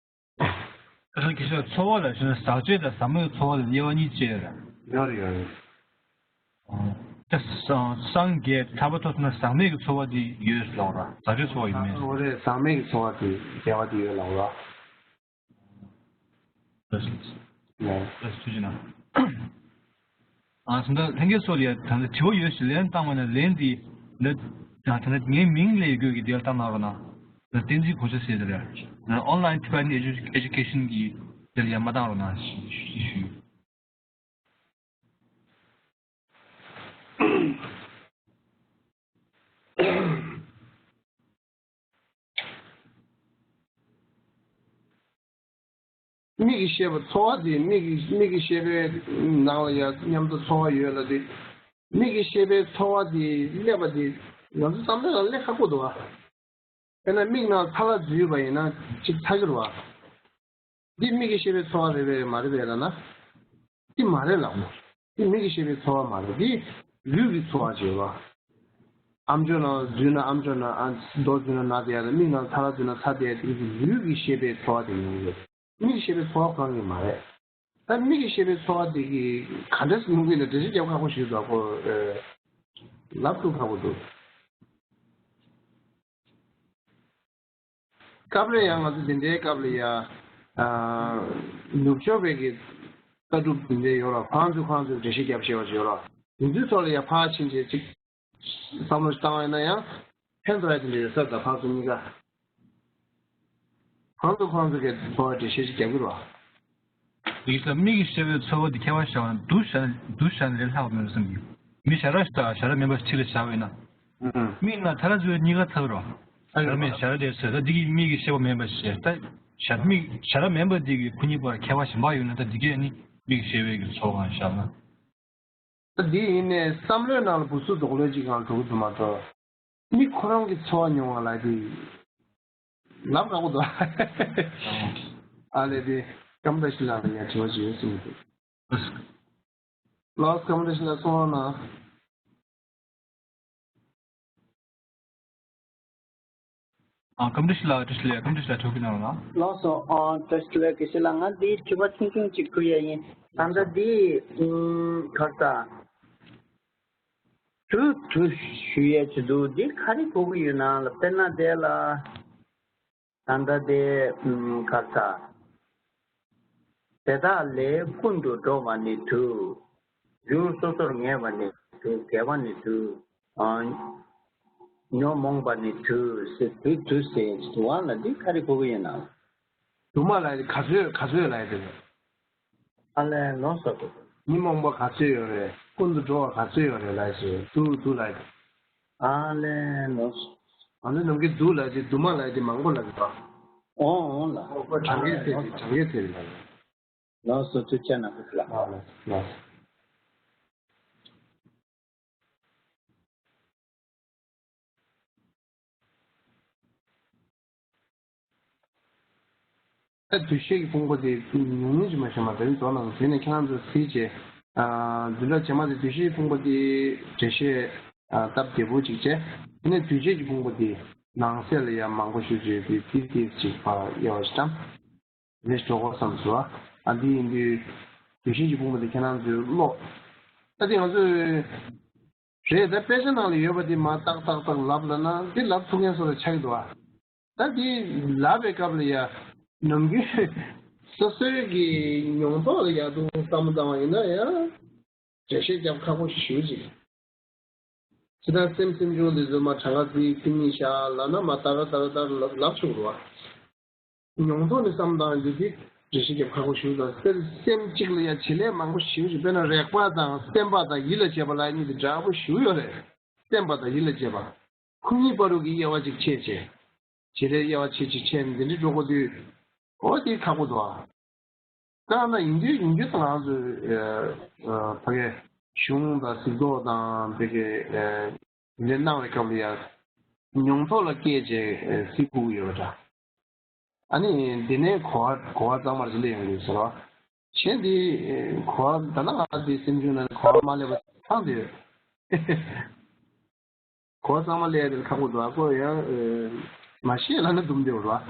ཨ་ནི་སྐད་ཆ་ཚོར་བ་ལ་ཞེན་ན་ཟག་བཅས་དང་ཟག་མེད་ཀྱི་ཚོར་བ་ལ་དབྱེ་བ་གཉིས་བཅད་ཡོད་རེད། ཡོད་རེད་ཡོད་རེད། ད་སངས་རྒྱས་ཐར་པ་ཐོབ་ན་ཟག་མེད་ཀྱི་ཚོར་བ་དེ་ཡོད་ལབ་ར། ཟག་བཅས་ཚོར་བ་ཡོད་མེད། འོ་རེད། ཟག་མེད་ཀྱི་ཚོར་བ་དེ་བདེ་བ་དེ་ཡོད་ལབ་ར། ལགས་སོ། ལགས་སོ་ཐུགས་རྗེ་གནང་། ཨ་ད་ལྷན་རྒྱས་ཚོ་ལ་ཡ་ད་ལྟ་དྲི་བ་ཡོད་ཞེས་ལན་བཏང་བ་ན་ལན་དེ་ད་ད་ལྟ་ངའི་མིང་ལས་དགོས་ཀྱི་དེ་ལ་བཏང་གནང་རོགས་གནང་། ད་བསྟན་འཛིན་གོ་ཆ་ཟེར་དེ་རེད། Online Tibetan Edu- Education གི་དེ་ལ་ཡ་མ་བཏང་རོགས་གནང་ཞེས་ཞུ། མིག་གི་ཤེས་པའི་ཚོར་བ་དེ་མིག་གི་མིག་གི་ཤེས་པའི་ནང་ལ་ཡང་མཉམ་དུ་ཚོར་བ་ཡོད་ལབ་དུས། མིག་གི་ཤེས་པའི་ཚོར་བ་དེ་སླེབས་པ་དེ་ང་ཚོ་བསམ་བློ་ལ་སླེབས་ཁག་པོ་འདུག་བ། དཔེར་ན་མིག་ནང་ཚ་ལ་འཛུལ་བ་ཡིན་ན་ཅིག་ཚ་གི་རེད་བ། འདི་མིག་གི་ཤེས་པའི་ཚོར་བ་རེད་པས་མ་རེད་པས་ལབ་ན། འདི་མ་རེད་ལབ་མོ། འདི་མིག་གི་ཤེས་པའི་ཚོར་བ་མ་རེད། འདི་ལུས་ཀྱི་ཚོར་བ་ཅིག་རེད་བ། ཨམ་ཅོག་ནང་འཛུལ་ན་ཨམ་ཅོག་ནང་ཨ་རྡོ་འཛུལ་ན་ན་བསྡད་ཡ་དང་མིག་ནང་ཚ་ལ་འཛུལ་ན་ཚ་བསྡད་ཡ་དེ་ལུས་ཀྱི་ཤེས་པའི་ཚོར་བ་དེ་ཡིན་གྱི་རེད། མིག་གི་ཤེས་པའི་ཚོར་བ་གང་གི་མ་རེད། ད་མིག་གི་ཤེས་པའི་ཚོར་བ་དེ་གི་ག་འདྲ་སེ་ཡོང་གི་ན་འགྲེལ་བཤད་རྒྱབ་ཁག་པོ་ཞིག་འདུག་གོ། ལབ་ཐུབ་ཁག་པོ་འདུག་སྐབས་རེ་ཡང་ང་ཚོ་འདི་འདྲའི་སྐབས་ལ་ཡ། ཨ། ནུབ་ཕྱོགས་པའི་གི་ལྟ་གྲུབ་འདི་འདྲའི་ཡོད་ར། ཁོང་ཚོས་ཁོང་ཚོས་འགྲེལ་བཤད་རྒྱབ་ཤེས་པ་ཞིག་ཡོད་ར། དེ་ཚོའི་ཐོག་ལ་ཡ་ཕར་ཕྱིན་བྱས་ཅིག་བསམ་བློ་ཞིག་བཏང་བ་ཡིན་ན་ཡང་ཕན་ཐོགས་ཡ་དེ་འདྲ་ཡོད་ས་རེད། ད་ཁོང་ཚོ་གཉིས་ཀ་ཁོང་ཚོ་ཁོང་ཚོ་གི་ཐོག་འགྲེལ་བཤད་ཅིག་རྒྱབ་གི་ར། ཡིག་ལ་མིག་གིས་ཤེས་པའི་ཚོར་བ་དེ་ཁྱད་པར་བཞག་ན་སྡུག་བཞག་ན་སྡུག་བཞག་ན་ལས་སླ་བ་མིན་པ་བསམ་གྱི། མི་ཞར་ར་ཞིག་དང་ཞར་ར་མིན་པ་ཞིག་ཕྱི་ལ་བཞག་པ་ཡིན་ན། ཨང་། མིག་ནང་ཚ་ལ་འཛུལ་གཉིས་ཀ་ཚ་གི་རོ། ཚ་གི་རོ། ཞར་ར་མིན་ཞར་ར་དེ་ཚོས་ད་འདི་གིས་མིག་གིས་ཤེས་པ་མིན་པ་ཞིག་ད་ཞར་མིག་ཞར་ར་མིན་པ་འདི་གིས་ཁོ་གཉིས་བར་ཁྱད་པར་གཞན་པ་ཡོད་ན་ད་འདི་གས་ནི་མིག་གིས་ཤེས་པའི་གི་ཚོར་བ་བཞག་ན། ད་འདི་ཡིན་ནས་བསམ་བློའི་ནང་ལ་བུ་ཚུགས་རྡོག་ལོས་ཅིག་གང་འགྲོ་གི་འདུག་མ་གཏོགས། མི་ཁོ་རང་གི་ཚོར་བ་མྱོང་བ་ལ་དེ་ལབ་དགའ་པོ་འདུག་ཨ་ལས་དེ་སྐམ་བཀྲ་ཤིས་ལགས་ལ་ཡང་དྲི་བ་ཅིག་ཡོད་གསུངས་འདུག་ལགས་སོ། སྐམ་བཀྲ་ཤིས་ལགས་གསུང་རོགས་གནང་། ཨ། སྐམ་བཀྲ་ཤིས་ལགས། བཀྲ་ཤིས་བདེ་ལེགས། སྐམ་བཀྲ་ཤིས་ལགས་ཐུགས་ཀྱི་ནང་ལ། ལགས་སོ། ཨ། བཀྲ་ཤིས་བདེ་ལེགས། དགེ་བཤེས་ལགས། ང་འདིའི་དྲི་བ་ཆུང་ཆུང་ཅིག་ཕུལ་ཡ་ཡིན། ད་ལྟ་འདི་ཨུམ་ག་རེ་ཟ། དུ་དུ་ཞུ་ཡས་ཅིག་འདུག་འདི་ག་རེ་གོ་གི་ཡོད་ན་ལ། དཔེར་ན་དེ་ལ་ད་ལྟ་དེ་ཨུམ་ག་རེ་ཟ། དེ་དག་ལས་ཀུན་ཏུ་འགྲོ་བ་ནི་དུ། རྒྱུ་སོ་སོར་ངེས་པ་ནི་དུ། དགེ་བ་ནི་དུ། ཨ། ཉོན་མོངས་པ་ནི་དུ་ཟེར། དུ་དུ་ཟེར་དུ་བ་ལ་འདི་ག་རེ་གོ་གི་ཡོད་ན། དུ་མ་ལ་ག་ཚོད་ག་ཚོད་ལ་ཡོད་དེ། ཨ་ལས་ལོ་སོ་དུ། ཉོན་མོངས་པ་ག་ཚོད་ཡོད་རེད། ཀུན་ཏུ་འགྲོ་བ་ག་ཚོད་ཡོད་རེད་ལ་ཟེར། དུ་དུ་ལ་ཡོད། ཨ་ལས་ལོ་སོ། ང་ཚོ་ནམ་རྒྱུན་དུ་ལ་ཡོད་དེ་དུ་མ་ལ་ཡོད་དེ་མང་པོ་ལ་ཡོད་པ། ཨོ་ཨོ་ལ། ཨོ་ཁོ་གྲངས་ཀའི་ཚད་དེ་གྲངས་ཀའི་ཚད་ལ་ཡོད། ལགས་སོ། ཐུགས་རྗེ་གནང་། ལགས་ལགས། ད་འདུ་ཤེས་ཀྱི་ཕུང་པོ་དེ་ཉུང་ཉུང་ཅིག་མ་ཤེས་མ་དེ་རིང་རྫོགས་གནང་། དེ་ནས་ཁྱེད་རང་ཚོ་གཟིགས་བྱས། ཨ། བདུན་ཕྲག་རྗེས་མ་དེ་འདུ་ཤེས་ཀྱི་ཕུང་པོ་དེ་འགྲེལ་བཤད། ཨ། སྟབས་བདེ་པོ་ཅིག་བྱས། དེ་ནས་འདུས་བྱས་ཀྱི་ཕུང་པོ་དེ་ནང་གསེས་ལ་ཡང་མང་པོ་ཞུ་བྱས་དེ་ཏིག་ཏིག་ཅིག་ཕར་དབྱེ་བ་ཞིག་བཀྲམ། རེ་ཞིག་འགྲོ་དགོས་བསམ་སོང་། ཨ། འདི་ཡིན་དུས་འདུ་ཤེས་ཀྱི་ཕུང་པོ་དེ་ཁྱེད་རང་ཚོས་ཀློག་ད་དེ་ང་ཚོས་རེད། ད་དཔེ་ཆ་ནང་ལ་ཡོད་པ་དེ་མར་ཏག་ཏག་ཏག་ལབ་ལབ་ན་འདི་ལབ་ཐུབ་མཁན་སོགས་ལ་ཆགས་ཀྱི་འདུག་ཨ། ད་འདི་ལབ་པའི་སྐབས་ལ་ཡ་ནམ་རྒྱུན་སོ་སོའི་གི་མྱོང་ཐོག་ལ་ཡ་དུ་བསམ་བློ་བཏང་བ་ཡིན་ན་ཡ། འགྲེལ་བཤད་རྒྱབ་ཁག་པོ་ཞེ་པོ་ཅིག་ཇི་ལྟར་སེམས་སེམས་བྱུང་འདི་ཚོ་མ་གྲངས་ཀ་རྩིས་རྩིས་གཉིས་བཞག་ལབ་ན་མ་ཏག་ཏག་ཏག་ལབ་ཆོག་རེད་བ། མྱོང་ཐོག་ནས་བསམ་བཏང་རྒྱུ་དེ་འགྲེལ་བཤད་རྒྱབ་ཁག་པོ་ཞེ་པོ་དང་། སེམས་སེམས་གཅིག་ལ་ཡང་བྱེད་ལས་མང་པོ་ཞེ་པོ་ཞིག་དཔེར་ན་རེག་པ་དང་སེམས་པ་དང་ཡིད་ལ་བྱེད་པ་ལ་གཉིས་དེ་འདྲ་པོ་ཞེ་པོ་ཡོད་རེད། སེམས་པ་དང་ཡིད་ལ་བྱེད་པ། ཁོ་གཉིས་བར་དུ་གི་དབྱེ་བ་གཅིག་ཕྱེ་བྱས། བྱེད་ལས་དབྱེ་བ་ཕྱེ་གཅིག་ཕྱེ་ནས་འདི་འདྲ་འགྲོ་དགོས་དུས། འོ་དེ་ཁག་པོ་འདུག་ཨ། ད་ན་ཡིན་དུས་ཡིན་རྒྱུ་དང་ང་ཚོས་ཨ་ཕ་གའི་གཞུང་དང་གཟིགས་རྟོག་དང་ཕ་གའི་ཨ་འདི་གནང་བའི་སྐབས་ལ་ཡང་མྱོང་ཐོག་ལ་སྐྱེས་བྱས་གཟིགས་དགོས་ཀྱི་ཡོད་པ་འདྲ། ཨ་ནི་འདི་ནས་གོ་བ་གོ་བ་གཙང་མར་ཞིག་སླེབས་ཡོང་གི་ཡོད་ཟེར་བ། གཞན་འདི་གོ་བ་ད་ན་ང་འདི་སེམས་བྱུང་ན་གོ་བ་མ་སླེབས་པ་ཚང་དུ་ཡོད། གོ་བ་གཙང་མ་སླེབས་དེ་ཁག་པོ་འདུག་ཨ་ཁོ་ཡང་མ་ཤེས་ལབ་ན་དུམ་བདེ་བོ་རེད་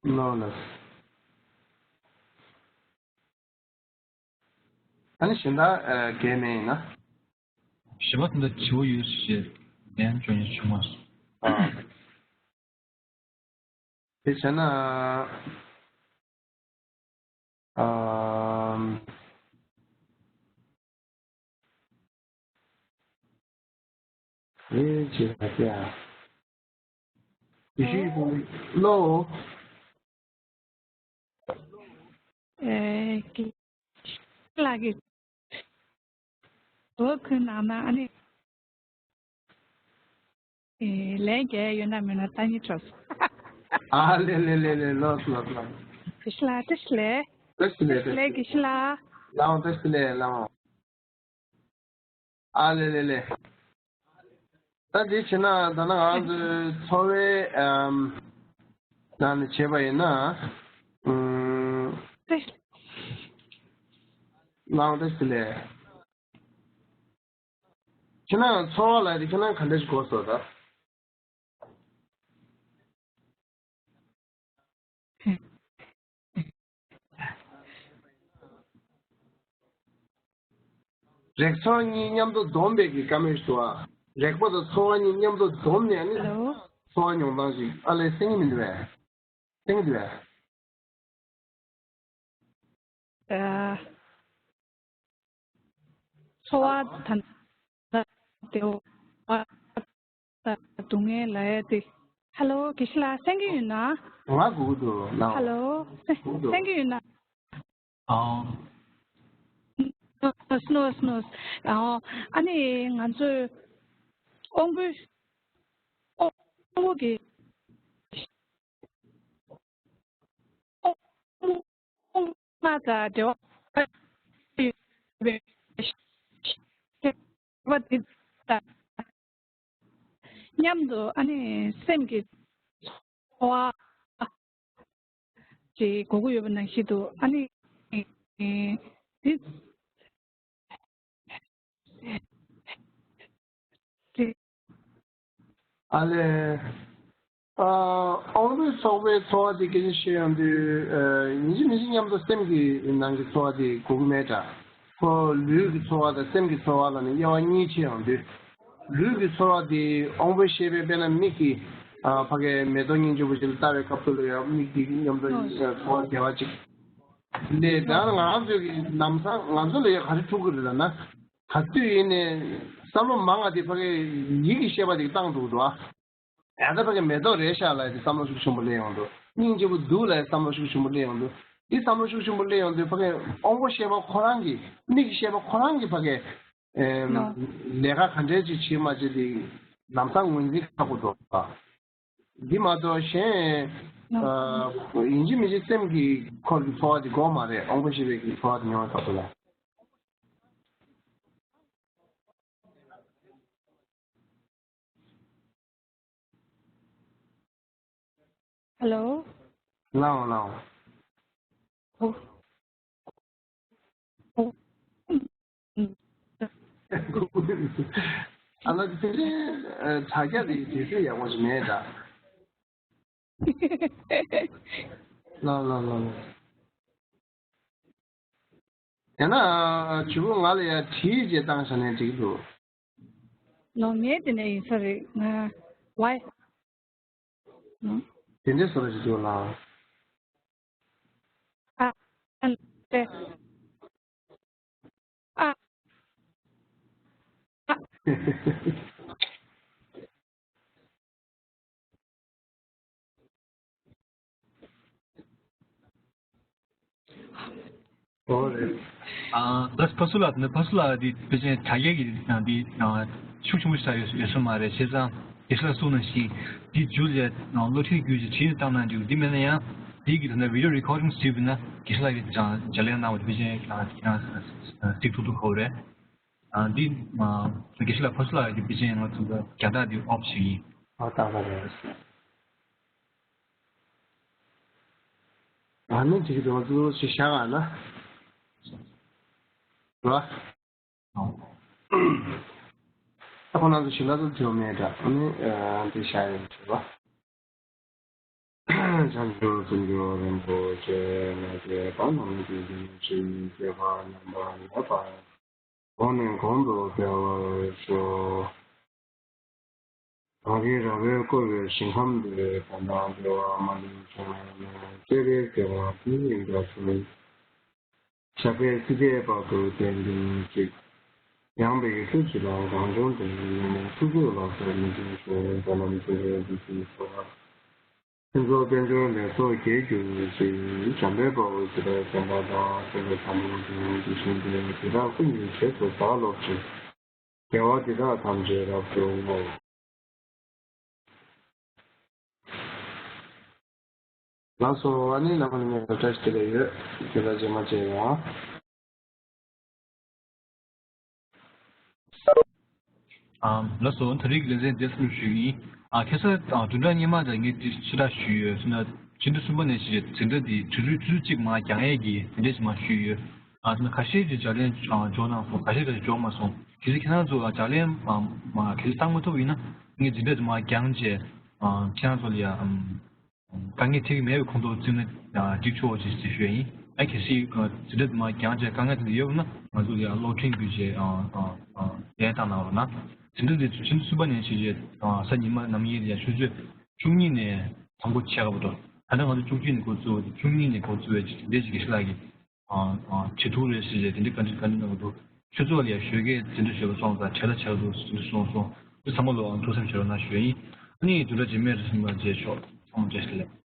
བ། ནོ་ནོ། ཨ་ནི་གཞན་དག་གལ་མེད་ཡིན་ན། ཞི་བ་དེ་འདྲ་བྱིའུ་ཡོད་ཞེས་ལན་བྱོན་ཡ་བྱུང་བ། དེ་བྱས་ན། ཨམ། ཨེ་ཅེ་ཡ། ཡེ་ཤུའི་ཕུང་པོ་ལོ། ཨེ་ཀི་ལ་གི་འོ་ཁུ་ནང་ན་ཨ་ནི། ཨེ་ལན་རྒྱག་ཡོད་ན་མེད་ན་ལྟ་སྙིང་བྲོ་སོང་། ཨ་ལེ་ལེ་ལེ་ལེ། ལོས་ལོས་ལོས། དགེ་བཤེས་ལགས་བཀྲ་ཤིས་བདེ་ལེགས། བཀྲ་ཤིས་བདེ་ལེགས། བཀྲ་ཤིས་བདེ་ལེགས། དགེ་བཤེས་ལགས། ལགས་འོང་། བཀྲ་ཤིས་བདེ་ལེགས། ལགས་འོང་། ཨ་ལེ་ལེ་ལེ། ད་དེ་བྱས་ན་ད་ནང་ང་ཚོའི་འཚོ་བའི་ཨམ་ནང་ནས་བྱས་པ་ཡིན་ན། ཨུམ། ལགས་འོང་། བཀྲ་ཤིས་བདེ་ལེགས། ཁྱེད་རང་འཚོ་བ་ལ་དེ་ཁྱེད་རང་ག་འདྲ་ཞིག་གོ་སོང་ད། རེག་ཚོར་གཉིས་མཉམ་དུ་བསྡོམས་པའི་གི་བཀའ་མོལ་ཞིག་འདུག་ཨ། རེག་པ་དང་ཚོར་བ་གཉིས་མཉམ་དུ་བསྡོམས་ནས་ནི། ཧེ་ལོ། འཚོ་བ་མྱོང་སྟངས་ཤིག་ཨ་ལས་སེང་གེ་མི་འདུག་བས། སེང་གེ་འདུག་བས། ཨ། འཚོ་བ་ད་ལྟ་བདེ་བ་དང་སྡུག་བསྔལ་ལབ་ཡ་དེ། ཧེ་ལོ། དགེ་བཤེས་ལགས་གསན་གྱི་ཡོད་ན། ང་སྒུག་འདུག་ལགས། ཧེ་ལོ། སྒུག་འདུག་གསན་གྱི་ཡོད་ན། ཨོ། སྣོ་སྣོ་སྣོ། ཨོ། ཨ་ནི་ང་ཚོས་དབང་པོའི་དབང་པོ་གི་ང་དང་འབྲེལ་བ་ཡོད་པའི་བ་དེ་དང་མཉམ་དུ་ཨ་ནི་སེམས་ཀྱི་འཚོ་བ་ཅིག་དགོས་ཀྱི་ཡོད་པ་ནང་བཞིན་དུ་ཨ་ནི་དེ། ཨ་ལས། ཨ། དབང་པོའི་ཚོགས་པའི་འཚོ་བ་དེ་སྐད་ཆ་བཤད་ཡོང་དུས། ཨ། ཡིན་གཅིག་མིན་གཅིག་མཉམ་དུ་སེམས་ཀྱི་ནང་གི་འཚོ་བ་དེ་དགོས་ཀྱི་མེད་འདྲ། ཁོ་ལུས་ཀྱི་འཚོ་བ་དང་སེམས་ཀྱི་འཚོ་བ་ལ་ནི་དབྱེ་བ་གཉིས་ཕྱེ་ཡོང་དུས། ལུས་ཀྱི་འཚོ་བ་དེ་དབང་པོའི་ཤེས་པས་དཔེར་ན་མིག་གིས། ཨ། ཕ་གའི་མེ་ཏོག་སྙིང་རྗེ་པོ་ཞིག་ལ་ལྟ་བའི་སྐབས་སུ་ལ་ཡང་མིག་དེ་མཉམ་དུ་འཚོ་བ་བདེ་བ་ཅིག་ལས་ད་ང་རང་ཚོའི་གི་ལམ་སང་ང་ཚོ་ལ་ཡང་ག་རེ་ཐུག་གི་རེད་ལབ་ན། ག་དུས་ཡིན་ནའི་བསམ་བློ་མང་བ་དེ་ཕ་གིའི་ཡིད་ཀྱི་ཤེས་པ་དེ་བཏང་འདུག་འདུག་ཨ། ཡང་ད་ཕ་གིའི་མེ་ཏོག་རེད་ཤག་ལབ་ཡ་དེ་བསམ་བློ་ཤུགས་ཆེན་པོ་སླེབས་ཡོང་འདུག་སྙིང་རྗེ་པོ་འདུག་ལབ་ཡ་བསམ་བློ་ཤུགས་ཆེན་པོ་སླེབས་ཡོང་འདུག་འདི་བསམ་བློ་ཤུགས་ཆེན་པོ་སླེབས་ཡོང་དུས་ཕ་གིའི་དབང་པོ་ཤེས་པ་ཁོ་རང་གི་མིག་གི་ཤེས་པ་ཁོ་རང་གི་ཕ་གིའི་ལས་ཀ་ག་འདྲས་ཅིག་བྱེད་མ་བྱེད་དེ་ལམ་སང་ངོས་འཛིན་ཁག་པོ་འདུག་ཨ། འདི་མ་གཏོགས་གཞན། ཨ། ཡིན་གཅིག་མིན་གཅིག་སེམས་ཀྱི་འཁོར་གྱི་འཚོ་བ་དེ་དགོས་མ་རེད། དབང་པོ་ཤེས་པའི་གི་འཚོ་བ་དེ་མྱོང་བའི་སྐབས་སུ་ལ། ཧེ་ལོ། ལའོ་ལའོ། ཨོ། ཨོ། ཨ་ལ་དེ་རིང་དྲ་རྒྱ་དེ་དུས་ཚོད་ཡག་པོ་ཞིག་མེད་འདྲ། ལའོ་ལའོ་ལའོ་ལའོ། ཡང་ན་བྱུས་པོ་ང་ལ་ཡ་བྲིས་རྗེས་བཏང་བྱས་ནས་འགྲིག་འདུག་ལོ། ངས་དེ་ནས་ཡིན་ས་རེད་ང་། ཝའི། དེ་འདྲའི་བཟོ་འདྲ་ཞིག་འདུག་ལ། ཨ། ཨ། ལེ། ཨ། ཨ། ཨོ་རེད། ཨ། ད་ཕ་སུ་ལགས་ནི་ཕ་སུ་ལགས་འདི་ཕལ་ཆེར་དྲ་རྒྱའི་གི་འདི་ཤུགས་ཆེན་པོ་ཞིག་ཡོད་ཡོད་ས་མ་རེད། བྱས་ཙང་དགེ་བཤེས་ལགས་གསུངས་ནང་བཞིན་འདི་མཇུག་ལ་བློ་མཐུན་བརྒྱུད་ཀྱི་བྲིས་ནས་བཏང་ན་འགྲིག་འདི་མེད་ན་ཡང་འདི་གི་ད་ལྟ་video recording ཞིག་བྱས་པ་ན་དགེ་བཤེས་ལགས་ཀྱིས་ཀྱང་ལྗགས་ལན་གནང་བ་དེ་ཕལ་ཆེར་ཁྱེད་རང་ཁྱེད་རང་གཟིགས་ཐུབ་ཐུབ་ཁོ་རེད། ཨ། འདི་དགེ་བཤེས་ལགས་ཕ་སུ་ལགས་ཀྱི་ཕལ་ཆེར་ང་ཚོ་རྒྱ་སྟག་འདི་ཨོབ་ཞིག་ཡིན། ཨ། ཏག་ཏག་རེད། ཨ་ནི་འགྲིག་གི་འདུག་ང་ཚོ་ཞིག་བཞག་ཨ་ན། ར། ཨ་ཁོ་ན་ཚོ་ཞིག་ལ་ཚོ་དེའོ་མེད་འདྲ། ཨ་ནི་འདི་བཞག་ཡོད་ཞུ་བ། བྱང་ཆུབ་སེམས་མཆོག་རིན་པོ་ཆེ་ང་བཅས་པ་རྣམས་ཀྱི་རྒྱུད་ལ་ཆོས་ཉིད་སྤྱོད་པ་ཉམས་པ་མེད་པར། གོང་ནས་གོང་དུ་འཕེལ་བར་ཤོག་གངས་རིའི་ར་བས་བསྐོར་བའི་ཞིང་ཁམས་འདིར་གང་དག་བདེ་བ་མ་ལུས་འབྱུང་བའི་གནས། སྤྱན་རས་གཟིགས་དབང་བསྟན་འཛིན་རྒྱ་མཚོ། ཞབས་པད་སྲིད་མཐའི་བར་དུ་བརྟན་ཅིང་གཟིགས། ཡངས་པའི་ཡུལ་གྲུ་བཞི་ལ་གངས་ལྗོངས་འདིར། ཐུགས་རྗེའི་ལག་རྩལ་མི་འགྱུར་ཞིང་། རྒྱ་ལམ་ཆེན་པོའི་རྒྱུད་ཀྱི་སོ། ཕུན་ཚོགས་དཔལ་འབྱོར་ལེགས་ཚོགས་རྒྱས་གྱུར་ཅིག་བྱམས་པའི་དཔའ་བོས་སྲིད་པའི་བདེན་པ་དང་། སེམས་པའི་བཟང་པོ་འདུལ་བའི་དེ་བཞིན་ཏེ། དེ་དག་ཀུན་གྱི་རྗེས་སུ་བདག་སློབ་ཅིང་། དགེ་བ་འདི་དག་ཐམས་ཅད་རབ་ཏུ་བསྔོ། ལགས་སོ། ཨ་ནི་ལགས་ནས་ངས་བཀྲ་ཤིས་བདེ་ལེགས་ཡོད། རྒན་ལགས་རྗེས་མ་མཇལ་ཡོང་། ཨ། ལགས་སོ། ད་རེས་ཀྱི་ལེ་ཚན་འདིར་སེམས་ཞུ་གི་ཡིན། ཨ། ཁ་སང་། ཨ། བདུན་ཕྲག་སྔོན་མ་དང་ངས་འདི་ཕྱི་དྲགས་ཞུས་ཡོད་ཟེར་ན། ཕྱི་ཟླ་གསུམ་པ་ནས་བྱས་འཛིན་གྲྭ་འདི་དུས་ཚོད་དུས་ཚོད་གཅིག་མར་འགྱངས་ཡས་ཀྱི་དེ་འདྲས་ཞིག་མར་ཞུས་ཡོད། ཨ། ད་ནི་ཁ་ཤས་ཀྱིས་ལྗགས་ལན། ཨ། འབྱོར་གནང་སོང་། ཁ་ཤས་ཀྱིས་འབྱོར་མ་སོང་། གལ་སྲིད་ཁྱེད་རང་ཚོ་ལྗགས་ལན་མ་མ་གལ་སྲིད་བཏང་མ་ཐུབ་ཡིན་ན། ངས་འཛིན་གྲྭ་འདི་མར་འགྱངས་བྱས། ཨ། ཁྱེད་རང་ཚོ་ལ་ཡ། ཨམ། དཀའ་ངལ་འཕྲད་ཀྱི་མེད་པའི་ཁོངས་གཏོགས་བརྩིས་ན་འགྲིག་ཆོག་ཅེས་ཞུ་ཡ་ཡིན། ཨ། གལ་སྲིད་འཛིན་གྲྭ་འདི་མར་འགྱངས་བྱས་དཀའ་ངལ་དེ་འདྲ་ཡོད་པ་ན། ང་ཚོ་ལ་ཡ་གློག་འཕྲིན་བརྒྱུད་བྱས། ཨ། ཨ། ཨ། ལན་བཏང་གནང་རོགས་གནང་། འཛིན་གྲྭ་འདི་ཕྱི་ཟླ་གསུམ་པ་ནས་བྱས་བྱས། ཨ། གཟའ་ཉི་མ་ནམ་ཡིན་ལ་ཡ་ཆུ་ཚོད་བཅུ་གཉིས་ནས་ཐོ་འགོད་བྱེད་ཀྱི་ཡོད་པ་འདུག་ད་ལྟ་ང་ཚོ་བཅུ་གཅིག་ནས་འགོ་བཙུགས་པ་དེ། བཅུ་གཉིས་ནས་འགོ་བཙུགས་པའི་འཛིན་གྲྭ་ཅིག་གི་ཤ་ལག་གི། ཨ། ཨ། བྱེད་ཐུབ་རེད་ཟེར་བྱས་དེ་འདྲའི་བཀའ་འདྲི་གནང་གི་འདུག་ཆུ་ཚོད་ལ་ཡ་ཞོགས་ཀས་འཛིན་གྲྭ་ཞོགས་པ་སོང་ཙང་བྲེལ་བ་ཆགས་འདུག་ཟེར་དེ་འདྲ་གསུངས་སོང་། འདི་ཚང་མ་ལ་ཨ་ཐུགས་བསམ་བཞེས་རོགས་གནང་ཞུ་ཡ་ཡིན། ཨ་ནི་བདུན་ཕྲག་རྗེས་མའི་རེ་ཟུང་ལ་མཇལ་ཆོག་ཚང་མ་བཀྲ་ཤིས་བདེ་ལེགས།